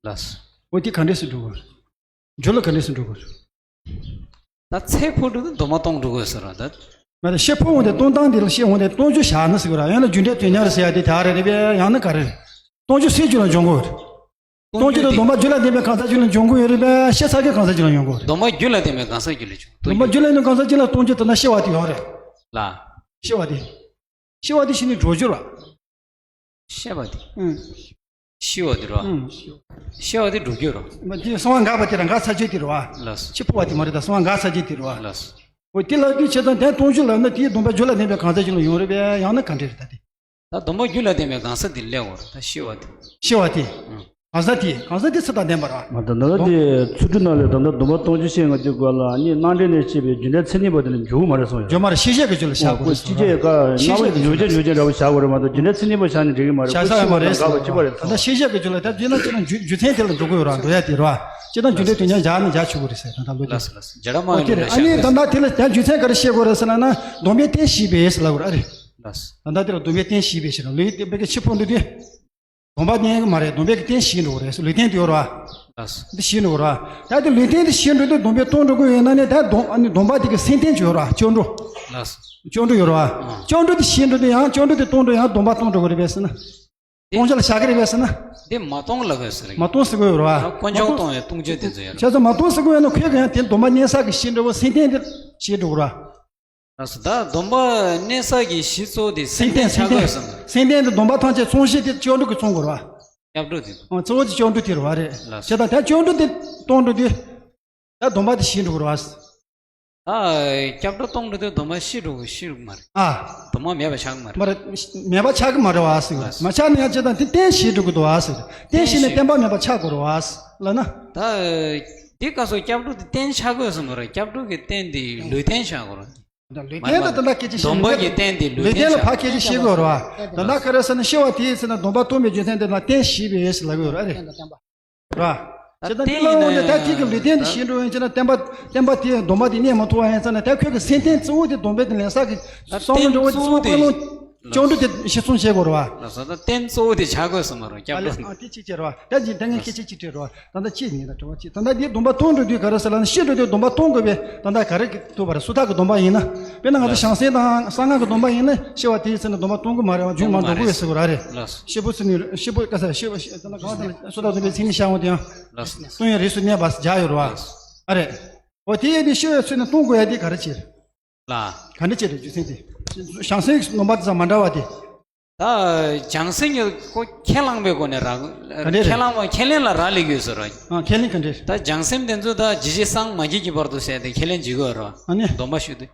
བ། ལགས། འོ་དེ་ག་འདྲས་སེ་འགྲོ་གི་རེད། རྒྱུ་ལ་ག་འདྲས་སེ་འགྲོ་གི་རེད། ད་ཚེ་འཕོ་འགྲོ་དུས་སྡོམ་པ་གཏོང་འགྲོ་དགོས་ཟེར་བ་ད། མ་རེད། ཤེས་འཕོ་འོང་དེ་གཏོང་སྟངས་དེ་ལ་ཤེས་འོང་དེ་གཏོང་རྒྱུ་བཞག་ན་ཟེར་གི་ར། ཡང་ན་རྒྱུ་འབྲས་དོན་གཉེར་ཟེར་ཡ་དེ་དེ་རེད་རེད་པས། ཡང་ན་ག་རེ་རེད། གཏོང་རྒྱུ་སེལ་རྒྱུ་ལ་འབྱུང་གི་ཡོད་རེད། གཏོང་རྒྱུ་དེ་སྡོམ་པ་རྒྱུད་ལ་ལྡན་པའི་གང་ཟག་ཅིག་ལ་འབྱུང་གི་ཡོད་རེད་པས། ཤེས་ཚར་གྱི་གང་ཟག་ཅིག་ལ་འབྱུང་གི་ཡོད་རེད། སྡོམ་པ་རྒྱུད་ལ་ལྡན་པའི་གང་ཟག་ཅིག་ལ་གཏོང་རྒྱུ་དེ་ན་ཤེས་པ་དེ་ཡོད་རེད། ལ། ཤེས་པ་དེ། ཤེས་པ་དེ་ཤི་ནས་འགྲོ་རྒྱུ་ར། ཤེས་པ་དེ། ཨུང་། ཤི་བ་དེ་ར། ཨུང་། ཤེས་པ་དེ་འགྲོ་རྒྱུ་ར། མ་དེ་གསང་བ་འགགས་པ་དེ་ར་འགགས་ཚར་རྒྱུ་དེ་ར་བ། ལགས། ཤི་འཕོ་བ་དེ་མ་རེད། ད་གསང་བ་འགགས་ཚར་རྒྱུ་དེ་ར་བ། ལགས། འོ་དེ་ལ་དུས་ཆེ་ཙང་དེ་གཏོང་རྒྱུ་ལབ་ན་དེའི་སྡོམ་པ་རྒྱུད་ལ་ལྡན་པའི་གང་ཟག་ཅིག་ལ་ཡོང་རེད་པས། ཡང་ན་ག་འདྲས་རེད་ད་དེ། ད་སྡོམ་པ་རྒྱུད་ལ་ལྡན་པའི་གང་ཟག་དེ་སླེབས་འོང་ར། ད་ཤི་བ་དེ། ཤི་བ་དེ། ཨུང་། གང་ཟག་དེ་གང་ཟག་དེ་ཚེ་དང་ལྡན་པ་ར། མ་ད་ད་ལྟ་དེ་ཚུལ་ཁྲིམས་ནང་ལས་ད་ལྟ་སྡོམ་པ་གཏོང་རྒྱུ་ཤེས་ང་དེ་དགོས་ལ་ནི་སྣང་འདྲེན་ནས་སྐྱེས་པའི་རྒྱུ་འབྲས་མཚན་ཉིད་པ་དེ་ལ་འཇུག་གི་མ་རེད་གསུངས་ཡོད། འཇུག་མ་རེད། ཤེས་བྱེད་ཀྱི་རྒྱུ་ལ་བཞག་དགོས་རེད་ཟེར་བ། ཤེས་བྱེད་ཀྱི་རྒྱུ་ལ་ཉོ་རྒྱུ་ཉོ་རྒྱུ་འདྲ་བོ་བཞག་དགོས་རེད་མ་གཏོགས་རྒྱུ་འབྲས་མཚན་ཉིད་པ་བཞག་ནས་འགྲིག་གི་མ་རེད། བཞག་ས་ཡོད་མ་རེད་ཟེར་བ། ད་ལྟ་ཤེས་བྱེད་ཀྱི་རྒྱུ་ལ་ད་དེ་ན་ཅི་ན་རྒྱུ་རྒྱུ་མཚན་དེ་ལ་འགྲོ་དགོས་ཡོད་ར། འགྲོ་ཡ་དེ་ར། ཅི་ན་རྒྱུ་འབྲས་དོན་གཉེར་བཞག་ནས་བཞག་ཆོག་གི་རེད་ཟེར། ད་ལྟ་ལོ་དེ། ལགས་སོ་ལགས་སོ། རྗེ་བླ་མ་ཨོ་ཁེ་རེད། ཨ་ནི་ད་ལྟ་དེ་ལ་ད་རྒྱུ་མཚན་ག་རེ་བཤད་དགོས་རེད་ཟེར་ན་ན་སྡོམ་པའི་རྟེན་བཞི་པས་ཟེར་ལབ་དགོས་ར། ཨ་རེད། ལགས་སོ། ད་ལྟ་དེ་ལ་སྡོམ་པའི་རྟེན་བཞི་པས་ཟེར་ན་ལུས་དེ་བེ་ཀའི་ཤི་འཕོ་འདུག་དེ། སྡོམ་པ་གཏོང་གི་མ་རེད། སྡོམ་པའི་གི་རྟེན་བཞི་འགྲོ་གི་རེད། ལུས་རྟེན་དེ་ཡོད་ར། ལགས་སོ། འདི་བཞི་འགྲོ་གི་ར། ད་དེ་ལུས་རྟེན་དེ་བཞི་འགྲོ་དུས་སྡོམ་པའི་གཏོང་འགྲོ་གི་ཡོད་ན་ནི་ད་སྡོམ་ཨ་ནི་སྡོམ་པ་དེ་གི་སེམས་རྟེན་ཅིག་ཡོད་ར། སྐྱོན་འགྲོ། ལགས་སོ། སྐྱོན་འགྲོ་ཡོད་ར། ཨ། སྐྱོན་འགྲོ་དེ་བཞི་འགྲོ་དུས་ཡང་སྐྱོན་འགྲོ་དེ་གཏོང་འགྲོ་ཡང་སྡོམ་པ་གཏོང་འགྲོ་གི་རེད་པས་ཟེར་ན། འདི་གཏོང་བྱ་ལ་བཞག་གི་རེད་པས་ཟེར་ན། འདི་མ་གཏོང་ལབ་དགོས་ཟེར་གི། མ་གཏོང་ཟེར་དགོས་ཡོད་ར། མ་དཀོན་མཆོག་གཏོང་བའི་ལྟུང་བྱེད་དེ་ཚོ་ཡོད་ར། བྱས་ཙང་མ་གཏོང་ཟེར་དགོས་ཡོད་ན་ཁོས་གི་ཡང་དེ་སྡོམ་པ་གནས་ས་གི་བཞི་འགྲོ་བོ་སེམས་རྟེན་དེ་བཞི་འགྲོ་གི་ར། ལགས་སོ། ད་སྡོམ་པ་གནས་ས་གི་གཞི་གཙོ་བོ་དེ་སེམས་རྟེན་ཆགས་དགོས་སམ། སེམས་རྟེན་དེ་སྡོམ་པ་ཐམས་ཅད་ཚོང་གཞི་དེ་སྐྱོན་འགྲོ་གི་ཚོང་དགོས་ར། སྐྱབས་འགྲོ་དེ། ཨ། གཙོ་བོ་དེ་སྐྱོན་འགྲོ་དེ་རེད་བ། རེད། ལགས་སོ། བྱས་ཙང་ད་སྐྱོན་འགྲོ་དེ་གཏོང་འགྲོ་དུས། ད་སྡོམ་པ་དེ་བཞི་འགྲོ་གི་རེད་བ། ད་སྐྱབས་འགྲོ་གཏོང་འགྲོ་དུས་སྡོམ་པ་བཞི་འགྲོ་གི་བཞི་འགྲོ་གི་མ་རེད། ཨ། སྡོམ་པ་མེད་པ་ཆགས་གི་མ་རེད། མ་རེད། མེད་པ་ཆགས་གི་མ་རེད་བ་ཟེར་གི་རེད། ལགས་སོ། མ་ཆགས་ན་ཡང་བྱས་ཙང་དེ་རྟེན་བཞི་འགྲོ་གི་འདུག་བ་ཟེར་གི་རེད། རྟེན་བཞི་ནས་བརྟེན་པ་མེད་པ་ཆགས་དགོས་རེད་བ་ལབ་ན། ད་འདི་སྐབས་སུ་སྐྱབས་འགྲོ་དེ་རྟེན་ཆགས་དགོས་སམ་མ་རེད། སྐྱབས་འགྲོ་གི་རྟེན་དེ་ལུས་རྟེན་ཆགས་དགོས་རེད། ད་ལུས་རྟེན་ལ་ད་ལྟ་སྐད་ཆ་བཤད། སྡོམ་པ་གི་རྟེན་དེ་ལུས་རྟེན་ལུས་རྟེན་ལ་ཕར་སྐད་ཆ་བཤད་དགོས་རེད་བ། ད་ལྟ་ག་རེ་ཟེར་ན་ཤི་བ་དེའི་ཚེ་ན་སྡོམ་པ་གཏོང་བའི་རྒྱུ་མཚན་དེ་ལ་རྟེན་བཞི་པས་ལབ་ཡོད་རེད། རེད་བ། ད་བྱས་ཙང་དེ་ལ་འོང་ནས་ད་དེ་གི་ལུས་རྟེན་དེ་ཤི་འགྲོ་ཡིན་ཅེ་ན་བརྟེན་པ་བརྟེན་པ་དེ་སྡོམ་པ་དེ་གནས་མ་ཐུབ་པ་ཡིན་ཙང་ན་ད་ཁྱོད་ཀྱི་སེམས་རྟེན་གཙོ་བོ་དེ་སྡོམ་པའི་དེ་ལེན་ས་གི་བསམ་བློ་འགྲོ་བ་གཙོ་བོ་དེ་གཙོ་བོ་ཀུན་སློང་སྐྱོན་འགྲོ་དེ་ཤི་གསོན་བྱེད་དགོས་རེད་བ། ལགས་སོ། ད་རྟེན་གཙོ་བོ་དེ་ཆགས་དགོས་སམ་མ་རེད། སྐྱབས་འགྲོ། ཨ་དེ་གཅིག་བྱས་རེད་བ། ད་ཅི་ད་ངས་སྐད་ཆ་གཅིག་དྲིས་རེད་བ། ད་ལྟ་གཅིག་ཡིན། ད་དྲི་བ་གཅིག་ད་ལྟ་འདི་སྡོམ་པ་གཏོང་འགྲོ་དུས་ག་རེ་ཟེར་ལབ་ན་ཤི་འགྲོ་དུས་སྡོམ་པ་གཏོང་དགོས་པས། ད་ལྟ་ག་རེ་ཐུབ་པ་རེད། སུ་དག་གི་སྡོམ་པ་ཡིན་ན། དཔེར་ན་ང་ཚོ་ལགས། བྱང་སེམས་དང་གསང་སྔགས་ཀྱི་སྡོམ་པ་ཡིན་ན་ཤི་བ་དེའི་ཚེ་ན་སྡོམ་པ་གཏོང་གི་མ་རེད་བ། མཇུག་མ་འགྲོ་གི་ཡོད་ཟེར་གི་ར་རེད། ལགས་སོ། ཤི་བོ་ཚེ་ནི་ཤི་བོ་ག་ས་ཤི་བོ་ཤི་ད་ལྟ་གང་ལྟར་སུ་དག་སྡོམ་པའི་མཚན་ཉིད་བཤད་འོང་དེ་ཡང་། ལགས་སོ། གཏོང་ཡང་རིས་སུ་གནས་པ་སྦྱར་ཡོད་རེད་བ། ལགས་སོ། ཨ་རེད། འོ་དེ་ཡིན་དུས་ཤི་བའི་ཚེ་ན་གཏོང་དགོས་ཡ་དེ་ག་རེ་བྱེད། ལགས། ག་འདྲ་བྱེད་རེད་རྒྱུ་མཚན་དེ། བྱང་སེམས་ཀྱི་སྡོམ་པ་དེ་ཚང་མ་འདྲ་བ་དེ། ད་བྱང་སེམས་ཀྱི་ཁོ་ཁས་བླངས་པའི་སྒོ་ནས་རག་ག་འདྲས་རེད། ཁས་བླངས་པ་ཁས་ལེན་ལ་རག་ལས་ཡོད་ཟེར་ར། ཨ་ཁས་ལེན་ག་འདྲས། ད་བྱང་སེམས་དེ་ཚོ་ད་ཇི་ཞིག་སངས་མ་རྒྱས་ཀྱི་བར་དུ་བྱས་ཏེ་ཁས་ལེན་བྱེད་དགོས་ར། ཨ་ནི། སྡོམ་པ་ཞུ་དུས།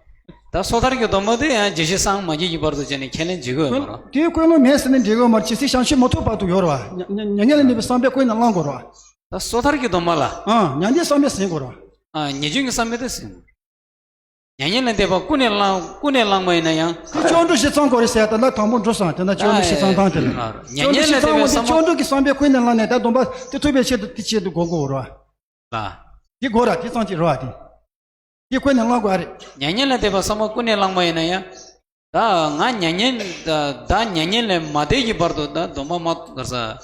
ད་སོ་ཐར་གྱི་སྡོམ་པ་དེ་ཡང་ཇི་ཞིག་སངས་མ་རྒྱས་ཀྱི་བར་དུ་བྱས་ནས་ཁས་ལེན་བྱེད་དགོས་ར། དེའི་ཀུན་སློང་མེད་ཟེར་ནས་འགྲིག་གི་ཡོད་མ་རེད། ཇི་སྲིད་བྱང་ཆུབ་མ་ཐོབ་བར་དུ་ཡོད་ར་བ། མྱ་མྱ་མྱ་ངན་ལས་འདས་པའི་བསམ་པས་ཀུན་ནས་བསླང་དགོས་ར་བ། ད་སོ་ཐར་གྱི་སྡོམ་པ་ལ། ཨ་མྱང་འདས་བསམ་པས་ཟིན་དགོས་ར་བ། ཨ་ཉེས་སྐྱོན་གྱི་བསམ་པས་དེ་ཟིན། མྱ་ངན་ལས་འདས་པ་ཀུན་ནས་བསླང་ཀུན་ནས་བསླང་བ་ཡིན་ན་ཡང་། དེ་སྐྱོན་འགྲོ་ཞིག་ཚང་དགོས་རེད་ཟེར་ཡ་ད་ལྟ་དང་པོ་འགྲོ་སོང་དེ་ན་སྐྱོན་འགྲོ་ཞིག་ཚང་སྟངས་དེ་ལ། མྱ་ངན་ལས་འདས་པའི་བསམ་པ། སྐྱོན་འགྲོ་གི་བསམ་པས་ཀུན་ནས་བསླངས་ནས་ད་སྡོམ་པ་དེ་ཐུབ་པའི་ཆེད་དུ་དེ་ཆེད་དུ་དགོས་དགོས་རེད་བ། ལ། དེ་དགོས་ར་དེ་ཚང་གཅིག་རེད་བ་དེ། དེ་ཀུན་ནས་བསླང་དགོས་རེད། མྱ་ངན་ལས་འདས་པ་བསམ་པ་ཀུན་ནས་བསླངས་པ་ཡིན་ན་ཡང་། ད་ང་མྱ་ངན་ད་ད་མྱ་ངན་ལས་མ་འདས་ཀྱི་བར་དུ་ད་སྡོམ་པ་མ་གར་ས།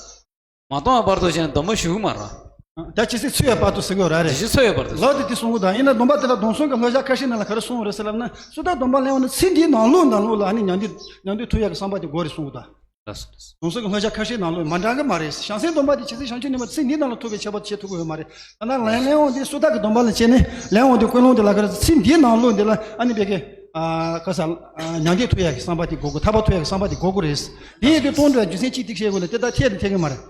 མ་གཏོང་བ་བར་དུ་བྱས་ན་སྡོམ་པ་ཞུ་གི་མ་རེད། ད་ཇི་སྲིད་འཚོ་ཡ་བར་དུ་ཟེར་གི་ཡོད་ར་རེད། ཇི་སྲིད་འཚོ་ཡ་བར་དུ། ལགས་དེ་དེ་གསུང་གི་དང་ཡིན་ན་སྡོམ་པ་དེ་ལ་སྡོམ་གསུམ་གྱི་བསླབ་བྱ་ཁ་ཤས་ནང་ལ་ག་རེ་གསུངས་རེད་ཟེར་ལབ་ན་སུ་དག་སྡོམ་པ་ལེན་འོང་ན་ཚེ་འདིའི་ནང་ལོགས་ནང་ལོགས་ལ་ཨ་ནི་མྱང་འདས་མྱང་འདས་ཐོབ་ཡ་གི་བསམ་པ་དེ་དགོས་རེད་གསུང་གི་དང་། ལགས་སོ། སྡོམ་གསུམ་གྱི་བསླབ་བྱ་ཁ་ཤས་ནང་ལོགས་མ་འདྲ་གི་མ་རེད། བྱང་སེམས་སྡོམ་པ་དེ་ཇི་སྲིད་བྱང་ཆུབ་ནས་མ་ཚེ་འདིའི་ནང་ལ་ཐོབ་པའི་ཁྱད་པར་དུ་བྱེད་ཐུབ་ཀྱི་ཡོད་མ་རེད། ད་ནང་ལེན་ལེན་འོང་དེ་སུ་དག་གི་སྡོམ་པ་ལ་བྱས་ནས་ལེན་འོང་དེ་ཀུན་སློང་དེ་ལ་ག་རེ་ཚེ་འདིའི་ནང་ལོགས་འདི་ལ་ཨ་ནི་བེ་གེ། ཨ་ག་ས། ཨ་མྱང་འདས་ཐོབ་ཡ་གི་བསམ་པ་དེ་དགོས་གོ་ཐར་པ་ཐོབ་ཡ་གི་བསམ་པ་དེ་དགོས་གོ་རེད། དེ་ཡིན་དུས་གཏོང་འགྲོ་ཡ་རྒྱུ་མཚན་གཅིག་ཏིག་བཤད་དགོས་ལ་དེ་ད་ཐད་དུ་ཐད་གི་མ་རེད།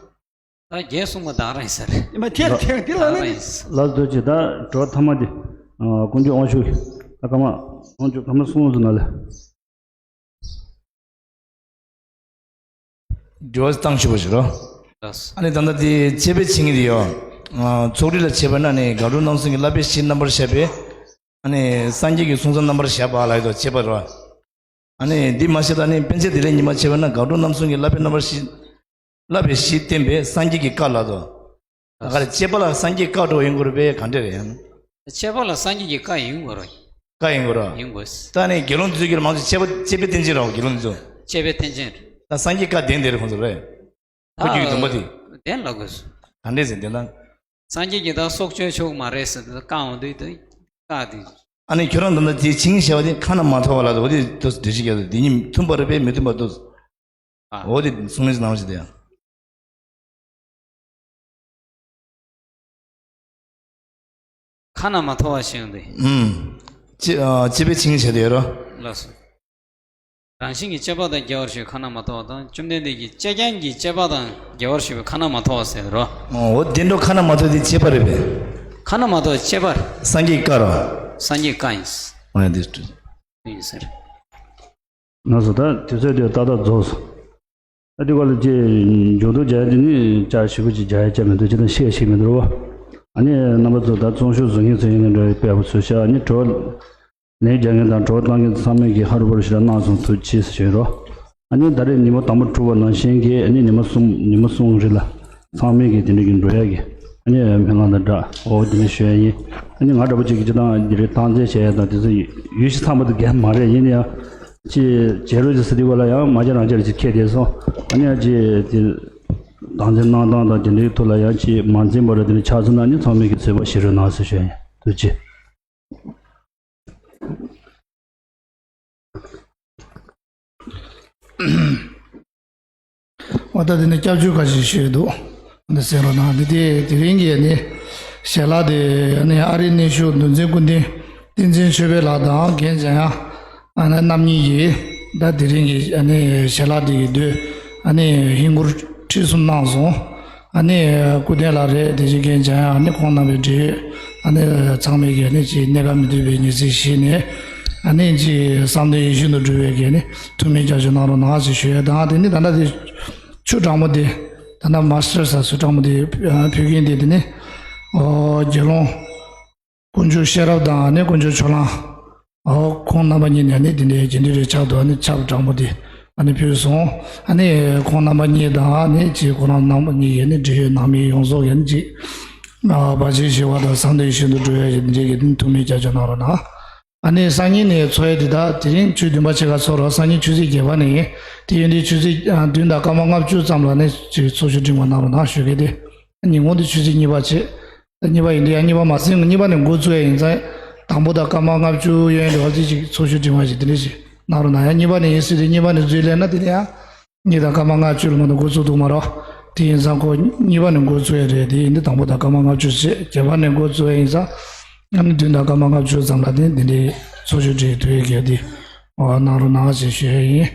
ད་རྒན་གསུངས་པ་དང་རང་ཡིན་ས་རེད། ཡིན་པ་ཐད་དུ་ཐད་གི་དེ་ལ་ནི། ལགས་སོ་ཅི་ད་དྲི་བ་ཐ་མ་དེ། ཨ་དཀོན་མཆོག་དབང་ཕྱུག་ད་ཀརྨ་དབང་ཕྱུག་ཀརྨ་གསུང་ཟིན་ན་ལ། དྲི་བ་བཏང་ཞུ་བ་ཞུ་རོགས། ལགས་སོ། ཨ་ནི་ད་ལྟ་དེ་དཔྱད་པའི་ཆིངས་ཡིག་དེ་ཡོད། ཨ་ཚོགས་སྒྲིག་ལ་བྱས་པ་ན་ནི་དགག་སྒྲུབ་རྣམ་གསུམ་གྱི་བསླབ་པའི་གཞི་རྣམ་པར་བཞག་པས། ཨ་ནི་སངས་རྒྱས་ཀྱི་གསུང་རྩ་རྣམ་པར་བཞག་པ་ལ་ཡོད་དོ་བྱས་པ་རེད། ཨ་ནི་འདི་མ་བྱས་ད་ནི་པཎ་ཆེན་བདེ་ལེགས་ཉི་མ་བྱས་པ་ན་དགག་སྒྲུབ་རྣམ་གསུམ་གྱི་བསླབ་པའི་རྣམ་པར་བཞི། བསླབ་པའི་གཞི་བསྟན་པས་སངས་རྒྱས་ཀྱི་བཀའ་ལ་དོ། ད་ག་རེ་བཅས་པ་ལ་སངས་རྒྱས་བཀའ་འགྲོ་ཡིན་དགོས་རེད་པས་ག་འདྲ་རེད་ཡང་། བཅས་པ་ལ་སངས་རྒྱས་ཀྱི་བཀའ་ཡིན་དགོས་རེད། བཀའ་ཡིན་དགོས་རེད། ཡིན་དགོས། ད་ནི་དགེ་སློང་ཚོས་ཀྱི་མང་ཚོགས་བཅས་པ་བཅས་པའི་རྟེན་ཅན་རེད་དགེ་སློང་ཚོ། བཅས་པའི་རྟེན་ཅན་རེད། ད་སངས་རྒྱས་བཀའ་བདེན་དེ་རེད་ཁོང་ཚོ་རེད། ཁོ་རྒྱུད་ཀྱི་སྡོམ་པ་དེ། བདེན་ལབ་དགོས། ག་འདྲས་ཟེར་བདེན་ན། སངས་རྒྱས་ཀྱིས་ད་སྲོག་གཅོད་ཆོག་མ་རེད་ཟེར་ད་བཀའ་འོང་དུས་དུ་བཀའ་དེ། ཨ་ནི་ཁྱོད་རང་ད་ལྟ་དེ་བྱིན་ཞེས་པ་དེ་ཁ་ན་མ་ཐོ་བ་ལ་འོ་དེ་དུ་འགྲེལ་བཤད་རྒྱག་དུས་དེ་གཉིས་མཐུན་པ་རེད་པས་མི་མཐུན་པ་འདུག་ཨ། འོ་དེ་གསུང་མིན་ནང་བཞིན་དེ་ཡང་། ཁ་ན་མ་ཐོ་བ་ཞིག་འདི། ཨུམ། ཅི་ཨ་ཅི་པའི་ཆིངས་བྱས་ཏེ་ཡོད་རོ། ལགས་སོ། རང་བཞིན་གྱིས་བཅས་པ་དང་རྒྱལ་བར་ཞུ་བའི་ཁ་ན་མ་ཐོ་བ་དང་བཅོམ་ལྡན་འདས་ཀྱིས་བཅས་རྐྱང་གིས་བཅས་པ་དང་རྒྱལ་བར་ཞུ་བའི་ཁ་ན་མ་ཐོ་བ་ཟེར་རོ། འོ་དེ་འགྲོ་ཁ་ན་མ་ཐོ་དེ་བཅས་པ་རེད་པས། ཁ་ན་མ་ཐོ་བ་བཅས་པར། སངས་རྒྱས་བཀའ་རོ། སངས་རྒྱས་བཀའ་ཡིན། འོ་ཡ་དེ་ཡིན་ཟེར། ན་སོ་ད་དུས་ཚོད་དེ་ཏག་ཏག་རྫོགས་སོང་། ཨ་དེ་ག་ལ་ཅེ་མཇུག་ཏུ་རྒྱ་དེ་ནི་ཅ་ཞིབ་པོ་ཅིག་རྒྱ་ཡ་ཅ་མི་འདུག་ཅི་དང་ཤེས་ཤེས་མི་འདུག་རོ། ཨ་ནི་རྣམ་པ་ཚོ་ད་བཙོང་ཤུགས་བཟོ་མཁན་ཚོ་ཡིན་ན་འདྲ་བའི་དཔེ་བ་ཚོ་ཤ་ཨ་ནི་གྲོ་ལན་རྒྱག་མཁན་དང་གྲོ་བཏང་མཁན་ཚང་མས་ཀྱི་ཧ་རུ་བ་རུ་ཞིག་ལ་གནང་སོང་ཐུགས་རྗེ་ཆེ་ཞུ་རོ། ཨ་ནི་ད་རེས་ཉི་མ་དང་པོ་གྲུབ་པ་ནང་བཞིན་གྱི་ཨ་ནི་ཉི་མ་གསུམ་ཉི་མ་གསུམ་རིང་ལ་ཚང་མས་ཀྱི་དེ་འདྲ་གི་འགྲོ་ཡ་གི་ཨ་ནི་སྨོན་ལམ་དང་སྦྲགས་འོ་དེ་འདྲ་ཞུ་ཡ་ཡིན། ཨ་ནི་ང་འདྲ་པོ་ཅིག་གི་ཅི་དང་འདི་རེད་སྟངས་འཛིན་བྱེད་ཡ་དང་དེ་ཚོ་ཡུལ་ཤི་ཚང་མ་དུ་རྒན་མ་རེད་ཡིན་ཡང་། ཅི་བྱེད་རོགས་ཅི་ཟེར་དུས་ག་ལ་ཡང་མ་བྱེད་རང་བྱེད་ཅི་ཁྱེད་དེ་སོང་ཨ་ནི་ཡང་ཅི་དེ་དང་འཛིན་གནང་སྟངས་དང་དེ་འདྲའི་ཐོག་ལ་ཡང་ཅི་མ་འཛིན་པ་རེད་དེ་འདྲ་ཆགས་སོང་ན་ནི་ཚང་མས་ཀྱི་ཚོད་དཔག་བྱེད་རོགས་གནང་ཟེར་ཞུ་ཡ་ཡིན་ཐུགས་རྗེ་ཆེ། འོ་ད་དེ་ནས་སྐྱབས་བཅོལ་ཁ་ཞིག་ཞུས་འདུག་འདི་གསན་རོགས་གནང་། འདི་དེ་དེ་རིང་གི་ནི་ཞལ་ལག་དེ་ནི་ཨ་རིའི་གནས་བཞུགས་འདུལ་འཛིན་སྐུ་མདུན་བསྟན་འཛིན་ཆོས་འཕེལ་ལགས་དང་རྒན་འཇམ་དབྱངས་ཨ་ནི་རྣམ་གཉིས་ཀྱིས་ད་དེ་རིང་གི་ཨ་ནི་ཞལ་ལག་དེ་གི་དུས་ཨ་ནི་ཧིན་སྒོར་ཁྲི་གསུམ་གནང་སོང་། ཨ་ནི་སྐུ་བསྟན་ལགས་རེད་དེ་བཞིན་རྒན་འཇམ་དབྱངས་ཨ་ནི་ཁོང་རྣམ་པའི་འབྲེལ་ཡོད་ཨ་ནི་ཚང་མས་ཀྱི་ཨ་ནི་ཅིག་གནད་འགག་མི་འདུས་པའི་ཉེས་ཚིག་བཞེས་ནས་ཨ་ནི་ཅིག་བསམ་དོན་ཡིད་བཞིན་དུ་འགྲུབ་པའི་གི་ཨ་ནི་ཐུགས་སྨོན་རྒྱབ་སྐྱོར་གནང་རོགས་གནང་ཞེས་ཞུ་ཡ་དང་དེ་ནི་ད་ལྟ་དེ་ཆུ་གྲང་མོ་དེ་ད་ལྟ་མ་སི་ཊར་ས་ཆུ་གྲང་མོ་དེ་ཕུལ་མཁན་དེ་དེ་ནི་ཨོ་དགེ་སློང་དཀོན་མཆོག་ཤེས་རབ་དང་ཨ་ནི་དཀོན་མཆོག་ཕྱོགས་གླང་ཨོ་ཁོང་རྣམ་པ་གཉིས་ནས་ནི་དེ་འདྲའི་རྒྱུ་འབྲས་རེ་ཆགས་འདུག་ཨ་ནི་ཆབ་གྲང་མོ་དེ་ཨ་ནི་ཕུལ་སོང་། ཨ་ནི་ཁོང་རྣམ་པ་གཉིས་དང་ཨ་ནི་ཅིག་ཁོ་རང་རྣམ་པ་གཉིས་ཀྱི་ནི་འབྲེལ་ཡོད་ནང་མི་ཡོངས་རྫོགས་ཀྱི་ནི་ཅིག་ཨ་བར་ཆད་ཞི་བ་དང་བསམ་དོན་ཡིད་བཞིན་དུ་འགྲུབ་ཡ་ཡི་འབྲས་ཀྱི་ནི་ཐུགས་སྨོན་རྒྱབ་སྐྱོར་གནང་རོགས་གནང་། ཨ་ནི་སང་ཉིན་ནས་འཚོགས་ཡ་དེ་དག་དེ་རིང་ཆུ་བདུན་པ་ཕྱེད་ཀ་ཚོགས་རོགས། སང་ཉིན་ཆུ་ཚོད་བརྒྱད་པ་ནས་དེ་ཡིན་དུས་ཆུ་ཚོད་བདུན་དང་སྐར་མ་ལྔ་བཅུ་ཙམ་ལ་ནི་ཚོགས་ཞུགས་སྒྲིག་པ་གནང་རོགས་གནང་ཞུ་གི་དེ། ཉིན་གུང་དུ་ཆུ་ཚོད་གཉིས་པ་བྱེད། གཉིས་པ་ཡིན་དུས་ཡང་གཉིས་པ་མ་ཟིན་གཉིས་པ་ནས་འགོ་བཙུགས་ཡ་ཡིན་ཙང་། དང་པོ་དང་སྐར་མ་ལྔ་བཅུ་ཡན་དུ་ཧ་ཅི་ཅིག་ཚོགས་ཞུགས་སྒྲིག་པ་ཞིག་དེ་འདྲ་ཞིག་གནང་རོགས་གནང་ཡ། གཉིས་པ་ནས་ཡིན་སྲིད་དེ་གཉིས་པ་ནས་འཛུལ་ལེན་ན་དེ་ནས་ཡང་། གཉིས་དང་སྐར་མ་ལྔ་བཅུ་ལ་མ་གཏོགས་འགོ་ཚུགས་ཐུབ་མ་རེད། དེ་ཡིན་ཙང་ཁོ་གཉིས་པ་ནས་འགོ་བཙུགས་ཡ་རེད། དེ་ཡིན་དུས་དང་པོ་དང་སྐར་མ་ལྔ་བཅུ་བྱེད། བརྒྱད་པ་ནས་འགོ་བཙུགས་ཡ་ཡིན་ཙང་། ཨ་ནི་བདུན་དང་སྐར་མ་ལྔ་བཅུ་ཙམ་ལ་དེ་འདི་འདྲའི་ཚོགས་ཞུགས་སྒྲིག་ཐུབ་ཡ་གལ་ཏེ། འོ་གནང་རོགས་གནང་ཞེས་ཞུ་ཡ་ཡིན།